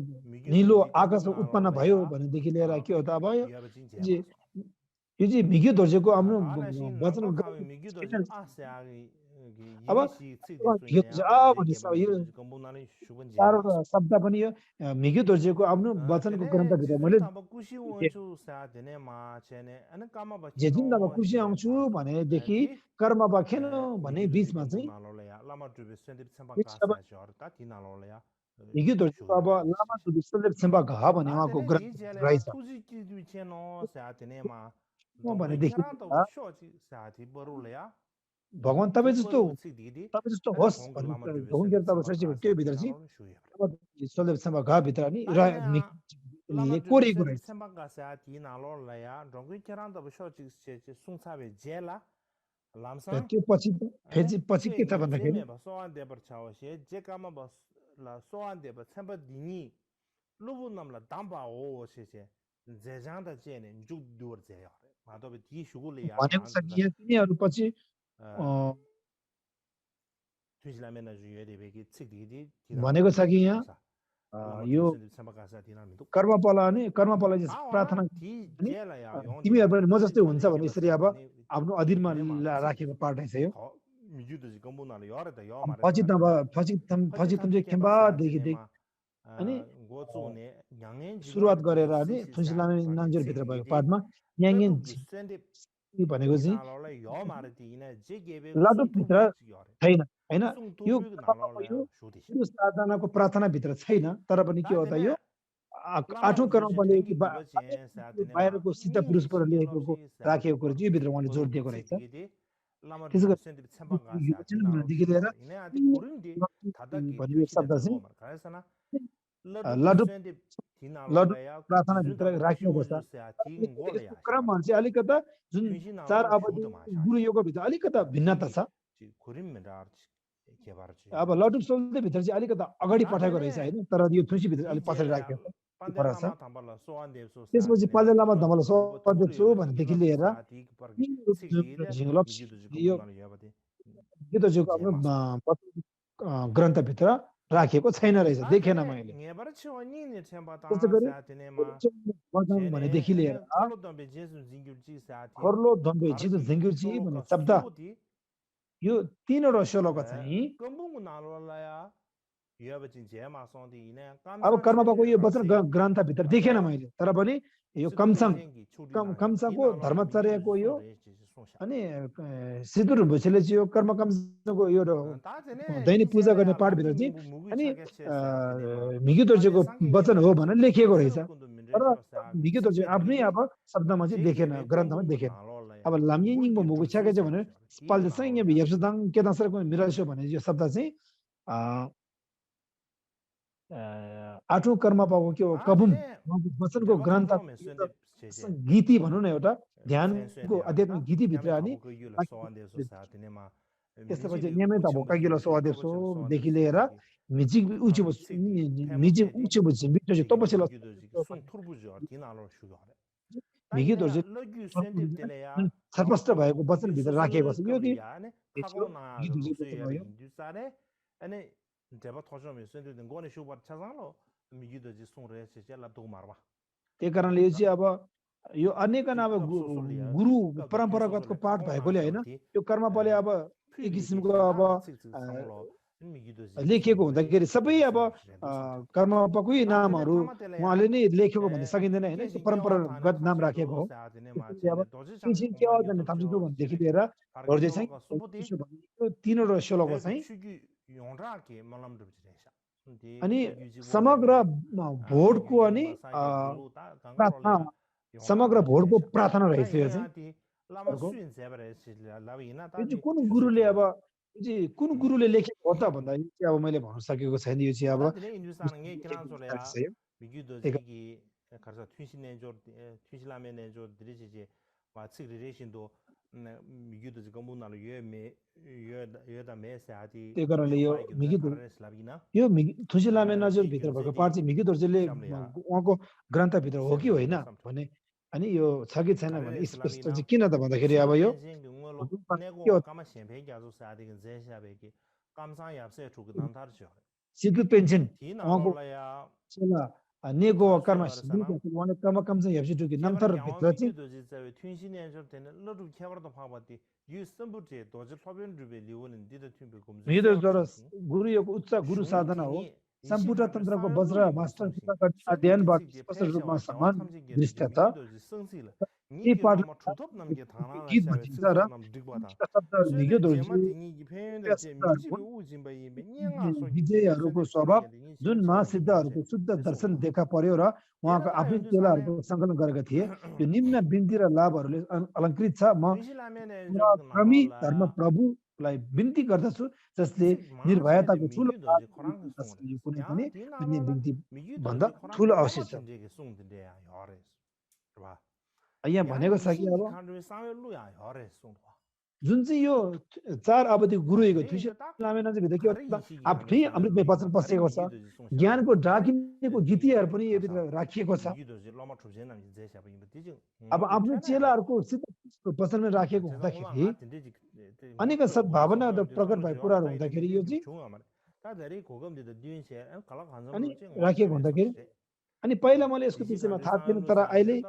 निलो आकाश उत्पन्न भयो भनेदेखि लिएर के हो त अब यो चाहिँ मिग्यो दोर्जेको आफ्नो वचन अब यो चारवटा शब्द पनि यो मिग्यो दोर्जेको आफ्नो वचनको ग्रन्थभित्र मैले जे दिन अब खुसी आउँछु भनेदेखि कर्म बखेन भने बीचमा चाहिँ मिग्यो दोर्जेको अब लामा दुबिसले छम्बा घ भने उहाँको ग्रन्थ रहेछ भनेदेखि भगवान तपाईँ जस्तो होस् भगवान तपाईँ त्यो भित्र चाहिँ सोलेब छम्बा घ भित्र नि कोरेको रहेछ त्यो पछि के छ भन्दाखेरि भनेको छ कि यिनीहरू पछि भनेको छ कि यहाँ यो कर्मपला नि कर्मपला चाहिँ प्रार्थना अनि तिमीहरू पनि म जस्तै हुन्छ भने यसरी अब आफ्नो अधीनमा राखेको पाठ छ यो फजितम चाहिँ खेम्बादेखि अनि सुरुवात गरेर अनि थुन्सिलामे नाङ्जोरभित्र भएको पाठमा याङ्गेन भनेको चाहिँ लटुपभित्र छैन होइन यो साधनाको प्रार्थनाभित्र छैन तर पनि के हो त यो 8औं कर्मले बाहिरको सिद्ध पुरुषबाट लेखेको राखेको कुरो चाहिँ यो भित्र उहाँले जोड दिएको रहेछ त्यसो गरेदेखि लिएर भन्ने शब्द चाहिँ लडु प्रार्थनाभित्र राखिएको छ क्रममा चाहिँ अलिकता जुन 4 अवधि गुरु योगभित्र अलिकता भिन्नता छ अब लडु भित्र चाहिँ अलिकता अगाडि पठाएको रहेछ होइन तर यो थुसीभित्र अलिक पछाडि राखेको फरक छ त्यसपछि पालेलामा धमला सोध्छु भनेदेखि लिएर यो ग्रन्थभित्र राखेको छैन रहेछ देखेन मैले त्यसै गरी भनेदेखि लिएर खर्लो दम्बे जिजु झिङ्गुर्ची भन्ने शब्द यो 3वटा श्लोक चाहिँ अब कर्मको यो वचन ग्रन्थभित्र देखेन मैले तर पनि यो कमसाको धर्मचर्यको यो अनि सिद्धुर भुसेले चाहिँ यो कर्म कमसाको यो दैनिक पूजा गर्ने पाठभित्र चाहिँ अनि मिगितोर्जेको वचन हो भनेर लेखिएको रहेछ तर मिगितोर्जे आफ्नै अब शब्दमा चाहिँ देखेन ग्रन्थमा देखेन अब लामयिङको मुगु छ्याके चाहिँ भने पाल्देसँग यहाँ हेप्सदाङ केदासरको मिरासो भने यो शब्द चाहिँ 8औं कर्म पाएको के हो कबुम वचनको ग्रन्थ गीति भनौँ न एउटा ध्यानको आध्यात्मिक गीतिभित्र अनि त्यसपछि नियमित अब कागिलो सोदेखि लिएर मिजिक उच्च बुझ्छ मिटो चाहिँ तपसिल स्पष्ट भएको वचनभित्र राखेको छ यो त्यही कारणले यो चाहिँ अब यो अनेकन अब गुरु परम्परागतको पाठ भएकोले होइन यो कर्मपले अब एक किसिमको अब लेखिएको हुँदाखेरि सबै अब कर्मपकै नामहरू उहाँले नै लेखेको भन्ने सकिँदैन होइन परम्परागत नाम राखेको हो भनेदेखि लिएर तीनवटा श्लोक चाहिँ अनि समग्र भोटको अनि प्रार्थना समग्र भोटको प्रार्थना रहेछ यो चाहिँ कुन गुरुले अब कुन गुरुले लेखेको हो त भन्दाखेरि चाहिँ अब मैले भन्न सकेको छैन यो चाहिँ अब त्यही कारणले यो थुसिलामे नजुरभित्र भएको पाठ चाहिँ मिगिदोर्जेले उहाँको ग्रन्थभित्र हो कि होइन भने अनि यो छ कि छैन भने स्पष्ट चाहिँ किन त भन्दाखेरि अब यो सिद्धु पेन्सन उहाँको नेगो कर्म उहाँले कर्म कम चाहिँ हेप्सी टुकी नम्तर भित्र चाहिँ गुरु यो उच्च गुरु साधना हो सम्पुट तन्त्रको वज्र मास्टर अध्ययनबाट स्पष्ट रूपमा समान दृष्टता यी पाठ गीत भनिन्छ र विजयहरूको स्वभाव जुन महासिद्धहरूको शुद्ध दर्शन देखा पर्यो र उहाँको आफ्नै चेलाहरूको सङ्कलन गरेका थिए यो निम्न बिन्ती र लाभहरूले अलङ्कृत छ म क्रमी धर्म प्रभुलाई बिन्ती गर्दछु जसले निर्भयताको ठुलो कुनै पनि अन्य बिन्ती भन्दा ठुलो आवश्यक छ यहाँ भनेको छ कि अब जुन चाहिँ यो 4 अवधि गुरुको थुसिलामेनभित्र के आफ्नै अमृतमय वचन बसेको छ ज्ञानको ढाकिनेको गीतिहरू पनि यो भित्र राखिएको छ अब आफ्नो चेलाहरूको सिद्ध वचनमा राखेको हुँदाखेरि अनेक सद्भावना प्रकट भए कुराहरू हुँदाखेरि यो चाहिँ अनि राखिएको हुँदाखेरि अनि पहिला मैले यसको विषयमा थाहा थिएन तर अहिले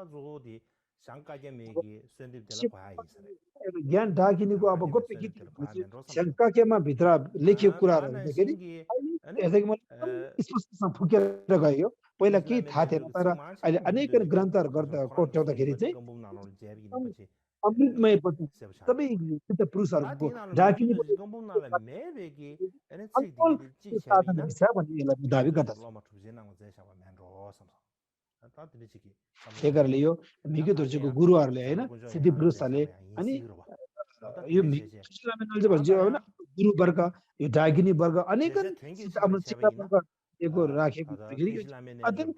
ज्ञान ढाकिनेको अब गोप्य गीत शङ्काकेमा भित्र लेखिएको कुराहरू हुँदाखेरि स्पष्टसँग फुकेर गयो पहिला केही थाहा थिएन तर अहिले अनेक ग्रन्थहरू गर्दा कोट्याउँदाखेरि चाहिँ अमृतमय सबै पुरुषहरूको ढाकिने साधन रहेछ भन्ने यसलाई दावी गर्दछ त्यही कारणले यो मिगो धुर्चीको गुरुहरूले होइन सिद्धि पुरुषहरूले अनि यो होइन गुरु वर्ग यो ढाकिने वर्ग अनेक वर्ग राखेको अत्यन्त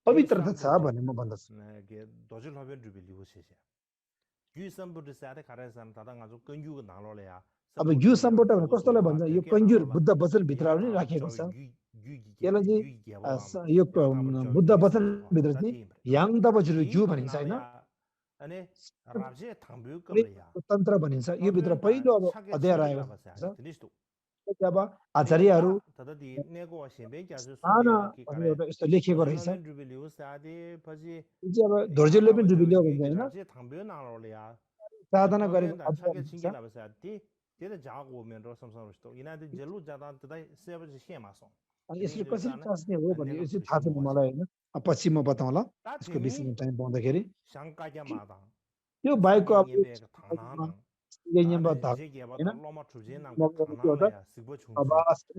पवित्रता छ भन्ने म भन्दछु अब यो सम्बोट कस्तोलाई भन्छ यो कन्जुर बुद्ध वचनभित्र पनि राखिएको छ यसलाई चाहिँ यो बुद्ध वचनभित्र चाहिँ याङ दबजुरु जु भनिन्छ होइन तन्त्र भनिन्छ यो भित्र पहिलो अब अध्याय रहेको छ अब आचार्यहरू एउटा यस्तो लेखिएको रहेछ अब धोर्जेलले पनि डुबिल्यो भन्छ होइन साधना गरेको यसरी कसरी टाँस्ने हो भन्ने यो चाहिँ थाहा छैन मलाई होइन पछि म बताउँला यसको विषयमा टाइम पाउँदाखेरि यो बाहेकको अब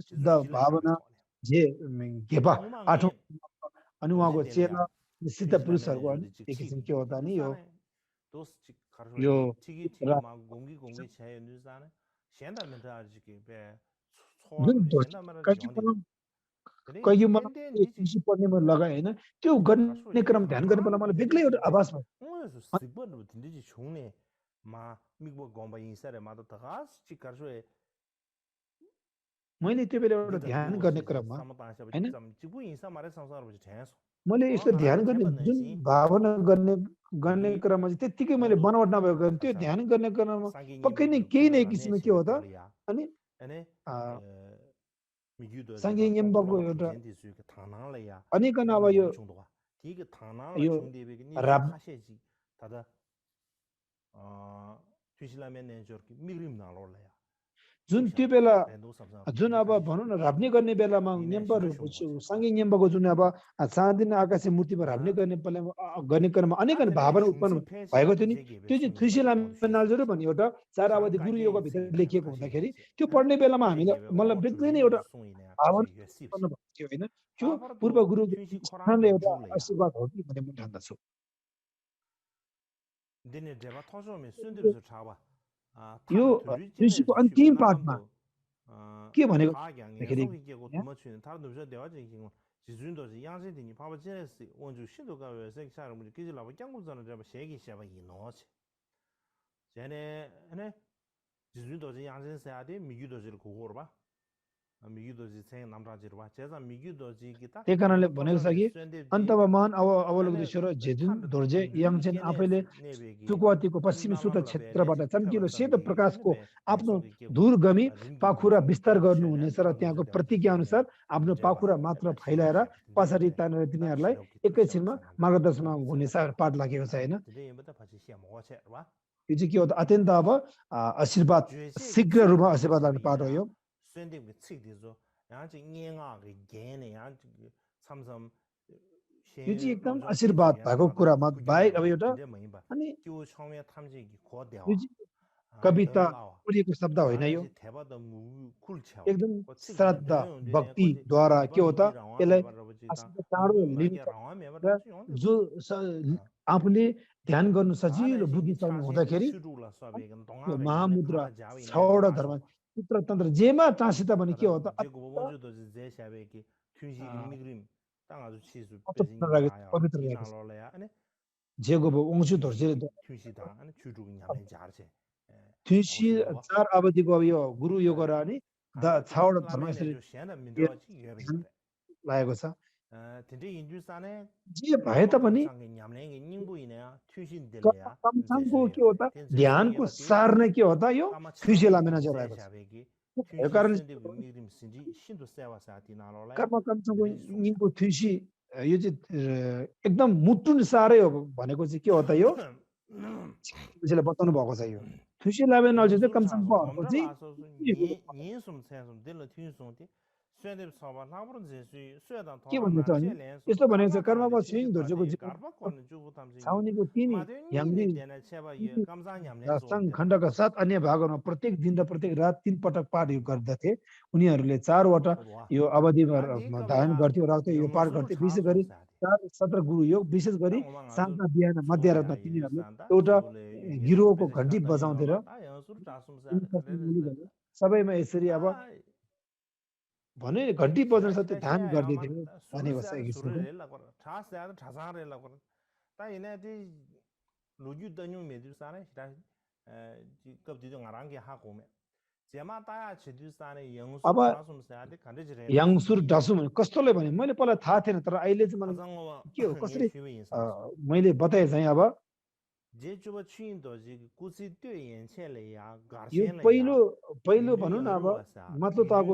शुद्ध भावना जे घेपा आठौँ अनि उहाँको चेला सिद्ध पुरुषहरूको एक किसिम के होता नि यो पढ्ने लगाएँ होइन त्यो गर्ने क्रम ध्यान गर्ने बेला मलाई बेग्लै एउटा आवाज भयो मैले त्यो बेला एउटा ध्यान गर्ने क्रममा होइन मैले यस्तो ध्यान गर्ने जुन भावना गर्ने क्रममा चाहिँ त्यत्तिकै मैले बनावट नभएको त्यो ध्यान गर्ने क्रममा पक्कै नै केही न किसिममा के हो त अनि सांगे यम्बाको एउटा अनेकन अब यो जुन त्यो बेला जुन अब भनौँ न राप्ने गर्ने बेलामा यम्बरहरू सँगै यम्बको जुन अब चाँदिन आकाशे मूर्तिमा राप्ने गर्ने क्रममा अनेक भावना उत्पन्न भएको थियो नि त्यो चाहिँ थुसिलामेनाल्जरो भन्ने एउटा चार अवधि गुरु योगभित्र लेखिएको हुँदाखेरि त्यो पढ्ने बेलामा हामीलाई मलाई बेग्लै नै एउटा भावना उत्पन्न भएको थियो होइन त्यो पूर्व गुरु एउटा आशीर्वाद हो कि भन्ने म ठान्दछु यो ऋषिको अन्तिम पाठमा के भनेको त्यही कारणले भनेको छ कि अन्तमा महान अवलोकनेश्वर जेजुन धोर्जे याङचेन आफैले सुकुवातीको पश्चिमी सुत क्षेत्रबाट चम्किलो सेतो प्रकाशको आफ्नो दूरगामी पाखुरा विस्तार गर्नुहुनेछ र त्यहाँको प्रतिज्ञा अनुसार आफ्नो पाखुरा मात्र फैलाएर पछाडि तानेर तिनीहरूलाई एकैछिनमा मार्गदर्शनमा हुनेछ पाठ लागेको छ होइन यो चाहिँ के हो त अत्यन्त अब आशीर्वाद शीघ्र रूपमा आशीर्वाद लाग्ने पाठ हो यो यो चाहिँ एकदम आशीर्वाद भएको कुरामा बाहेक अब एउटा अनि कविता पढिएको शब्द होइन यो एकदम श्रद्धा भक्तिद्वारा के हो त यसलाई चाँडो जो आफूले ध्यान गर्नु सजिलो बुद्धि सक्नु हुँदाखेरि महामुद्रा छवटा धर्म सूत्र तन्त्र जेमा टाँसित भने के हो त पवित्र जेगो ओङ्सु धोर्जेले थुसी चार अवधिको अब यो गुरु योग अनि छवटा धर्म यसरी लागेको छ 근데 인주산에 जे भए तापनि 감상의 냠랭이 닝부이네야 튜신들이야 कमसँगको के 제수요 होता 된 제수요 ध्यानको सार्ने के होता यो 까마 फ्युजियलामे 차오니 नजर आएको छ 세샤베기 त्यो 튜신 कारण 선데 미림 신지 신도 세와사티 나로래 कर्म कमसँगको 드리 송샤 निको थुसी यो चाहिँ एकदम मुटुन सारै हो भनेको चाहिँ के हो त यो त्यसले बताउनु भएको छ यो थुसी लामे नल्छ चाहिँ 영술 कमसँगको 차서 अर्को 검절 चाहिँ 나서서 니인숨 세숨 들러 튜송티 쇠대 서바 나부른 제수 쇠단 के 돌아 भन्दैछ भने 날체 렌수 यस्तो भनेको छ कर्ममा 갈바가는데 स्विङ 신지 धर्जको 거디 जीवन 갈바거는 주고 탐지 छाउनेको तिनी 마데니 ह्याङ्री 내때나 체바 예 감상 냠낸 सङ्घ 소데 खण्डका साथ अन्य भागहरूमा प्रत्येक दिन र प्रत्येक रात 3 पटक पाठ यो गर्दथे उनीहरूले 4 वटा 와 यो अवधिमा 아니 धारण 그거야 गर्थ्यो र यो पाठ 영술 गर्थे विशेष 차숨 गरी 사디 4 सत्र गुरु योग विशेष गरी 땅 오만 아주 साँझ बिहान मध्यरातमा 소야 तिनीहरूले 예산다 एउटा 소래 예림 गिरोहको 베데 घन्टी 샤다 बजाउँथे र 이노바 다 영술 차숨 사디 그래 सबैमा यसरी अब 다 भने घन्टी बज्न साथ त्यो ध्यान 샤샤야 गर्दै 아마 थियो भनेको छ 수르세야 एक किसिमको 수르rel라 거라 차스야 차상rel라 거라 다 이네디 로주 더뉴 메두사네 시다 급지도 ngarange 하고메 제마 ताया छिदुसाने यंसु अब छासुम सादे खण्डे जिरे याङसुर डासु भने कस्तोलाई भने मैले पहिला थाहा थिएन तर अहिले चाहिँ मलाई अजंगवा के हो कसरी शिवे इंसान मैले बताए चाहिँ अब जे जुब छिन दो जी कुछि त्यो यन्छेले या यो गार्सेन पहिलो पहिलो भनौँ न अब मतलब त अब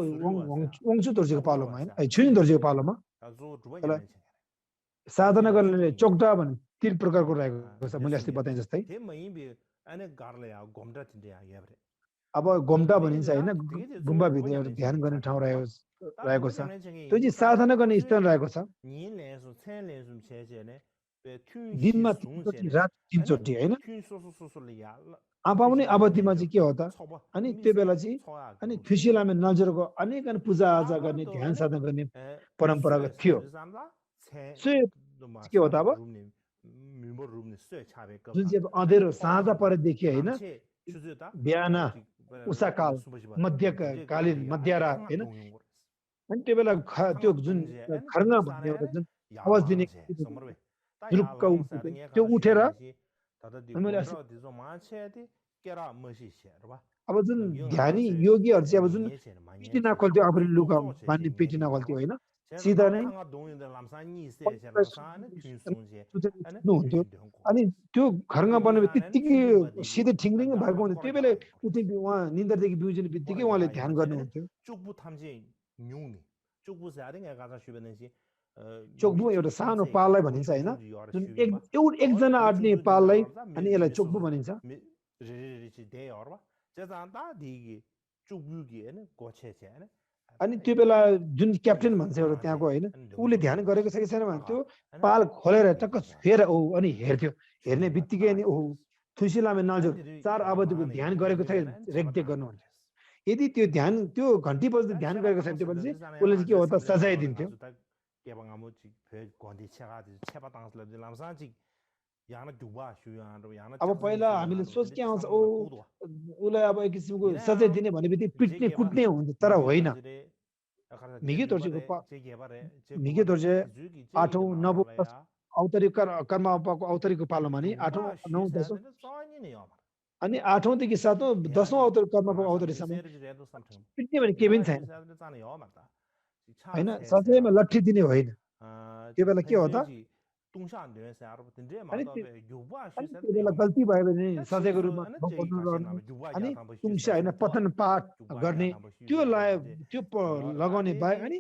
वंशु दर्जीको पालोमा होइन छुइन दर्जीको पालोमा जो जुब त्यसलाई यन्छे साधना गर्ने चोक्टा भने 3 प्रकारको रहेको छ मैले अस्ति बताएँ जस्तै ते मई बे अने गार्ले या गोमडा तिन्दे या याब्रे अब गोम्डा भनिन्छ होइन गुम्बाभित्र एउटा ध्यान गर्ने ठाउँ रहेको छ त्यो चाहिँ साधना गर्ने स्थान रहेको छ 니 레수 체 레수 체제네 बे थ्यु दिनमा 3 चोटि रात 3 चोटि होइन थ्यु सोसोसोसोलिया आउने अवधिमा चाहिँ के हो त अनि त्यो बेला चाहिँ अनि थुसिलामे नजरको अनेक पूजा आजा गर्ने ध्यान साधना गर्ने परम्परागत थियो सो के हो त अब जुन चाहिँ अब अँधेरो साँझ परेदेखि होइन बिहान उषाकाल मध्यकालीन मध्यरा होइन अनि त्यो बेला त्यो जुन खर्ना भन्ने एउटा जुन आवाज दिने जुरुक्क त्यो उठेर मैले अब जुन ध्यानी योगीहरू चाहिँ अब जुन पेटी नखोल्थ्यो आफूले लुगा मान्ने पेटी नखोल्थ्यो होइन सिधा नै हुन्थ्यो अनि त्यो खर्गा बन्ने बित्तिकै सिधै ठिङ्रिङ भएको हुन्थ्यो त्यो बेला उठे उहाँ निन्द्रादेखि बिउजिने बित्तिकै उहाँले ध्यान गर्नुहुन्थ्यो चोक्बु एउटा सानो पाललाई भनिन्छ होइन जुन एकजना आँट्ने पाललाई अनि यसलाई चोक्बु भनिन्छ अनि त्यो बेला जुन क्याप्टेन भन्छ एउटा त्यहाँको होइन उसले ध्यान गरेको छ कि छैन भने त्यो पाल खोलेर टक्क फेर ओ अनि हेर्थ्यो हेर्ने बित्तिकै अनि ओहो थुसिलामे नजर 4 अवधिको ध्यान गरेको थियो रेखदेख गर्नुहुन्थ्यो यदि त्यो ध्यान त्यो घन्टी बज्दै ध्यान गरेको छैन भने चाहिँ उसले चाहिँ के हो त सजाय दिन्थ्यो अब पहिला हामीले सोच के आउँछ ओ उसलाई अब एक किसिमको सजाय दिने भनेपछि पिट्ने कुट्ने हुन्छ तर होइन मिगे दोर्जे 8औं 9औं औतरी कर्म औतरीको पालोमा नि 8औं 9औं 10औं अनि 8औं देखि 7औं 10औं औतरी कर्म औतरीसम्म पिट्ने भने के पनि छैन होइन सजायमा लट्ठी दिने होइन त्यो बेला के हो त अनि त्यो बेला गल्ती भयो भने सजायको रूपमा अनि तुङसा होइन पतन पाठ गर्ने त्यो लगाउने बाहेक अनि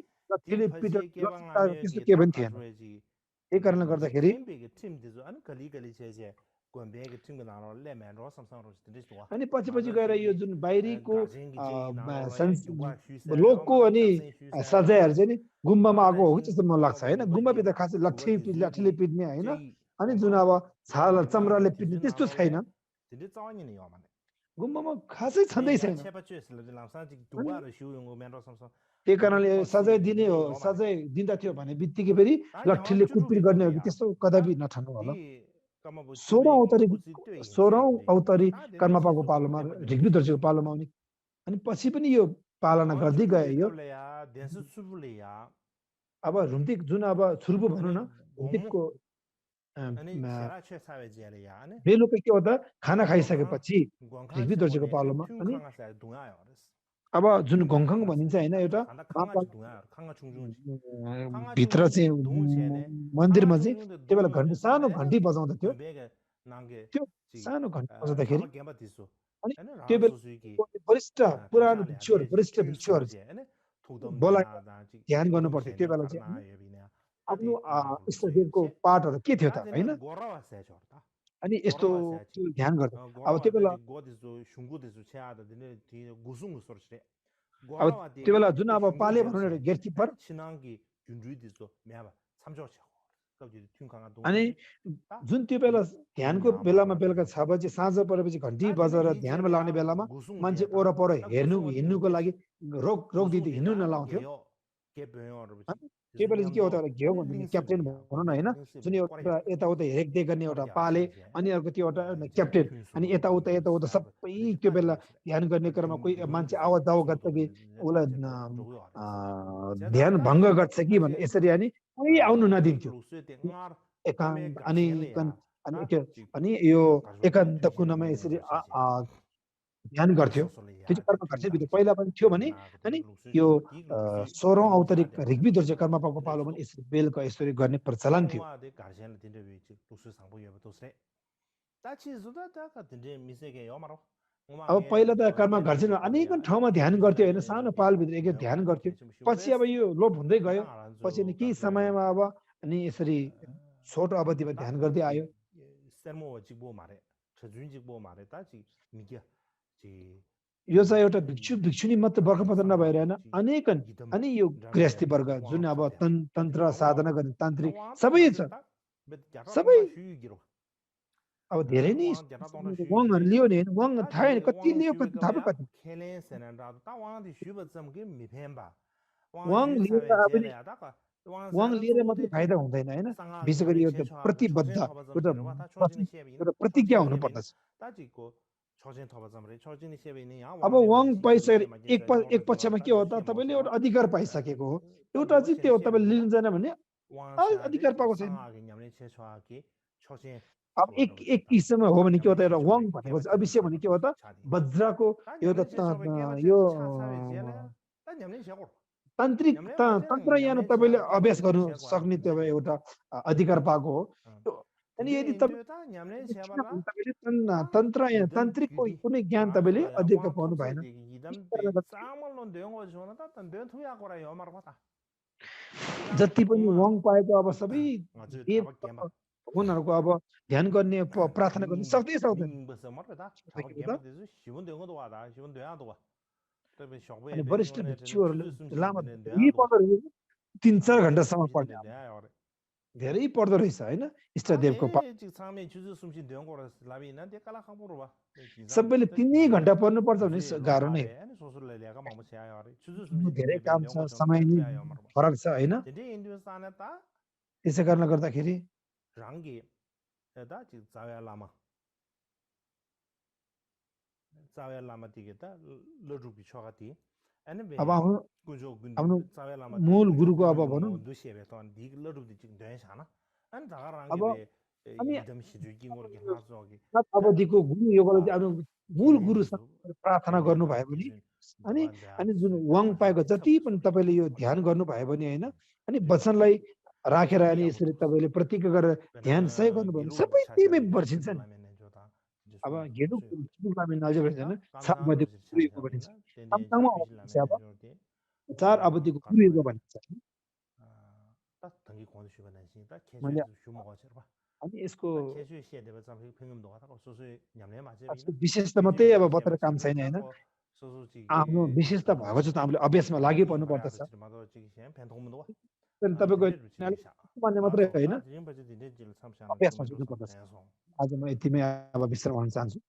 त्यस्तो के पनि थिएन यही कारणले गर्दाखेरि अनि पछि पछि गएर यो जुन बाहिरीको लोकको अनि सजायहरू चाहिँ नि गुम्बामा आएको हो जस्तो मलाई लाग्छ होइन गुम्बाभित्र खासै लाठीले पिट्ने होइन अनि जुन अब छाल चमराले पिट्ने त्यस्तो छैन गुम्बामा खासै छँदै छैन त्यही कारणले सजाय दिने हो सजाय दिँदा थियो भने बित्तिकै फेरि लट्ठीले कुटपिट गर्ने हो कि त्यस्तो कदापि नठान्नु होला 16औं औतरी कर्मपाको पालोमा ऋग्वेद दर्जीको पालोमा आउने अनि पछि पनि यो पालना गर्दै गए यो अब रुम्तिक जुन अब छुर्बु भनौँ न रुम्तिकको बेलुका के हो त खाना खाइसकेपछि ऋग्वेद दर्जीको पालोमा अनि अब जुन घोङखङ भनिन्छ हैन एउटा 간다 महाकाल 강아지 동야 강아 중중 강아 भित्र 중중 चाहिँ 동시에네 मन्दिरमा 강아 चाहिँ 중중데 त्यो बेला 동 घन्टी सानो 사네 घन्टी बजाउँदा थियो 덤베게 난게 त्यो 지 सानो घन्टी बजाउँदाखेरि 자바 게바 디소 अनि 에네 त्यो बेला 라소수이기 वरिष्ठ पुरानो 탐사ले भिक्षुहरू 아디에 वरिष्ठ 큐 भिक्षुहरू 수고제 एने बोलाएर 토덤냐 다지 ध्यान गर्नु पर्थ्यो त्यो 동시에네 बेला चाहिँ 카르나 예비냐 आफ्नो ताति ना इष्टदेवको लुसुइचे पाठहरू के थियो त तातिने हैन गोरावासे छोर्ता अनि यस्तो गोरावासे त्यो ध्यान गर्दा अब त्यो गोरावासे बेला गोदिसो 슝고디सो 챤아다 दिने 디 구숭 소르체 अब 고라와디 त्यो बेला जुन अब 슝고 पाले भनौँ न एउटा 젠체 गेटकिपर 아니 친한기 균주이디소 매바 참조차 그지 튠강아 अनि 동네 जुन त्यो बेला ध्यानको बेलामा बेलुका 6 बजे साँझ परेपछि घन्टी बजेर ध्यानमा लाग्ने बेलामा मान्छे ओरपर हिँड्नुको लागि रोकिदिँदै हिँड्नु नलाउँथ्यो अनि त्यो बेला चाहिँ के हो त एउटा घिउ भन्ने क्याप्टेन भनौँ न हैन जुन एउटा यताउता हेरेकदेख गर्ने एउटा पाले अनि अर्को त्यो एउटा क्याप्टेन अनि यताउता सबै त्यो बेला ध्यान गर्ने क्रममा कोही मान्छे आवाज दावा गर्छ कि उसलाई ध्यान भङ्ग गर्छ कि भन्ने यसरी अनि कोही आउनु नदिन्थ्यो एकान्त अनि अनि यो एकान्त कुनामा यसरी ध्यान गर्थ्यो त्यो चाहिँ कर्म घर्षित पहिला पनि थियो भने अनि यो 16औं अवतरिक ऋग्वेदहरू चाहिँ कर्मपाको पालो पनि यसरी बेलुका यसरी गर्ने प्रचलन थियो अब पहिला त कर्म घर्षित अनेकन ठाउँमा ध्यान गर्थ्यो होइन सानो पालभित्र एक ध्यान गर्थ्यो पछि अब यो लोप हुँदै गयो पछि अनि केही समयमा अब अनि यसरी छोटो अवधिमा ध्यान गर्दै आयो यो चाहिँ एउटा भिक्षुनी मात्र वर्ग मात्र नभएर होइन अनेकन अनि यो गृहस्थी वर्ग जुन अब तन्त्र साधना गर्ने तान्त्रिक सबै छ सबै अब धेरै नै वाङहरू लियो नि होइन वाङ थाहा होइन कति लियो कति थाहा कति वाङ लिएर पनि वाङ लिएर मात्रै फाइदा हुँदैन होइन विशेष गरी एउटा प्रतिबद्ध एउटा प्रतिज्ञा हुनुपर्दछ अब वाङ पाइसकेर एक पक्षमा के हो त तपाईँले एउटा अधिकार पाइसकेको हो एउटा चाहिँ त्यो हो तपाईँले लिँदैन भने अधिकार पाएको छैन अब एक किसिममा हो भने के हो त एउटा वाङ भनेको चाहिँ अविश्य भने के हो त वज्रको एउटा यो तान्त्रिक तन्त्रयान तपाईँले अभ्यास गर्नु सक्ने त्यो एउटा अधिकार पाएको हो अनि यदि तपाईँले तान्त्रिक कुनै ज्ञान तपाईँले अधिकार पाउनु भएन जति पनि वाङ पाएको अब सबै उनीहरूको अब ध्यान गर्ने प्रार्थना गर्ने सक्दै सक्दैन अनि वरिष्ठ भिक्षुहरूले लामो 3-4 घण्टासम्म पढ्ने धेरै पर्दो रहेछ होइन इष्टदेवको सबैले 3 घण्टा पढ्नुपर्छ भने गाह्रो नै धेरै काम छ समय नै फरक छ होइन त्यसै कारणले गर्दाखेरि अब आफ्नो मूल गुरुको अब भनौँ अब अवधिको गुरु योगले चाहिँ आफ्नो मूल गुरुसँग प्रार्थना गर्नुभयो भने अनि जुन वाङ पाएको जति पनि तपाईँले यो ध्यान गर्नुभयो भने होइन अनि वचनलाई राखेर अनि यसरी तपाईँले प्रतिज्ञा गरेर ध्यान सही गर्नुभयो भने सबै त्यहीमै बर्सिन्छ नि अब घेडु नजिक होइन 6 अवधिको भनिन्छ अब 4 अवधिको गुरु भनिन्छ अनि यसको विशेषता मात्रै अब बताएर काम छैन होइन आफ्नो विशेषता भएको चाहिँ हामीले अभ्यासमा लागि पर्नु पर्दछ तपाईँको मान्ने मात्रै होइन अभ्यासमा जुट्नु पर्दछ आज म यतिमै अब विश्राम गर्न चाहन्छु